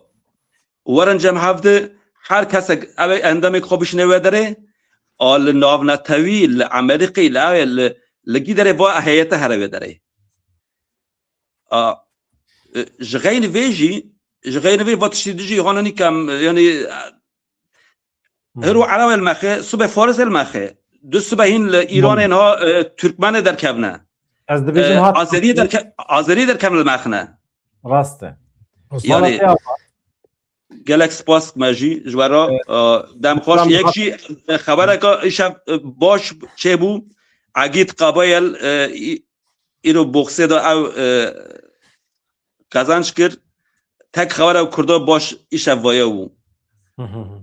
werin cem hevdi her kesek ew ê endemek xwe bişine wê derê, a li navnetewî, li Amerîkî, li ew ê, li, li gî derê va heyete here wê derê. A, e, ji xeynî vê jî, ji xeynî vê va tiştî dijî hanenî kem, yanî, e, hiro Ereb el mexe, subê Faris el mexe. Du sibe hîn li Îranê niha, e, Türkmenê derkevne. Ez E, dibêjim hat Azerî derke-, Azerî derkevne li mexne. Rast e. Yanî, Mala te ya gelek spas me jî ji we re, e, dem xweş. Tamam. Yek jî, e, xebereke îşev, e, baş çêbû. Egîd Qabayel, e, î-, îro boxê de ew, e, qezenc kir. Tek xebera Kurda baş îşev vaye bû. Hı hı hı.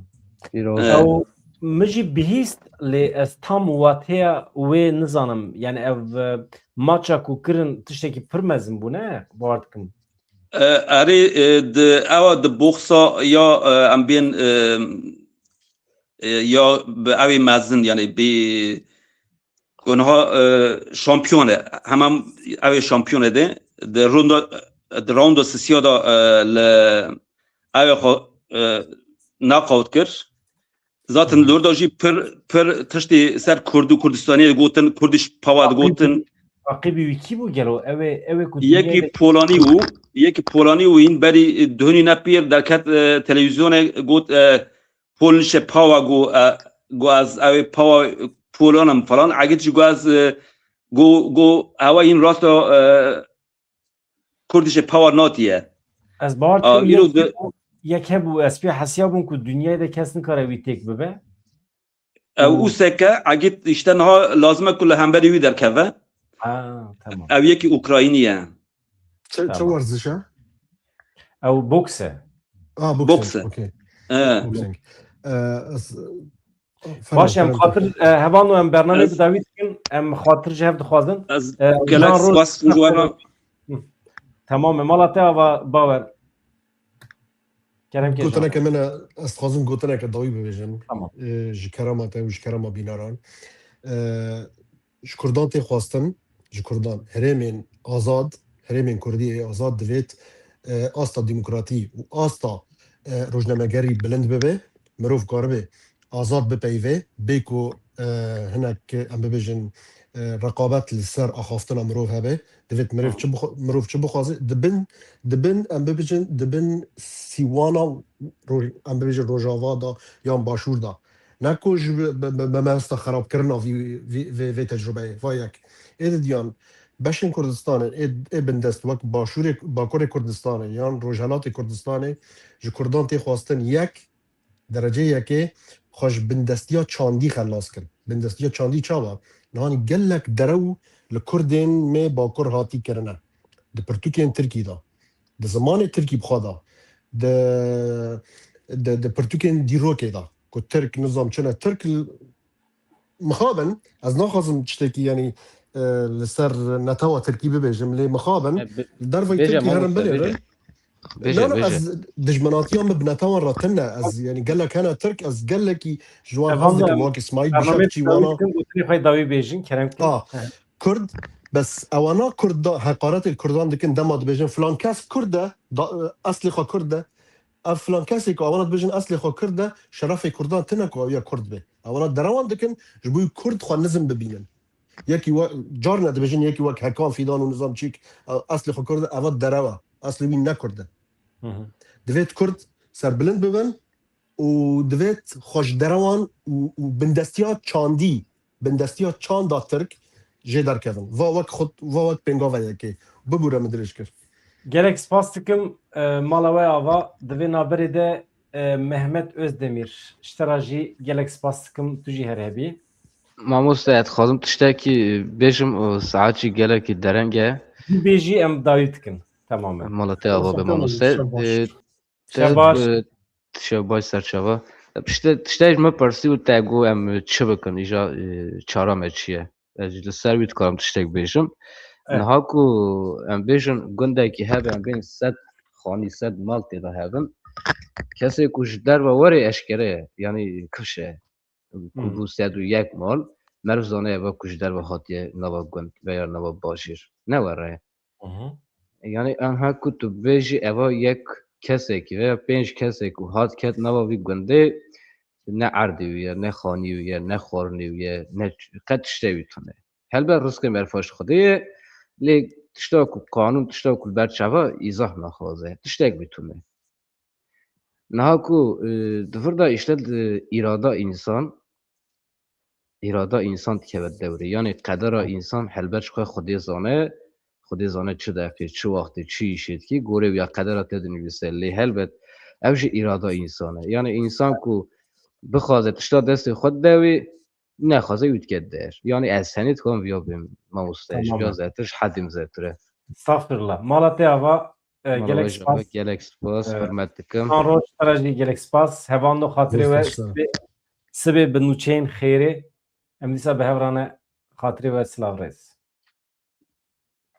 Pîroz. E, Ew min jî bihîst lê ez tam wateya wê nizanim. Yani ev, e, maça ku kirin tiştekî pir mezin bû ne? Bawer dikim. E, erê, e, di, ewa di boxsa ya, e, em bên, e, e, ya bi ewê mezin, yani bi ku niha, e, şampiyon e. Hema ew ê şampiyon e de. Di ronda, di ronda sisiya de, e, li ew ê xwe, e, knockout kir. Zaten li wir de jî pir, pir tiştê ser Kurd û Kurdistaniyê gotin, Kurdish Power gotin. Raqîbî wî kî bû gelo? Ew ê, ew ê ku Yekî Polanî bû, yekî Polanî û hîn berî, e, duhunî ne pîr derket, e, televîzyonê got, e, Polnische Power got, e, got ez ew ê Power Polon im falan. Egit jî got ez, e, got, got ewa hîn rasto, e, Kurdische Power natiye. Ez bawer dikim yek hebû, ez pê hesiya bûm ku dinyayê de kes nikare wî têk bibe. Ew û seke egit işte niha lazim e ku li hemberî wî derkeve. Ha, tamam. Ew yekî Ukraynî ye. Çi, çi werziş e? Ew boks e. Ah, boksing. Boks e. Okey. E. Boksing. E, ez, Baş, em xatir, e, hevalno em bernameyê bi dawî dikin, em xatir ji hev dixwazin. Ez gelek spas ji we re. Tamam e, mala te ava Bawer. Kerem ke. Gotineke min e, ez dixwazim gotineke dawî bibêjim. Tamam. E, ji kerema te û ji kerema bîneran. E, ji Kurdan tê xwestin, ji Kurdan, herêmên azad, herêmên Kurdî yê azad divêt, e, asta demokratî û asta, e, rojnamegerî bilind bibe, mirov karibe azad bipeyve, bê ku, e, hinek, em bibêjin, e, reqabet li ser axaftina mirov hebe. Divêt mirov çi bixwe-, mirov çi bixwaze, dibin, dibin, em bibêjin, dibin sîwana roj-, em bibêjin Rojava da yan Başûr da. Ne ku ji bi, bi, bi, bi mebesta xerabkirina vî, vî, vê, vê tecrubeyê. Va yek. Ê didiyan, beşên Kurdistanê, ê, ê bindest wek Başûrê, Bakurê Kurdistanê yan Rojhelatê Kurdistanê ji Kurdan tê xwestin yek, dereceyê yekê xwe ji bindestiya çandî xelas kir. Bindestiya çandî çawa? Nihanî gelek derew li Kurdên me Bakur hatî kirine. Di pirtûkên Tirkî de. Di zimanê Tirkî bi xwe de. Di, di, di pirtûkên dîrokê de. Ku Tirk, nizam çi ne Tirk, l-, mixabin, ez naxwazim tiştekî, yanî, e, li ser netewa Tirkî bibêjim, lê mixabin, E, bi-, li derveyî bêje Tirkî herin mamoste, binêrin. Bêje. Bêje, Na, na, bêje. Ez dijminatiya min bi netewan re tune. Ez, yanî, gelek hene Tirk, ez gelekî ji wan hez dikim, wek Îsmaîl Bişar çî wana. Gotinê xwe dawî bêjin, kerem kin. Ah, He. Kurd, bes ewana Kurd da, heqaretê Kurdan dikin, dema dibêjin, filan kes Kurd e, da, eslê xwe Kurd e. Ev filan kesê ku ewana dibêjin, eslê xwe Kurd e, şerefê Kurdan tune ku ew ya Kurd be. Ewana derewan dikin, ji bo Kurd xwe nizm bibînin. Yekî we, carna dibêjin, yekî wek Hekan Fîdan û nizam çîk, e, eslê xwe Kurd e, eva derew e. Eslê wî ne Kurd e. Hı hı. Divêt Kurd serbilind bibin û divêt xwe ji derewan û, û bindestiya çandî, bindestiya çanda Tirk jê derkevin. Va wek xwe, va wek pêngava yekê. Bibûre min dirêj kir. Gelek spas dikim, e, mala we ava. Di vê navberê de, e, Mehmet Özdemir. Ji te re jî gelek spas dikim, tu jî her hebî. Mamoste, ez dixwazim tiştekî bêjim û saet jî gelekî dereng e. Tu bêjî em dawî dikin. Tamam e. Mala te ava be mamoste. Şev baş. Ee, te, Şev baş. Ee, şev baş serçava. Pişte, tiştek ji min pirsî û te got em çi bikin, îja, ee, çara me çi ye? Ez jî li ser wî dikarim tiştek bêjim. Evet. Niha ku em bêjin gundekî hebe, em bêjin sed xanî, sed mal tê de hebin. Kesê ku ji derve were eşkere ye, yanî kifş e. Ku Hmm. bû sed û yek mal, meriv zane eva ku ji derve hatiye nava gund veya nava bajêr. Ne were ye. Hı hı. Yanî enha ku tu bêjî eva yek kesekî veya pênc kesek û hat ket nava vî gundê, ne erdê wî ye, ne xanî wî ye, ne xwarinê wî ye, ne ç-, qet tiştê wî tune. Helbet rizqê merfa ji Xwedê ye, lê tişta ku qanûn, tişta ku li ber çava îzah naxwaze, tiştek bî tune. Niha ku, e, di vir de îşte di îrada însan, îrada însan dikeve dewrê. Yanî qedera însan helbet ji xwe Xwedê zane, Xwedê zane çi deqê, çi wextê, çi îşê dikî, gorê wî ya qedera te dinivîse. Lê helbet ev jî îrada însan e. Yanî însan ku bixwaze tişta destê xwe dide wî, nexwaze wî dike der. Yanî ez henî dixwazim viya bêm, mamoste, ji Tamam. viya zêtir, ji hedê min zêtir e. Estağfirullah. Mala te ava, e, Mala gelek we ji spas. Gelek spas, E, hurmet dikim. Can Roj, te re jî gelek spas. Hevando xatirê we Rêz sibê, sibê bi nûçeyên xêrê. Em dîsa bi hev re ne, xatirê we silav rêz.